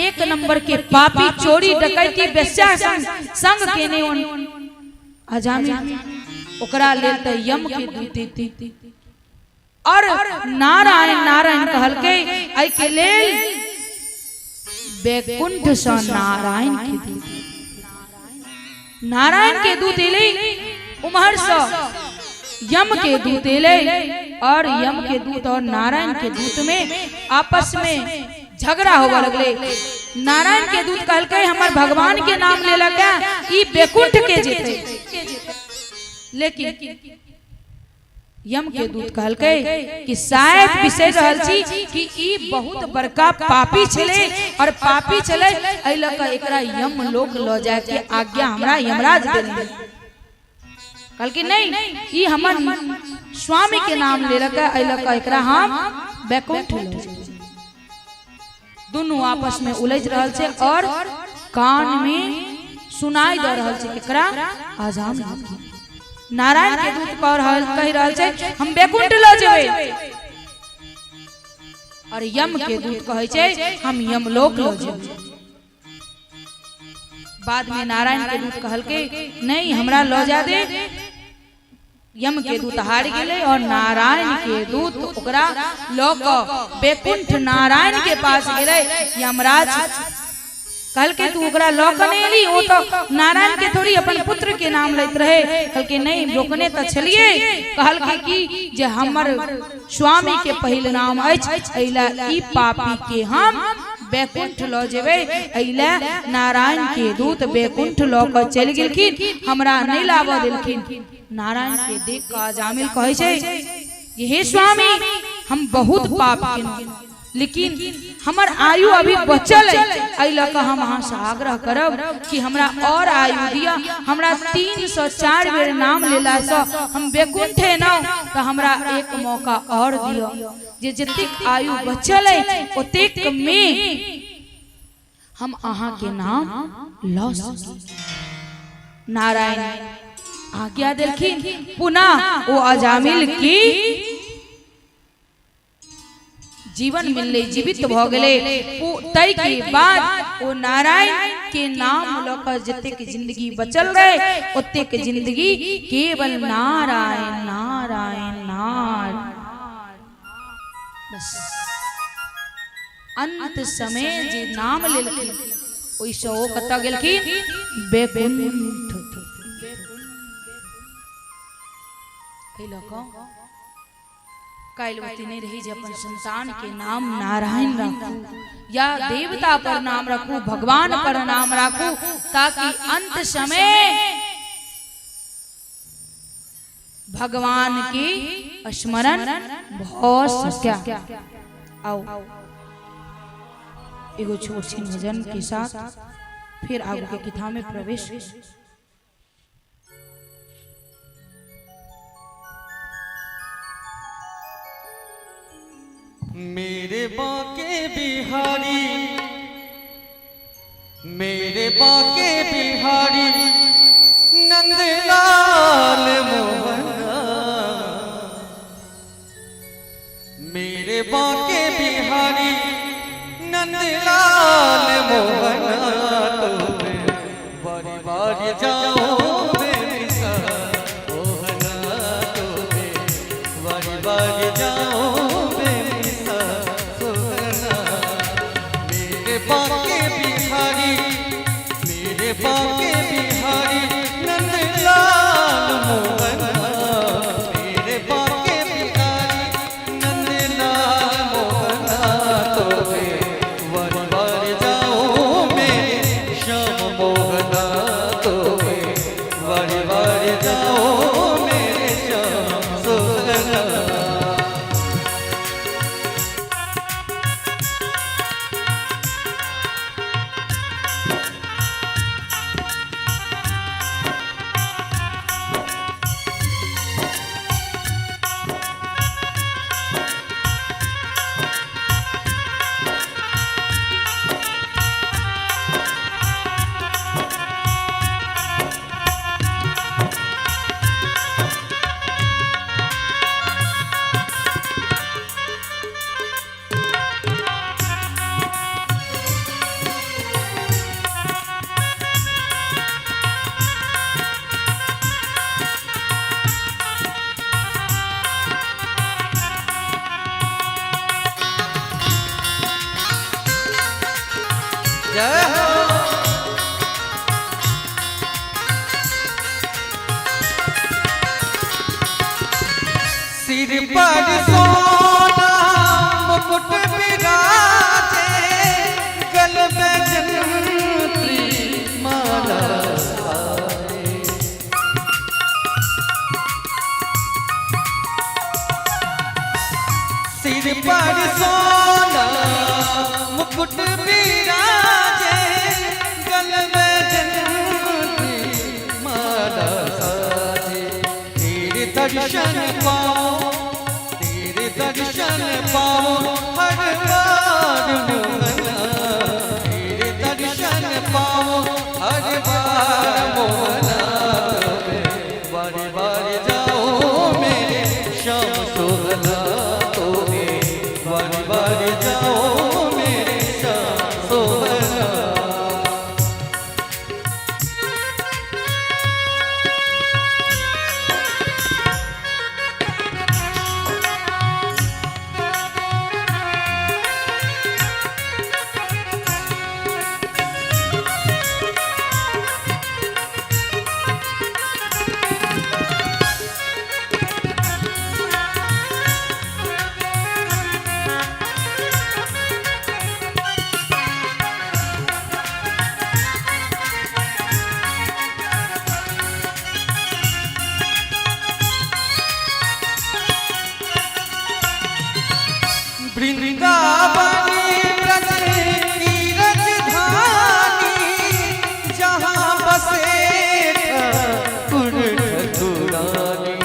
एक नंबर के पापी चोरी डकैती बेस्या संग संग केने अजामिल, ओकरा लेल तऽ यम के दूत एतै। और नारायण नारायण कहलकै एहि के लेल वैकुंठ सँ नारायण के दूत, नारायण के दूत एलै, उम्हर सँ यम के दूत एलै और यम के दूत और नारायण के दूत में आपस में झगड़ा होबऽ लगलै। नारायण के दूत कहलकै हमर भगवान के नाम लेलक है, ई वैकुंठ के जेतै। लेकिन यम के दूत कहलकै कि शायद बिसरि रहल छी कि ई बहुत बड़का पापी छलै और पापी छलै, एहि लऽ कऽ एकरा यम लोक लऽ जाय के आज्ञा हमरा यमराज देलनि। कहलकै नहीं, ई हमर स्वामी के नाम लेलक, एहि लऽ कऽ एकरा हम वैकुंठ लऽ जेबै। दुनू आपस में उलझि रहल छै और कान में सुनाई दऽ रहल छै केकरा, अजाम के। नारायण के दूत कह रहल कहि रहल छै हम वैकुंठ लऽ जेबै, और यम के दूत कहै छै हम यमलोक लऽ जेबै। बाद में नारायण के दूत कहलकै नहीं हमरा लऽ जा दे। यम के दूत हारि गेलै और नारायण के दूत ओकरा लऽ कऽ वैकुंठ नारायण के पास गेलै। यमराज कहलकै तू ओकरा लऽ कऽ नहि एली, ओ तऽ नारायण के थोड़ी अपन पुत्र के नाम लैत रहे। कहलकै नहीं, रोकने तऽ छलियै। कहलकै कि जे हमर स्वामी के पहिल नाम अछि, एहि लए ई पापी के हम वैकुंठ लऽ जेबै। एहि लए नारायण के दूत वैकुंठ लऽ कऽ चलि गेलखिन, हमरा नहि लाबऽ देलखिन। नारायण के देख कऽ अजामिल कहै छै जे हे स्वामी, हम बहुत पाप केलहुँ, लेकिन हमर आयु अभी बचल अछि, एहि लऽ कऽ हम अहाँसँ आग्रह करब कि हमरा और आयु दिअ। हमरा 304 बेर नाम लेलासँ हम वैकुंठ एलहुँ, तऽ हमरा एक मौका और दिअ जे जतेक आयु बचल अछि ओतेक मे हम अहाँके नाम लऽ सकी। नारायण आज्ञा देलखिन। पुनः ओ अजामिल की जीवन मिललै, जीवित भऽ गेलै। ताहि के बाद ओ नारायण के नाम लऽ कऽ जतेक जिंदगी बचल रहे ओतेक जिंदगी केवल नारायण नारायण नारायण, बस अंत समय जे नाम लेलखिन ओहिसँ ओ कतऽ गेलखिन, बैकुंठ। एहि लऽ कऽ काल्हि ओते नहि रही जे अपन संतान के नाम नारायण राखू या देवता पर नाम राखू, भगवान पर नाम राखू, ताकि अंत समय भगवान की स्मरण भऽ सके। आओ एगो छोट छिन भजन के साथ फिर आगू के कथा में प्रवेश। मेरे बाके बिहारी, मेरे बाके बिहारी नंदलाल मोहना, मेरे बाके बिहारी नंदलाल बाके बिहारी, मेरे बाके बिहारी नंदलाल मोहना, मेरे बाके बिहारी नंदलाल मोहना। तो वर वर जाओ मेरे श्याम मोहना, तो वर वर जाओ मेरे श्याम सोहना। जय हो। सिर पर सोना मुकुट विराजे, गल में जंत्री माला साजे। सिर पर सोना मुकुट विराजे, गल में जंत्री माला साजे। तेरे दर्शन पाओ, तेरे दर्शन पाओ हर बार मोहना, तेरे दर्शन पाओ हर बार मोहना। बार बार जाओ मेरे श्याम सोहना, तो बार बार जाओ मेरे श्याम सोहना। वृंदावन ब्रज की राजधानी, जहाँ बसे ठाकुर ठकुरानी।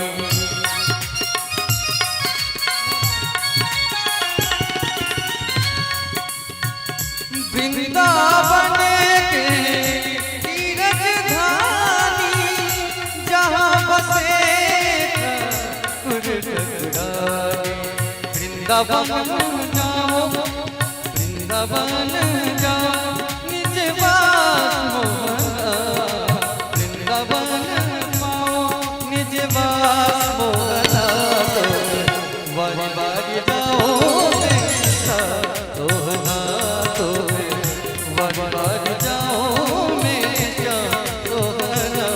वृंदावन के की राजधानी, जहाँ बसे ठाकुर ठकुरानी। वृंदावन जाओ, वृंदावन जाओ निज वास मोहना, वृंदावन पाओ निज वास मोहना। तो बार बार जाओ मेरा सोहना, तो बार बार जाओ मेरा सोहना।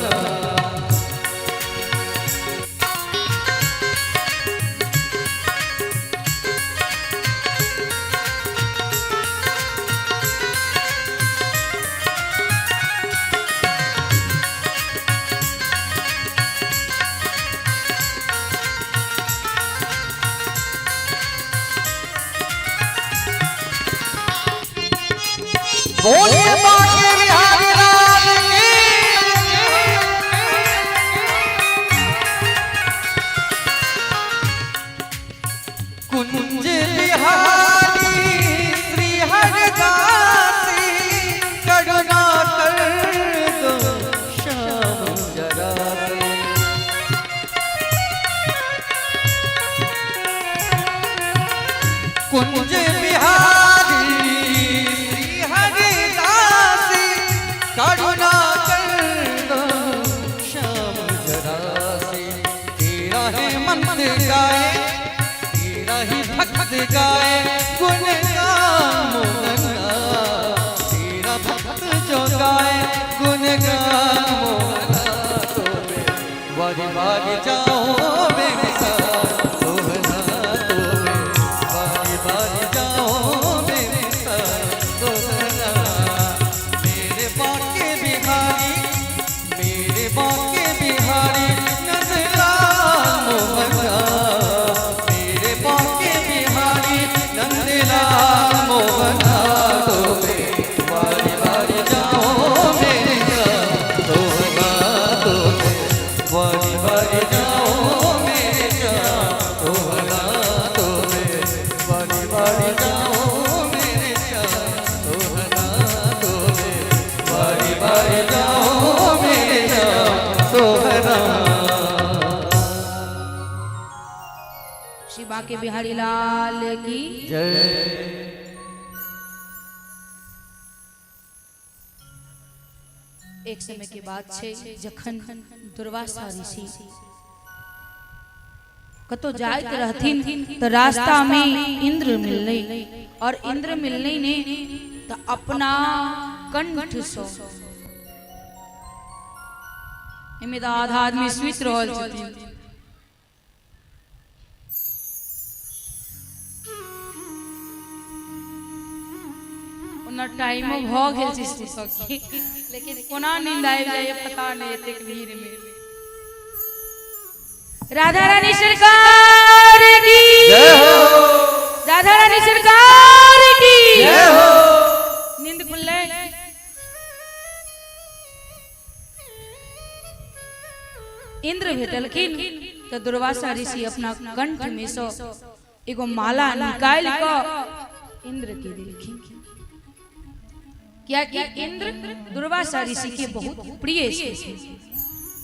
बोलिए बाके बिहारी लाल की। कुंज बिहारी श्री हरदासी, करुणा कर दो श्याम जरा से। कुंज बिहारी श्री हरिदासी, बांके बिहारी लाल की जय। एक समय के बात छै जखन दुर्वासा ऋषि कतौ जाइत रहथिन तऽ रास्ता में इंद्र मिललै और इंद्र मिललै ने तऽ अपना कंठ सँ एहिमे तऽ आधा आदमी सुति रहल छथिन। ओना टाइमो भऽ गेल छै सुतऽ के, लेकिन कोना नींद आबि जाइए पता नहि एतेक भीड़ में। राधा रानी सरकार की जय हो। राधा रानी सरकार की जय हो। नींद खुललै? इंद्र भेटलखिन तऽ दुर्वासा ऋषि अपना कंठ में सँ एगो माला निकालि कऽ इंद्र के देलखिन, कियाकि इंद्र दुर्वासा ऋषि के बहुत प्रिय छथिन।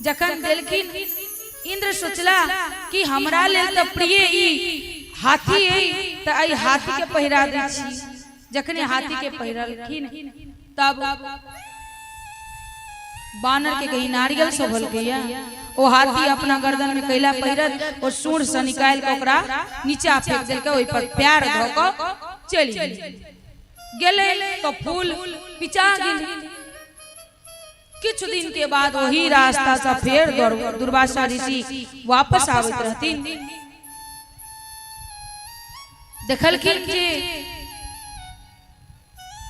जखन देलखिन, इंद्र सोचला कि हमरा लेल तऽ प्रिय ई हाथी अइ, तऽ एहि हाथी के पहिरा दै छी। जखने हाथी के पहिरलखिन तब बानर के कहीं नारियल शोभलकैया, ओ हाथी अपना गर्दन में कैला पहिरत, ओ सूंढ़ से निकालि कऽ ओकरा नीचा फेंक देलकै, ओहि पर पैर धऽ कऽ चलि गेलै तऽ फूल पिचा गेल। किछु दिन के बाद वही रास्ता से फेर दुर्वासा ऋषि वापस आबैत रहथिन। देखलखिन जे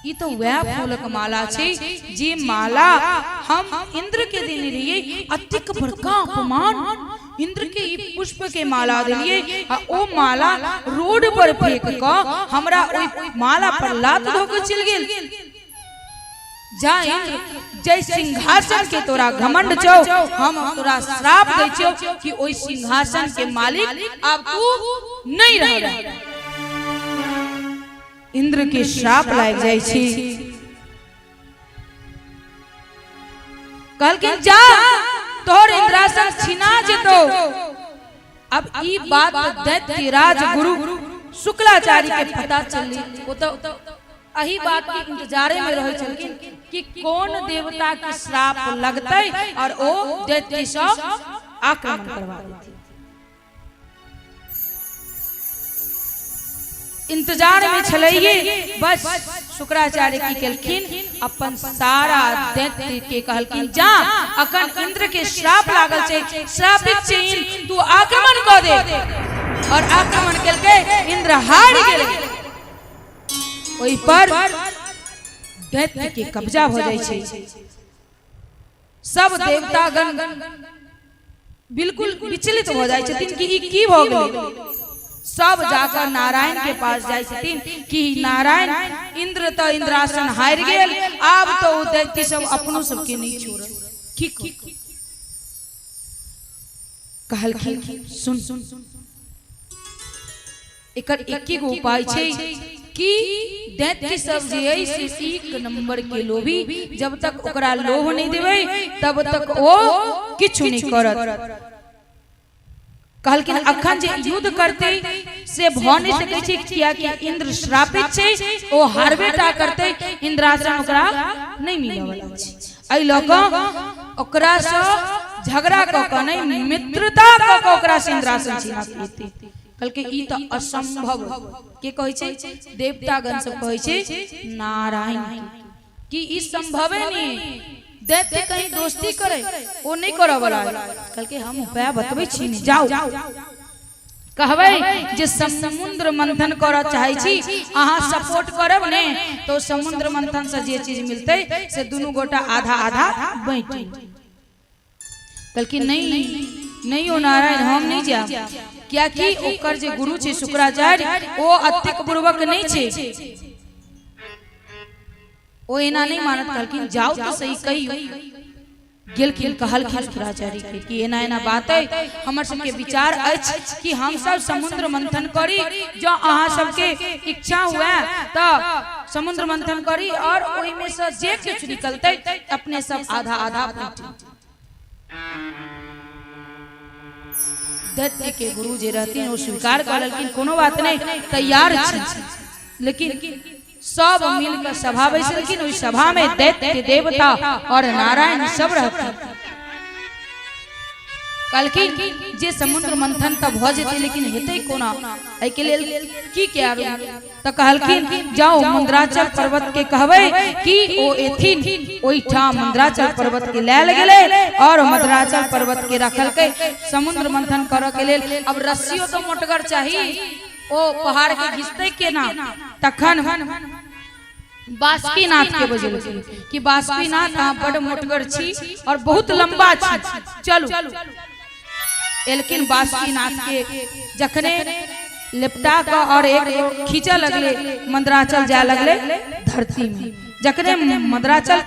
ई तो वह फूलक माला छै जे माला हम इंद्र के देने रहिए। अतिक बड़का अपमान, इंद्र के ई पुष्प के माला देलिए आ ओ माला रोड पर फेंक क हमरा ओहि माला पर लात धो के चलि गेल। जा इंद्र, जय सिंहासन के तोरा घमंड छौ, हम तोरा श्राप दै छियौ कि ओहि सिंहासन के मालिक आब तू नहीं रहबे। इंद्र के श्राप लागि जाइ छै। कहलखिन जा, तोहर इंद्रासन छिना जेतौ। अब ई बात दैत्य राज गुरु शुक्लाचार्य के पता चलली। ओ तो एही बात के इंतजारे में रहै छलखिन कि कौन देवता के श्राप लगतै और ओ दैत्य से आक्रमण करवा देथिन। इंतजार में छलैये। बस शुक्राचार्य की केलखिन, अपन सारा दैत्य के कहलखिन जा, अखन इंद्र के श्राप लागल छै, श्रापित छै इंद्र, तू आक्रमण कऽ दे। और आक्रमण केलकै, इंद्र हारि गेल। ओहि पर दैत्य के कब्जा भऽ जाइ छै। सब देवतागण बिल्कुल विचलित भऽ जाइ छथिन कि ई की भऽ गेलै। सब जाकर नारायण के पास जाइ छथिन कि नारायण, इंद्र तऽ इंद्रासन हारि गेल, आब तऽ ओ दैत्य सब अपनो सबके नहि छोड़त, की करू? कहलखिन सुन, एकर एके गो उपाय छै कि दैत्य सब जे अइ से एक नंबर के लोभी, जब तक ओकरा लोभ नहि देबै तब तक ओ किछु नहि करत। कहलखिन अखन जे युद्ध करतै से भऽ नहि सकै छै, कियाकि इंद्र श्रापित छै, ओ हारबे टा करतै, इंद्रासन ओकरा नहि मिलऽ वाला छै। एहि लऽ कऽ ओकरासँ झगड़ा कऽ कऽ नहि, मित्रता कऽ कऽ ओकरासँ इंद्रासन छीना के एतै। कहलकै ई तऽ असंभव। के कहै छै? देवतागण सब कहै छै नारायण के कि ई संभवे नहि, दैत्य कहीं दोस्ती करे, ओ नहि करऽ वाला है। कहलकै हम उपाय बतबै छी ने, जाउ कहबै जे समुद्र मंथन करऽ चाहै छी, अहाँ सपोर्ट करब ने तऽ समुद्र मंथन से जे चीज मिलतै से दुनू गोटा आधा आधा बाँटि। कहलखिन नहीं नहीं ओ नारायण, हम नहीं जायब, कियाकि ओकर जे गुरु छै शुक्राचार्य ओ अतेक बुड़बक नहीं छै, ओ एना नहीं मानत। कहलखिन जाओ तो सही कहियो। गेलखिन, कहलखिन शुक्राचार्य के कि एना एना बात है, हमर सबके विचार अछि कि हम सब समुद्र मंथन करी, जँ अहाँ सबके इच्छा हुए तऽ समुद्र मंथन करी और ओहिमे से जे किछु निकलतै अपने सब आधा आधा बाँटी। दैत्य के गुरु जे रहथिन ओ स्वीकार कऽ लेलखिन, कोनो बात नहीं, तैयार छी। लेकिन सब मिलकर सभा बैसलखिन। ओहि सभा में दैत्य देवता और नारायण सब रहथिन। कहलखिन जे समुद्र मंथन तऽ भऽ जेतै, लेकिन हेतै कोना, एहिके लेल की कयल? तऽ कहलखिन जाउ मंदराचल पर्वत के कहबै कि ओ एथिन। ओहिठाम मंदराचल पर्वत के लायल गेलै और मंदराचल पर्वत के रखलकै समुद्र मंथन करऽ के लेल। अब रस्सियो तो मोटगर चाही, ओ पहाड़ के घिचतै केना? तखन बासुकीनाथ के बजेलखिन कि बासुकीनाथ, अहाँ बड मोटगर छी और बहुत लंबा छी, चलू। एलखिन। बासुकीनाथ के जखने लिपटा कऽ और एक खींचऽ लगले, मंदराचल जाय लगले धरती में। जखने मंदराचल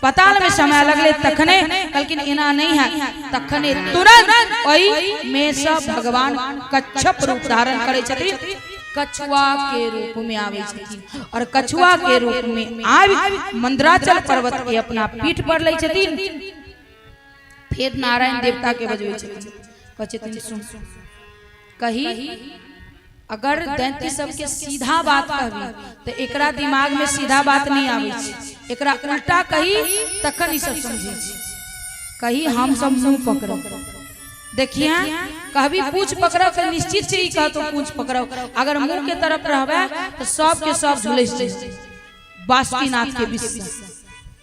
पताल में समय लगले, तखने कहलखिन एना नहीं है। तखने तुरंत ओहि में से भगवान कच्छप रूप धारण करै छथिन, कछुआ के रूप में आबै छथिन और कछुआ के रूप में आबि मंदराचल पर्वत के अपना पीठ पर लै छथिन। फेर नारायण देवता के बजबै छथिन, कहै छथिन सुन, कही अगर दैत्य सबके सीधा बात कहबी तऽ एकरा दिमाग में सीधा बात नहीं आबै छै, एकरा उल्टा कही तखन ई सब समझै छै। कही हम सब मुंह पकड़ब, देखिए कहबी पूछ पकड़ब तऽ निश्चित छै ई कहतो पूछ पकड़ब, अगर मुंह के तरफ रहबे तऽ सब के सब झुलसि जेतै बासुकीनाथ के विष से।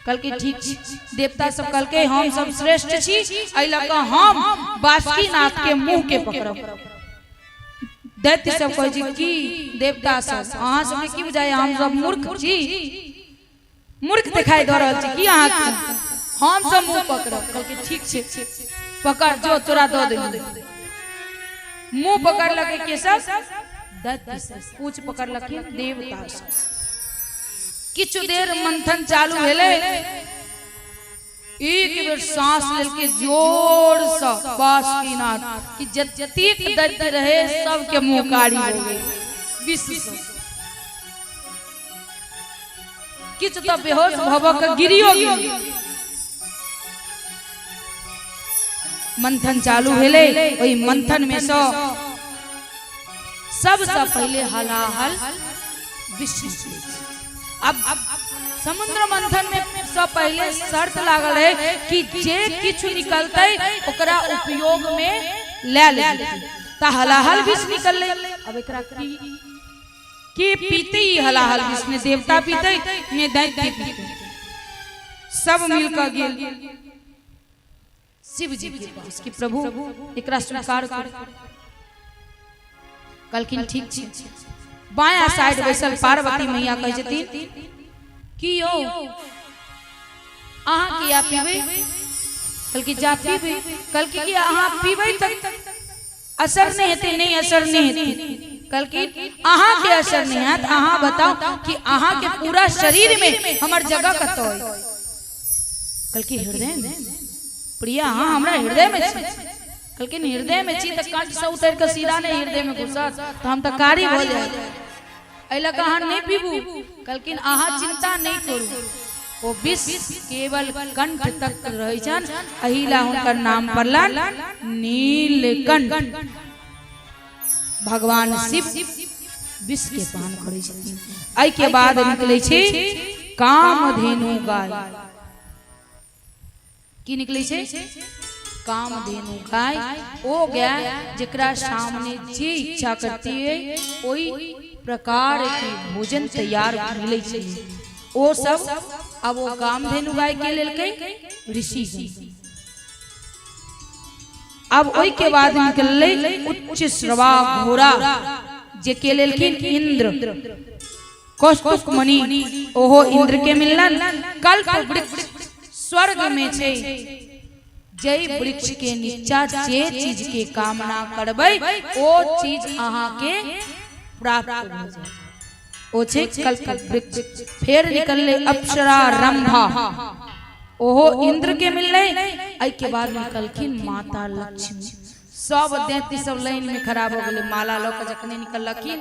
कहलकै ठीक छै। देवता सब कहलकै हम सब श्रेष्ठ छी, एहि लऽ कऽ हम बासुकीनाथ के मुंह के पकड़ब। दैत्य सब कहै छै की देवता सब, अहाँ सबके की बुझाइए हम सब मूर्ख छी? मूर्ख दिखाई दऽ रहल छी की अहाँके? हम सब मुंह पकड़ब। कहलकै ठीक छै, पकड़, जो तोरा दऽ देली। मुंह पकड़लकै के सब? दैत्य सब। पूछ पकड़लखिन देवता सब। किछु देर मंथन चालू भेलै, एक बेर सांस लेलकै जोर से बासुकीनाथ कि जतेक दैत्य रहे सबके मुंह कारी हो गेल विष से। किछु तऽ बेहोश भऽ कऽ गिरियो गेल। मंथन चालू भेलै। ओहि मंथन में सँ सबसँ पहिले हलाहल विष निकलै छै। अब समुद्र मंथन में सँ पहिले शर्त लागल रहे कि जे किछु निकलतै ओकरा उपयोग में लए लेतै। तऽ हलाहल विष निकललै। अब एकरा की के पीते? ई हलाहल विष ने देवता पीते ने दैत्य पीते। सब मिलकर गेल शिव जी के पास कि प्रभु एकरा स्वीकार करू। कहलखिन ठीक छै। बायां साइड बैसल पार्वती मैया कहै छथिन कि यौ अहाँ किया पीबै? कहलखिन जा पीबै। कहलखिन कि अहाँ पीबै तऽ असर नहि हेतै? नहि, असर नहि हेतै। कहलखिन अहाँके असर नहि हैत, अहाँ बताउ कि अहाँके पूरा शरीर में हमर जगह कतऽ अइ? कहलखिन हृदय में। प्रिया, अहाँ हमरा हृदय में छी। कहलखिन हृदय में छी तऽ कंठ से उतरि कऽ सीधा नहि हृदय में घुसत तऽ हम तऽ कारी भऽ जायब, एहि लऽ कऽ अहाँ नहि पीबू। कहलखिन अहाँ चिंता नहि करू, ओ विष केवल कंठ तक रहै छनि, एहि ला हुनकर नाम पड़लनि नीलकंठ। भगवान शिव विष के पान करै छथिन। एहि के बाद निकलै छै कामधेनु गाय। की निकलै छै? कामधेनु गाय। ओ गाय जेकरा सामने जे इच्छा करती है ओहि प्रकार के भोजन तैयार मिलै छै ओ सब। अब ओ कामधेनु गाय के लेलकै ऋषि। अब ओहि के बाद निकललै उच्च श्रवा घोड़ा, जे के लेलखिन इंद्र। कौस्तुभ मणि ओहो इंद्र के मिललन। कल्प वृक्ष स्वर्ग में छै, जै वृक्ष के नीचा जे चीज के कामना करबै ओ चीज अहाँ के प्राप्त भऽ जायत, ओ छै कल्प वृक्ष। फेर निकललै अप्सरा रंभा, ओहो इंद्र के मिललै। एहि के बाद निकलखिन माता लक्ष्मी। सब दैत्य सब लाइन में खड़ा भऽ गेलै। माला लऽ कऽ जखने निकललखिन,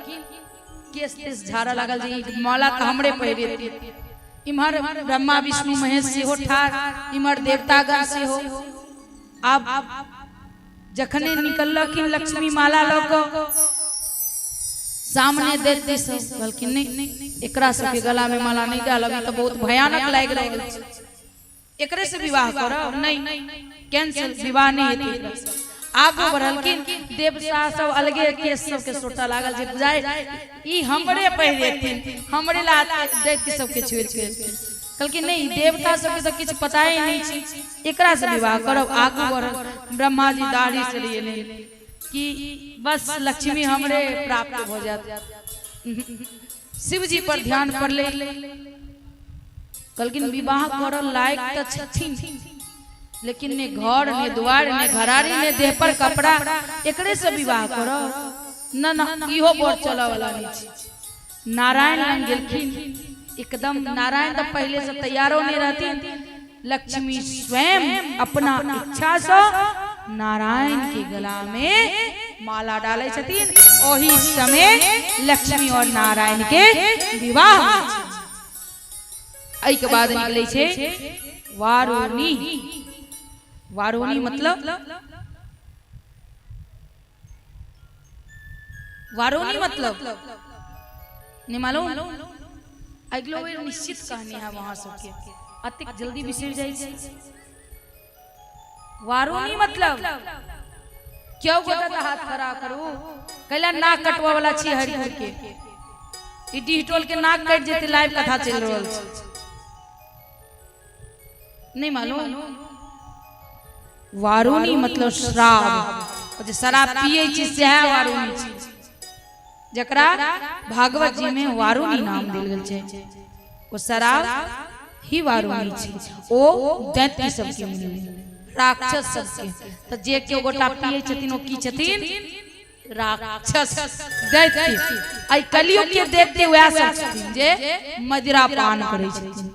केस तेस झाड़ऽ लागल जे ई माला तऽ हमरे पहिरेतै। इम्हर ब्रह्मा विष्णु महेश सेहो ठाढ़, इम्हर देवतागण सेहो। आब जखने निकललखिन लक्ष्मी माला लऽ कऽ सामने दैत्य सब कहलखिन नहि, एकरा सबके गला में माला नहीं डालब, ई तऽ बहुत भयानक लागि रहल छै, एकरे से विवाह करब, नहीं कैंसिल, विवाह नहीं हेतै एकरा से। आगू बढ़लखिन देवता सब अलगे केस सबके सोटा लागल जे बुझाय ई हमरे पहिरेथिन, हमरे ला दैत्य सबके छोड़ि के। कहलखिन नहीं, देवता सबके तऽ किछु पताए नहीं छै, एकरा से विवाह करब। आगू बढ़ल ब्रह्मा जी दाढ़ी से लिए कि बस लक्ष्मी हमरे प्राप्त हो जात। शिव जी पर ध्यान पड़लै, कहलखिन विवाह करऽ लायक तऽ छथिन, लेकिन ने घर ने द्वार ने घरारी ने देह पर कपड़ा, एकरे से विवाह करब न न, इहो बर चलऽ वाला नहीं छै। नारायण लग गेलखिन, एकदम नारायण तऽ पहले से तैयारो नहीं रहथिन, लक्ष्मी स्वयं अपना इच्छा से नारायण के गला में माला डालै छथिन। ओही समय लक्ष्मी और नारायण के विवाह होइ छै। एहि के बाद निकलै छै वारुणी। वारुणी मतलब, वारुणी मतलब नहीं मालूम, अगलो बेर निश्चित कहने है वहां सबके, अतिक जल्दी बिसरि जाइ छै। वारुणी मतलब क्यों गोटा तऽ हाथ खड़ा करू, कैला नाक कटवा वाला छी हरिपुर के, ई डिजिटल के नाक कटि जेतै, लाइव कथा चलि रहल छै, नहीं मालूम। वारुणी मतलब शराब, जे शराब पियै छी सएह वारुणी छी, जकरा भागवत जी में वारुणी नाम देल गेल छै, ओ शराब ही वारुणी छै। ओ दैत्य सबके मिललै, राक्षस सबके, तऽ जे केओ गोटा पियै छथिन ओ की छथिन? राक्षस दैत्य। एहि कलयुग के दैत्य वएह सब छथिन जे मदिरा पान करै छथिन।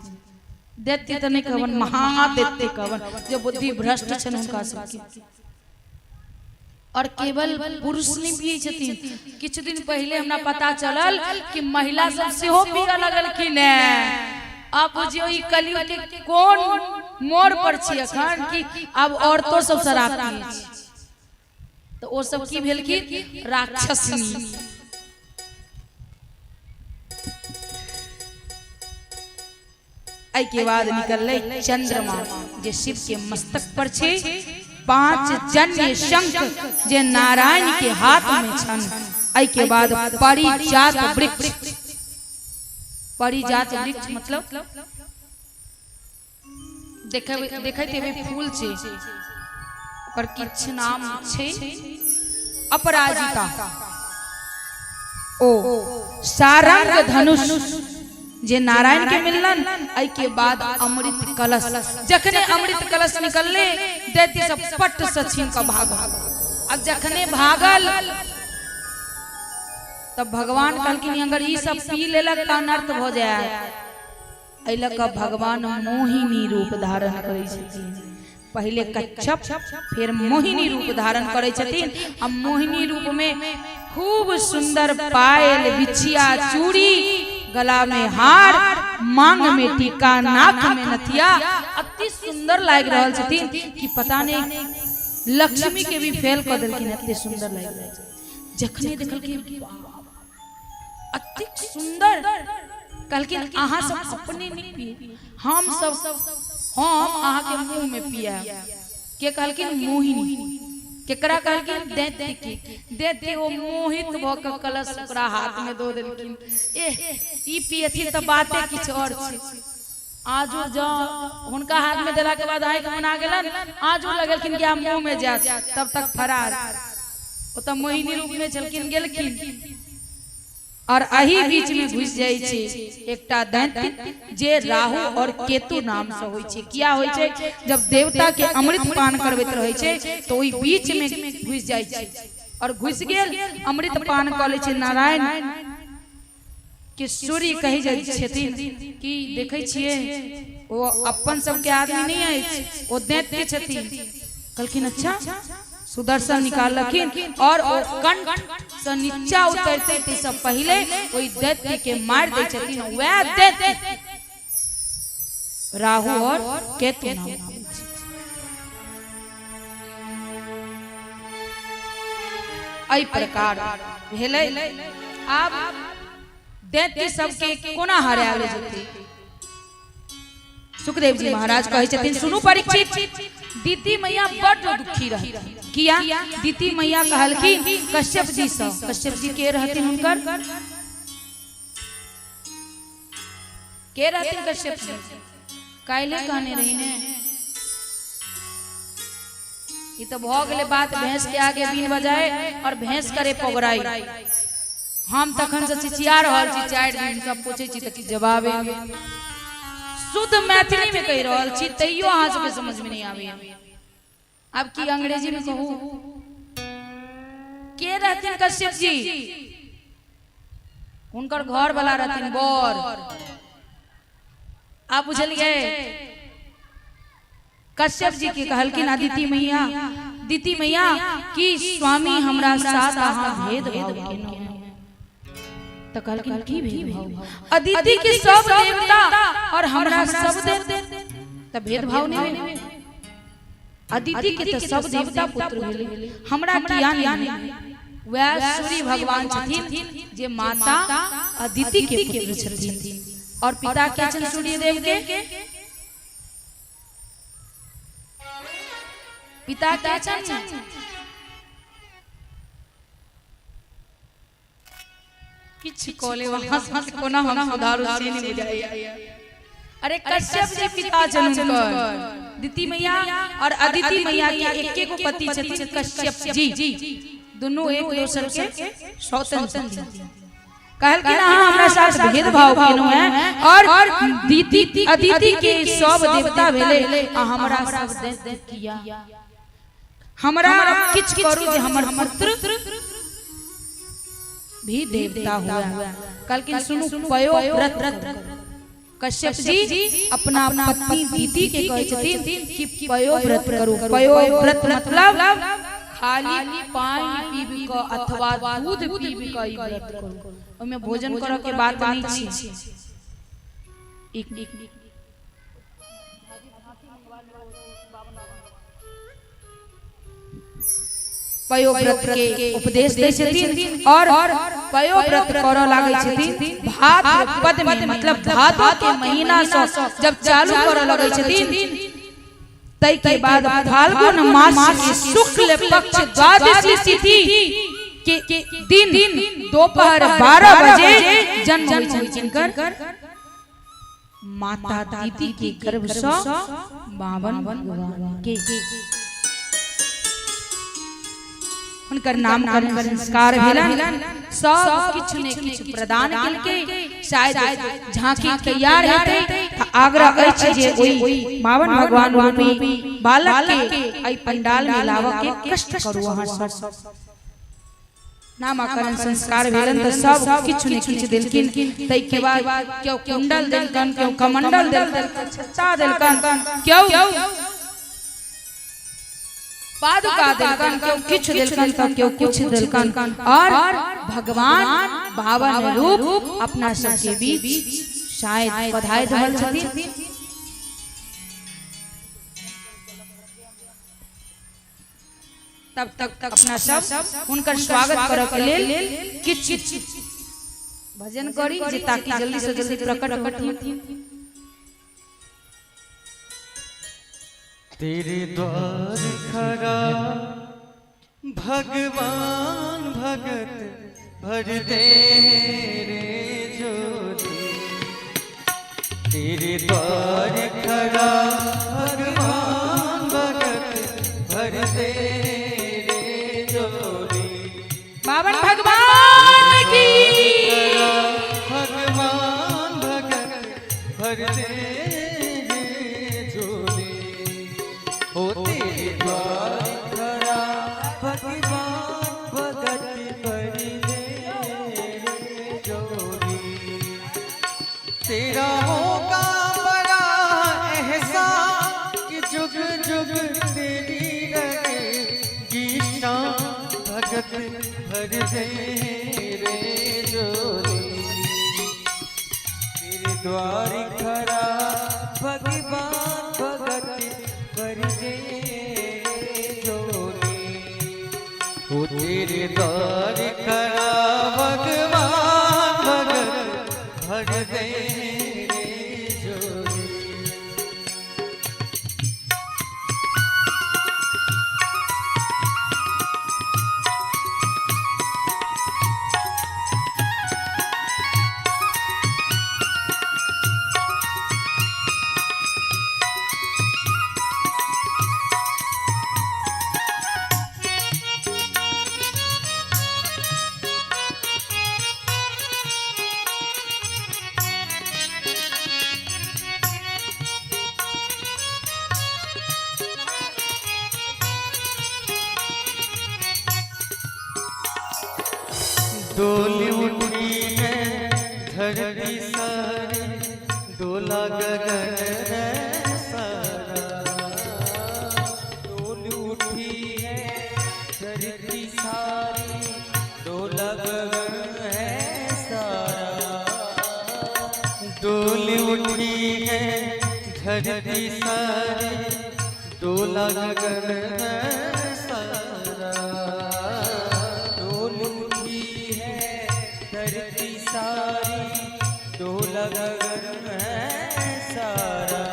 दैत्य तऽ नहि कहबनि, महादैत्य कहबनि, जे बुद्धि भ्रष्ट छनि हुनका सबके। और केवल पुरुष नहीं पियै छथिन, किछु दिन पहिले हमरा पता चलल कि महिला सब सेहो पियऽ लगलखिन हेँ। आब बुझियौ ई कलयुग के कोन मोड़ पर छी अखन कि आब औरतो सब शराब पियै छै, तऽ ओ सब की भेलखिन? राक्षसनी। एहि के बाद निकललै चंद्रमा जे शिव के मस्तक पर छै, 5 जन्य शंख जे नारायण के हाथ में छन। एहि के बाद पारिजात वृक्ष, पारिजात वृक्ष मतलब देखैत हेबै फूल छै, ओकर किछु नाम छै अपराजिता। ओ सारंग धनुष जे नारायण के मिललन। एहि के बाद अमृत कलश, जखने अमृत कलश निकलले दैत्य सब पट से छीन कऽ भागल। आ जखने भागल तब भगवान कहलखिन अगर ई सब पी लेलक तऽ अनर्थ भऽ जायत। एहि लऽ कऽ भगवान मोहिनी रूप धारण करै छथिन, पहिले कच्छप फिर मोहिनी रूप धारण करै छथिन। आ मोहिनी रूप में खूब सुंदर पायल, बिछिया, चूड़ी, गला में हार, मांग में टीका, नाक में नथिया, अति सुंदर लागि रहल छथिन कि पता नहीं लक्ष्मी के भी फेल कऽ देलखिन, एते सुंदर लागि रहल छै। जखने देखलखिन अतिक सुंदर, कहलखिन अहाँ सब अपने नहीं पिए, हम सब हम अहाँ के मुंह में पियाब। के कहलखिन? मोहिनी। केकरा कहलखिन? दैत्य के। दैत्य ओ मोहित भऽ कऽ कलश ओकरा हाथ में दऽ देलखिन। एह ई पियथिन तऽ बाते किछु और छै। आजो जँ हुनका हाथ में देला के बाद आँखि मना गेलन, आजो लगेलखिन कि आब मुंह में जायत, तब तक फरार। ओ तऽ मोहिनी रूप में छलखिन, गेलखिन। और एही बीच में घुसि जाइ छै एकटा दैत्य जे राहु और केतु नाम से होइ छै। किया होइ छै? जब देवता के अमृत पान करबैत रहै छै तऽ ओहि बीच में घुसि जाइ छै, और घुसि गेल अमृत पान कऽ लै छै नारायण के सूर्य कहै जाइ छथिन कि देखै छियै ओ अपन सबके आदमी नहि अछि, ओ दैत्य छथिन। कहलखिन अच्छा, सुदर्शन निकाललखिन और ओ कंठ से नीचा उतरते ताहिसँ पहिले ओहि दैत्य के मारि दै छथिन। वएह दैत्य राहु और केतु नाम छै। एहि प्रकार भेलै। आब दैत्य सबके कोना हरायल जेतै? सुखदेव जी महाराज कहै छथिन, सुनू परीक्षित, दीदी मैया बड्ड दुखी रहथिन। किया? दीदी मैया कहलखिन कश्यप जी से, कश्यप जी के रहथिन हुनकर, के रहथिन कश्यप जी? काल्हि कहने रही ने, ई तो भ गेलै बात, भैंस के आगे बीन बजाए और भैंस करे पगराई। हम तखन से चिचिया रहल छी 4 दिन, सब पूछै छी तऽ किछु जवाबे नहि। शुद्ध मैथिली में कहि रहल छी तैयो अहाँ सबके समझ में नहीं आबैया। अब की अंग्रेजी में कहू? के रहथिन कश्यप जी? हुनकर घर वाला रहथिन बर। आप बुझलिए? कश्यप जी के कहलखिन अदिति मैया, दीति मैया कि स्वामी हमरा साथ अहाँ भेदभाव केलहुँ। तऽ कहलखिन की भेदभाव? अदिति के सब देवता और हमरा सब देवता, तऽ भेदभाव नहीं भेल। अदिति के तऽ सब देवता पुत्र भेलै, हमरा किया नहीं भेल? वएह सूर्य भगवान छथिन जे माता अदिति के पुत्र छथिन। और पिता के छनि सूर्य देव के? पिता के छनि? किछु कऽ लेब अहाँ सबके, कोना हम सुधारू से नहि बुझाइया। अरे कश्यप जी पिता छनि हुनकर, दिति मैया और अदिति मैया के एके गो पति छथिन कश्यप जी, दुनू एक दोसर के सौतन छथिन। कहलखिन अहाँ हमरा साथ भेदभाव केलहुँ हैं और दीति अदिति के सब देवता भेलै आ हमरा सब दैत्य किया? हमरा किछु करू जे हमर पुत्र भी देवता हुआ। कहलखिन सुनू, पयो व्रत करू। कश्यप जी अपना पत्नी दीदी के कहै छथिन कि पयो व्रत करू। पयो व्रत मतलब खाली पानि पीबि कऽ अथवा दूध पीबि कऽ ई व्रत करू, ओहिमे भोजन करऽ के बात नहि छै। एक पयोव्रत के उपदेश दै छथिन और पयोव्रत करऽ लागै छथिन भाद्रपद में, मतलब भादो के महीना से जब चालू करऽ लगै छथिन तै के बाद फाल्गुन मास के शुक्ल पक्ष द्वादशी तिथि के दिन दोपहर 12 बजे जन्म होइ छनि जिनकर माता दीदी के गर्भ से बावन भगवान के। हुनकर नामकरण संस्कार भेलन, सब किछु ने किछु प्रदान केलकै। शायद झांकी तैयार हेतै तऽ आग्रह अछि जे ओहि बावन भगवान रूपी बालक के एहि पंडाल में लाबऽ के कष्ट करू अहाँ सब। नामकरण संस्कार भेलन तऽ सब किछु ने किछु देलखिन। ताहि के बाद केओ कुंडल देलकन, केओ कमंडल देलकन, छत्ता देलकन, केओ पादुका देलकन, केओ किछु देलकन तऽ केओ किछु देलकन। और भगवान बावन रूप अपना सबके बीच शायद पधारि रहल छथिन। तब तक अपना सब हुनकर स्वागत करऽ के लेल किछु भजन करी जे ताकि जल्दी से जल्दी प्रकट होथिन। तेरे द्वार खड़ा भगवान भगत भर दे रे झोली, तेरे द्वार खड़ा भगवान भगत भर दे रे झोली, बावन भगवान की भगवान भगत भर दे रे झोली, ओ तेरे द्वार खड़ा भगवान भगत भर दे रे झोली, तेरा होगा बड़ा एहसान कि जुग जुग तेरी रहेगी शान, भगत भर दे रे झोली, तेरे द्वार खड़ा भगवान भगत भर दे रे झोली, ओ तेरे तेरे द्वार खड़ा भगवान भगत भर दे रे झोली। डोली उठी है धरती सारी, डोला गगन है सारा। डोल उठी है धरती सारी, डोला गगन है सारा। डोली उठी है धरती सारी, डोला गगन है सारा। डोल उठी है धरती सारी, डोला गगन है सारा।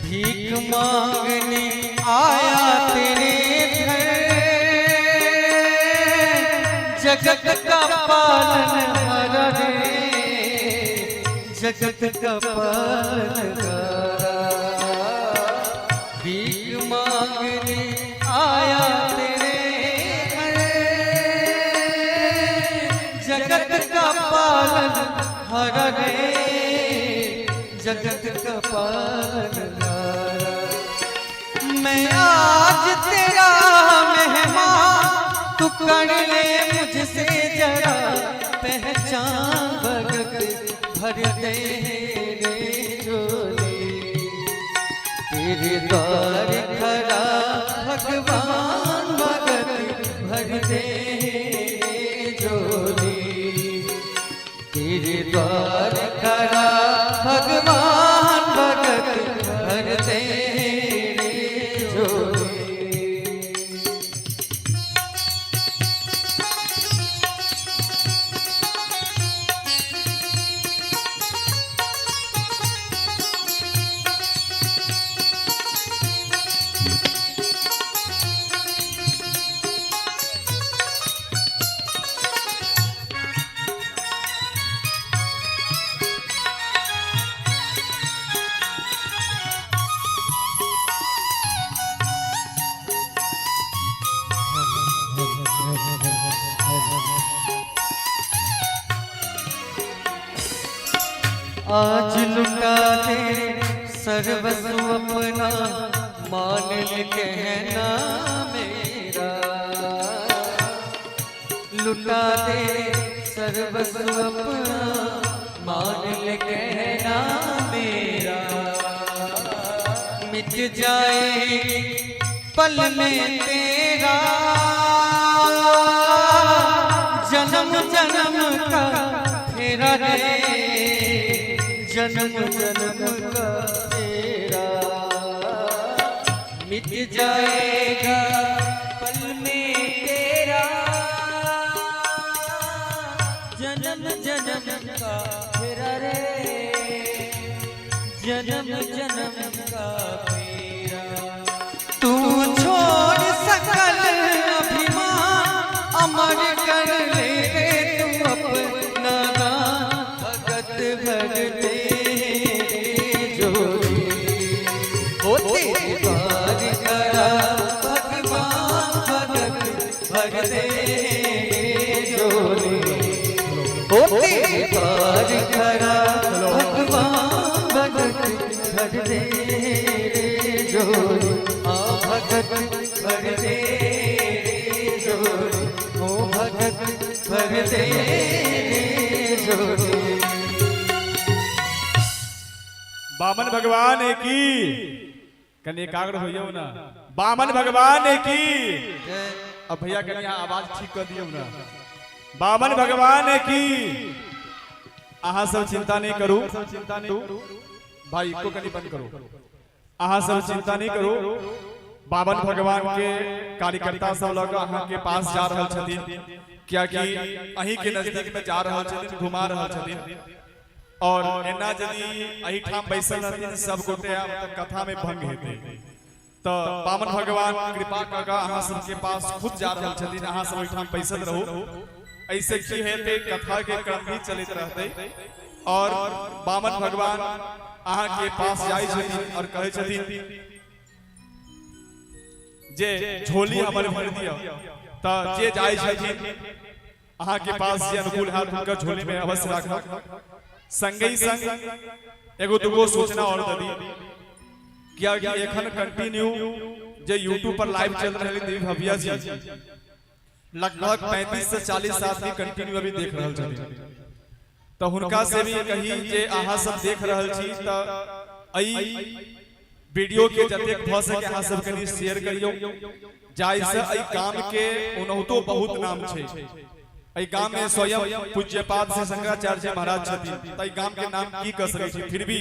भीख मांगने आया तेरे घर, जगत का पालन हरा रे, जगत का पालन हरा। भीख मांगने आया तेरे घर, जगत का पालन हरा रे, जगत का पालन हरा। मैं आज तेरा मेहमान, तू कर ले मुझसे जरा पहचान, भगत भर दे रे झोली। तेरे द्वार खड़ा भगवान भगत भर दे रे झोली। तेरे द्वार खड़ा भगवान भगत भर दे रे झोली। आज लुटा दे सर्वस्व अपना, मान ले कहना मेरा। लुटा दे सर्वस्व अपना, मान ले कहना मेरा। मिट जाए पल में तेरा जन्म जन्म का फेरा रे, जन्म जन्म का फेरा। मिट जाएगा पल में तेरा जन्म जन्म का फेरा रे, जन्म जन्म का फेरा। तू छोड़ सकल अभिमान, अमर कर ले रे तू अपना दान, भगत भर दे जोड़ी। ओ तेरे द्वार खड़ा भगवान भगत भर दे जोड़ी। ओ तेरे द्वार खड़ा भगवान भगत भर दे जोड़ी। आ भगत भर दे जोड़ी, ओ भगत भर दे जोड़ी। बामन भगवान की कनि एकाग्र होइयो ना। बामन भगवान की। अब भैया कनि यहाँ आवाज ठीक कर दियौ ना। बामन भगवान की। अहाँ सब चिंता नहीं करू, चिंता नहीं भाई को कनि बंद करो। अहाँ सब चिंता नहीं करू। बावन भगवान के कार्यकर्ता सब लग अहाँ के पास जा रहल छथिन, कियाकि अहीं के नजदीक में जा रहल छथिन, घुमा रहल छथिन। और एना यदि एहिठाम बैसल रहथिन सब गोटे तऽ कथा में भंग हेतै। तऽ बामन भगवान कृपा कऽ कऽ अहाँ सबके पास खुद जा रहल छथिन, अहाँ सब ओहिठाम बैसल रहू। ऐसे की हेतै, कथा के क्रम भी चलैत रहतै। और बामन भगवान अहाँ के पास जाइ छथिन और कहै छथिन जे झोली हमर भरि दिअ। तऽ जे जाइ छथिन अहाँ के पास जे अनुकूल हैत हुनकर झोली में अवश्य राखब। संगहि संग एगो दूगो सूचना और दे दी, कियाकि एखन कंटिन्यू जे यूट्यूब पर लाइव चल रहल देवी भव्या जी, लगभग 35 से 40 आदमी कंटिन्यू अभी देख रहल छथिन। तऽ हुनका से भी कही जे अहाँ सब देख रहल छी तऽ एहि वीडियो के जतेक भऽ सके अहाँ सब कनि शेयर करियौ, जाहिसँ एहि गाम के ओनाहितो बहुत नाम छै। एहि गाम में स्वयं पूज्यपाद श्री शंकराचार्य जी महाराज छथिन, तऽ एहि गाम के नाम की कह सकै छी। फिर भी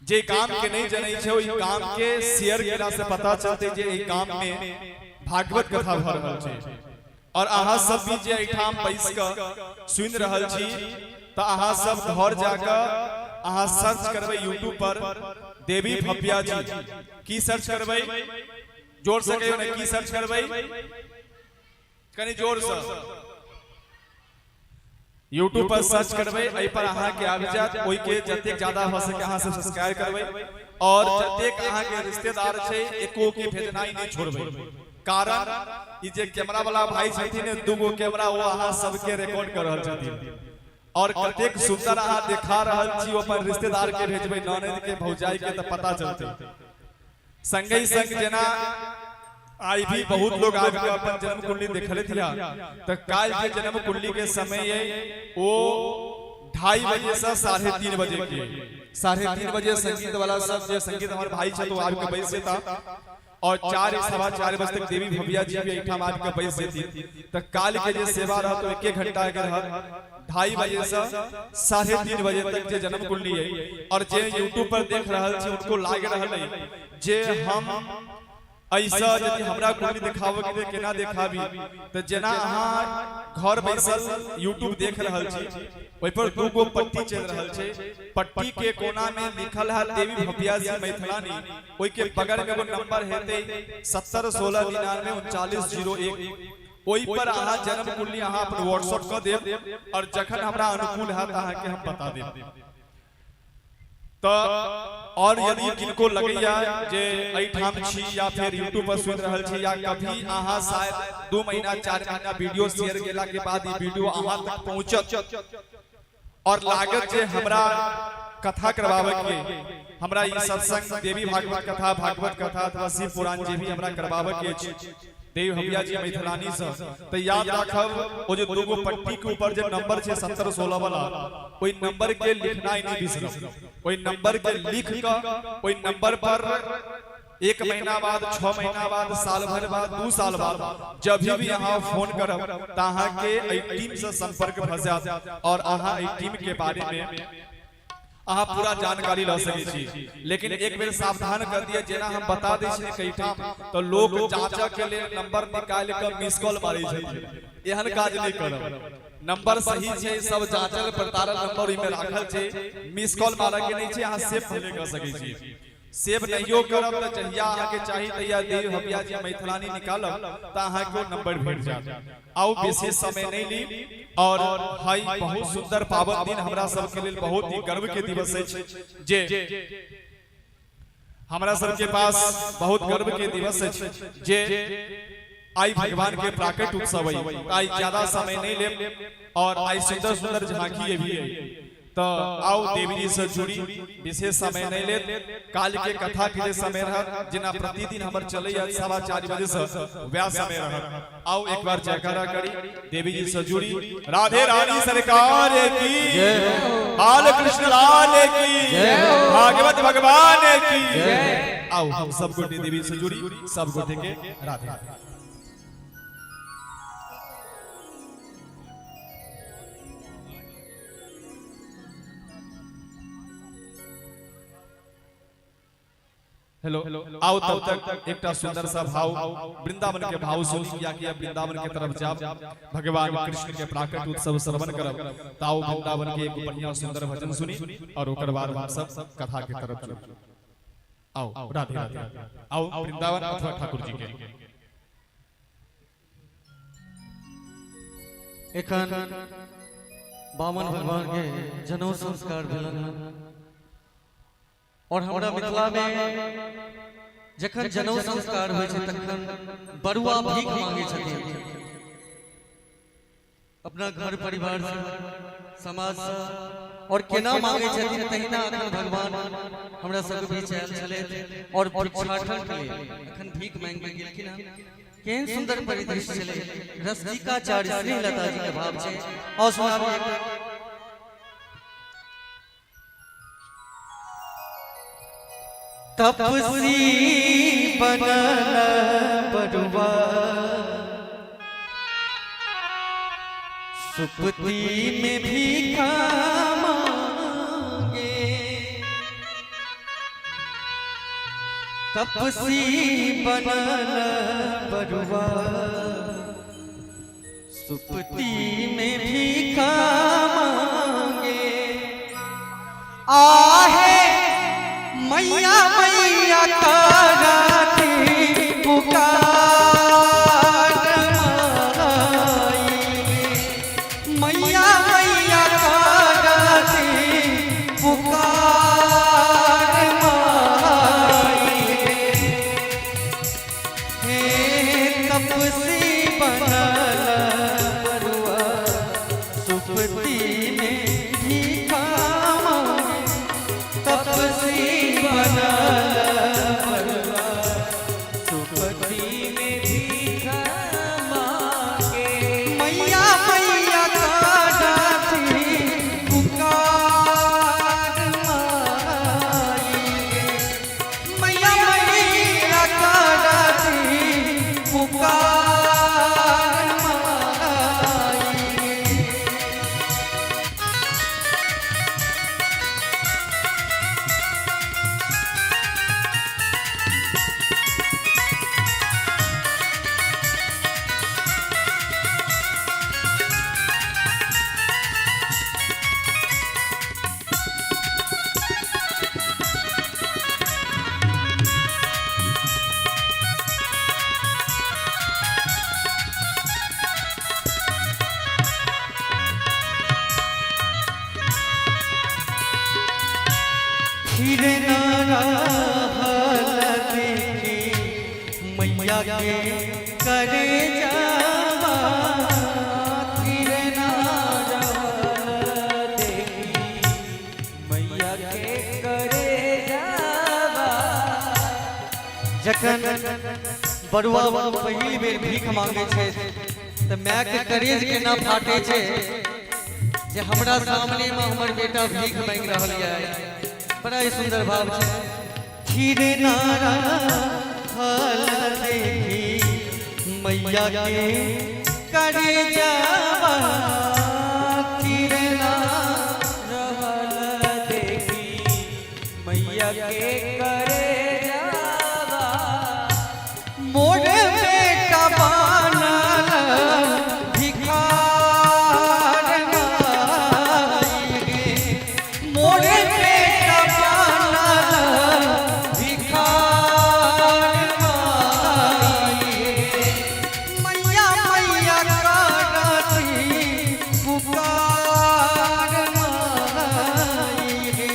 जे गाम के नहीं जनै छै ओहि गाम के शेयर केला से पता चलते जे एहि गाम में भागवत कथा भऽ रहल छै। और अहाँ सब भी जे एहिठाम बैस कऽ सुनि रहल छी तऽ अहाँ सब घर जाकऽ अहाँ सर्च करबै यूट्यूब पर देवी भव्या जी। की सर्च करबै? जोर से कहियौ ने, की सर्च करबै? कनि जोर से। यूट्यूब पर सर्च करबै, एहि पर अहाँके आबि जायत। ओहिके जतेक ज्यादा भऽ सके अहाँ सब सब्सक्राइब करबै और जतेक अहाँके रिश्तेदार छै एको के भेजनाइ नहि छोड़बै। कारण ई जे कैमरा वाला भाई छथिन, दूगो कैमरा ओ अहाँ सबके रिकॉर्ड कर रहल छथिन और कतेक सुंदर अहाँ देखा रहल छी। ओ अपन रिश्तेदार के भेजबै, ननद के, भौजाई के, तऽ पता चलतै। संगहि संग जेना आई भी बहुत लोग आबि कऽ अपन जन्म कुंडली देखलथि हँ, तऽ काल्हि जे जन्म कुंडली के समय अइ ओ 2:30 बजे से 3:30 बजे के, 3:30 बजे संगीत वाला सब जे संगीत हमर भाई छथि ओ आबि कऽ बैस जेता और 4 4:15 बजे तक देवी भव्या जी भी एहिठाम आबि कऽ बैस जेती। तऽ काल्हि के जे सेवा रहत ओ 1 घंटा के रहत, 2:30 बजे से 3:30 बजे तक जे जन्म कुंडली है। और जे यूट्यूब पर देख रहल छी उनको लाग रहल है जे हम ऐसा यदि हमरा कुंडली देखाबे के केना देखाबी, तऽ जेना अहाँ घर बैसल यूट्यूब देख रहल छी ओहि पर दूगो पट्टी चलि रहल छै, पट्टी के कोना में लिखल है देवी भव्या जी मैथिलानी, ओहि के बगल में एगो नंबर हेतै 70 16 99 39 01, ओहि पर अहाँ जन्म कुंडली अहाँ अपन व्हाट्सएप कऽ देब और जखन हमरा अनुकूल हैत अहाँके हम बता देब। तऽ और यदि किनको लगैया जे एहिठाम छी या फेर यूट्यूब पर सुनि रहल छी या कभी अहाँ शायद 2 महीना 4 महीना वीडियो शेयर केला के बाद ई वीडियो अहाँ तक पहुंचत और लागत जे हमरा कथा करवावे के, हमरा ई सत्संग देवी भागवत कथा, भागवत कथा अथवा शिव पुराण जे भी हमरा करवावे के अछि देवी भव्या जी मैथिलानी से, तो याद राखब ओ जे दूगो पट्टी के ऊपर जे नंबर छै 70 16 वाला, ओहि नंबर के लिखनाइ नहि बिसरब। ओहि नंबर के लिख कऽ ओहि नंबर पर 1 महीना बाद, 6 महीना बाद, साल भर बाद, 2 साल बाद जब भी अहाँ फोन करब तऽ अहाँके एहि टीम से संपर्क भऽ जायत और अहाँ एहि टीम के बारे में अहाँ पूरा जानकारी लऽ सकै छी। लेकिन एक बेर सावधान कर दिया, जेना हम बता दै छी कई ठाम तऽ लोक जांचऽ के लेल नंबर निकालि कऽ मिस कॉल मारै छथिन, एहन काज नहि करब। नंबर सही छै, सब जांचल पड़तालल नंबर ओहिमे राखल छै, मिस कॉल मारऽ के नहि छै। अहाँ सेव भले कऽ सकै छी, सेव नहियो करब तऽ जहिया अहाँके चाही तहिया देवी भव्या जी मैथिलानी निकालब तऽ अहाँके ओ नंबर भेट जायत। आउ विशेष समय नहीं ली और हई बहुत सुंदर पावन दिन हमरा सबके लेल बहुत ही गर्व के दिवस अछि जे हमरा सबके पास बहुत गर्व के दिवस अछि जे आई भगवान के प्राकट उत्सव है। आई ज्यादा समय नहीं लेब और आई सुंदर सुंदर झांकी भी है, तो आओ देवी जी से जुड़ी, विशेष समय नहीं लेत। काल के कथा के जे समय रहत, जेना प्रतिदिन हमर चलैया 4:15 बजे से वएह समय रहत। आओ एक बार जयकारा करी, देवी जी से जुड़ी। राधे रानी सरकार की, बाल कृष्ण लाल की, भागवत भगवान की। आओ हम सब गोटे देवी से जुड़ी, सब गोटे के राधे राधे। हेलो, आओ तब तक एकटा सुंदर सा भाव वृंदावन के भाव सुनी, किया कि अब वृंदावन के तरफ जाब, भगवान कृष्ण के प्राकट उत्सव श्रवण करब। ताओ वृंदावन के एक बढ़िया सुंदर भजन सुनी और ओकर बाद हम सब कथा के तरफ चलब। आओ राधे राधे, आओ वृंदावन अथवा ठाकुर जी के। एखन बामन भगवान के जनौ संस्कार भेलन और हमरा मिथिला में जखन जनौ संस्कार होइ छै तखन बरुआ भीख मांगे छथिन अपना घर परिवार से, समाज से, और केना मांगे छथिन तहिना अखन भगवान हमरा सबके बीच आयल छलथि और भिक्षाटन के लेल अखन भीख मांगि के गेलखिन हन। केहन सुंदर परिदृश्य छलै। रसजीकाचार्य स्नेहलता जी के भाव छै और सुनाबी एकटा। तपस्वी बनल बरुआ सुपती में भीखा मांगे, तपस्वी बनल बरुआ सुपती में भीखा मांगे। आहे मैया मैया करती पुकार माई, मैया मैया करती पुकार माई। हे तपस्वी बनल बरुआ सुपती में भीखा मांगे, तपस्वी बनल बरुआ सुपती में भीखा मांगे। मैया मैया करती पुकार माई, मैया मैया करती पुकार माई। फिर न रहल देखी मैया के करे जावा, फिर न रहल देखी मैया के करे जावा। जखन बरुआ पहिल बेर भीख मांगे छै तऽ माय के करेज केना फाटे छै जे हमरा सामने में हमर बेटा भीख मांगि रहल यऽ। बड़ा ही सुंदर भाव छै। फिर न रहल देखी मैया के करे जावा, फिर न रहल देखी मैया के करे जावा। मोर बेटा बनल भिखार माई गे, मोर बेटा बनल भिखार माई गे। मैया मैया करती पुकार माई गे।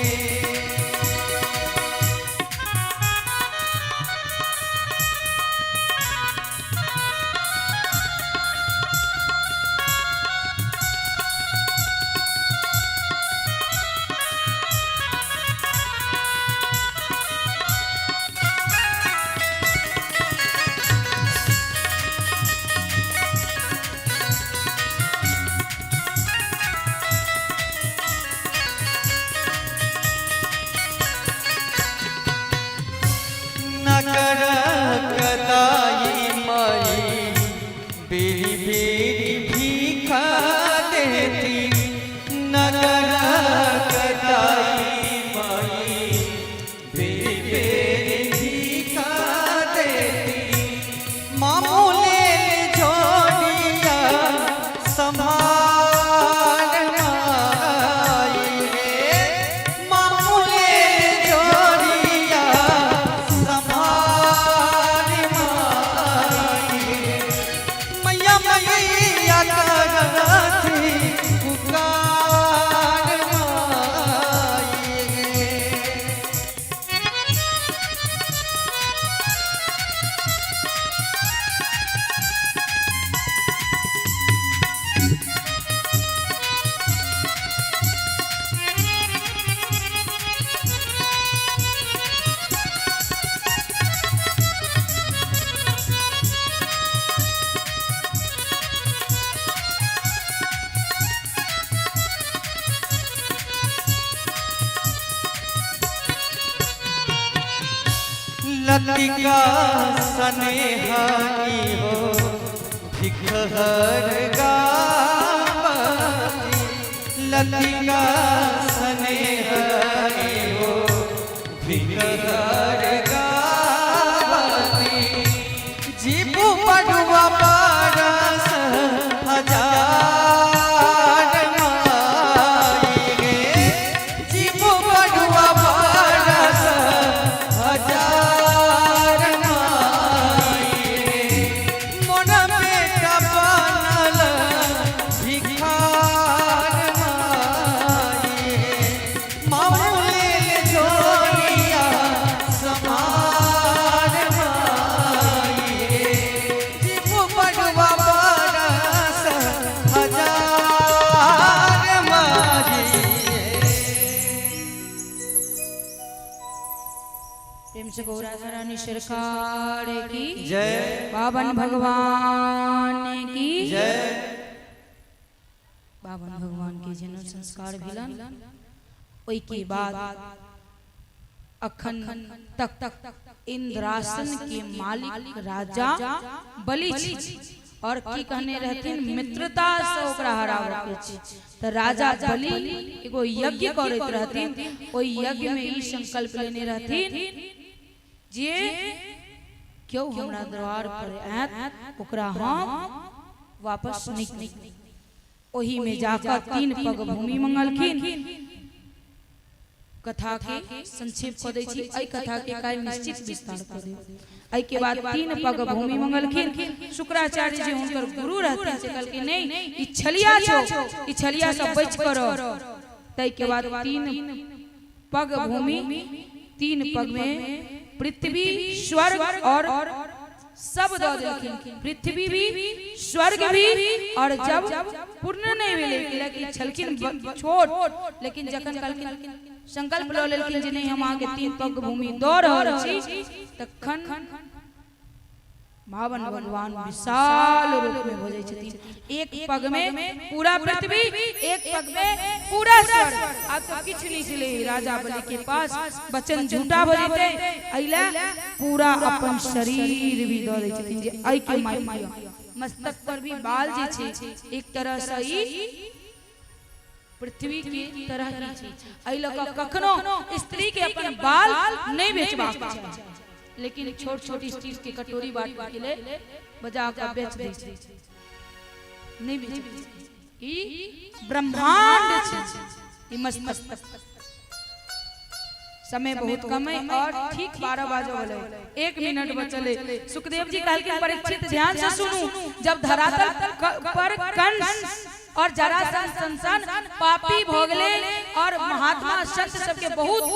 लतिका स्नेहाई हो भिखहर गावती, लतिका स्नेहाई हो भिखहर गावती। जीबू बड़ुआ बारस हजार माई गे, जीबू बड़ुआ बारस हजार माई गे। मोर बेटा बनल भिखार माई गे, मामू लेल जोरिया समार माई गे। जीबू बड़ुआ बारस हजार माई गे। प्रेम से गौरा रानी सरकार की जय। बावन भगवान की जय। बावन भगवान के जन्म संस्कार भेलन। ओहि के बाद अखन तक इंद्रासन के मालिक राजा बलि छी और की कहने रहथिन, मित्रता से ओकरा हराबऽ के छै। तऽ राजा बलि एगो यज्ञ करैत रहथिन। ओहि यज्ञ में ई संकल्प लेने रहथिन जे केओ हमरा द्वार पर आयत ओकरा हम वापस नहीं। ओही में जाकर 3 पग भूमि मंगलखिन। कथा के संक्षेप कऽ दै छी, एहि कथा के काल्हि निश्चित विस्तार कऽ देब। एहि के बाद 3 पग भूमि मंगलखिन। शुक्राचार्य जी हुनकर गुरु रहथिन, से कहलखिन नहीं ई छलिया छौ, ई छलिया से बचि कऽ रह। ताहि के बाद 3 पग भूमि, 3 पग में पृथ्वी स्वर्ग और सब दऽ देलखिन, पृथ्वी भी स्वर्ग भी। और जब पूर्ण नहीं भेलै, कियाकि छलखिन छोट, लेकिन जखन कहलखिन संकल्प लऽ लेलखिन जे नहीं हम अहाँके 3 पग भूमि दऽ रहल छी, तखन बावन भगवान विशाल रूप में भऽ जाइ छथिन। एक पग में पूरा पृथ्वी, एक पग में पूरा स्वर्ग। आब तो किछु नहीं छलै राजा बलि के पास, वचन झूठा भऽ जेतै, एहि पूरा अपन शरीर भी दऽ दै छथिन जे एहि के मारि दिअ। मस्तक पर भी बाल जे छै एक तरह से ई पृथ्वी के तरह ही छै। एहि लऽ कऽ कखनो स्त्री के अपन बाल नहीं बेचबाक चाही, लेकिन छोट छोट स्टील के कटोरी बाटी के लेल बजा कऽ बेच दै छै। नहीं बेच, ई ब्रह्मांड छै ई मस्तक। समय बहुत कम है और ठीक 12 बजे वाले 1 मिनट बचल है। सुखदेव जी कहलखिन परीक्षित ध्यान से सुनू, जब धरातल पर कंस और जरासंध संसान पापी भऽ गेलै और महात्मा संत सबके बहुत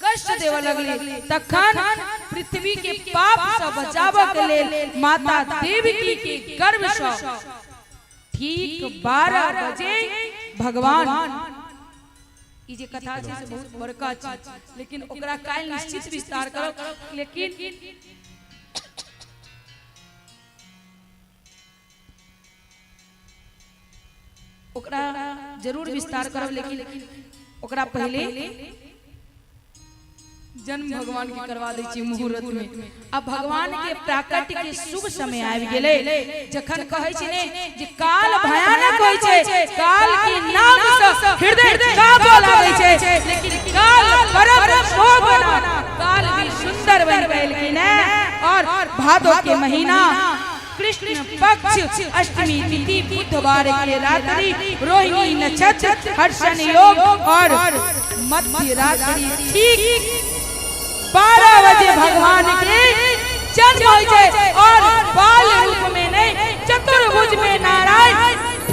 कष्ट देवऽ लगलै, तखन पृथ्वी के पाप से बचाबऽ के लेल माता देवकी के गर्भ से ठीक 12 बजे भगवान, ई जे कथा छै से बहुत बड़का छै, लेकिन ओकरा काल्हि निश्चित विस्तार करब। लेकिन ओकरा जरूर विस्तार करब, लेकिन ओकरा पहिले जन्म भगवान के करवा दै छी मुहूर्त में। अब भगवान के प्राकट्य के शुभ समय आबि गेलै, जखन कहै छै ने जे काल भयानक होइ छै, काल के नाम से हृदय कांपऽ लागै छै, लेकिन काल परम शोभना, काल भी सुंदर बनि गेलखिन हैं। और भादो के महीना कृष्ण पक्ष अष्टमी तिथि बुधवार के रात्रि रोहिणी नक्षत्र हर्षण योग और मध्य रात्रि ठीक 12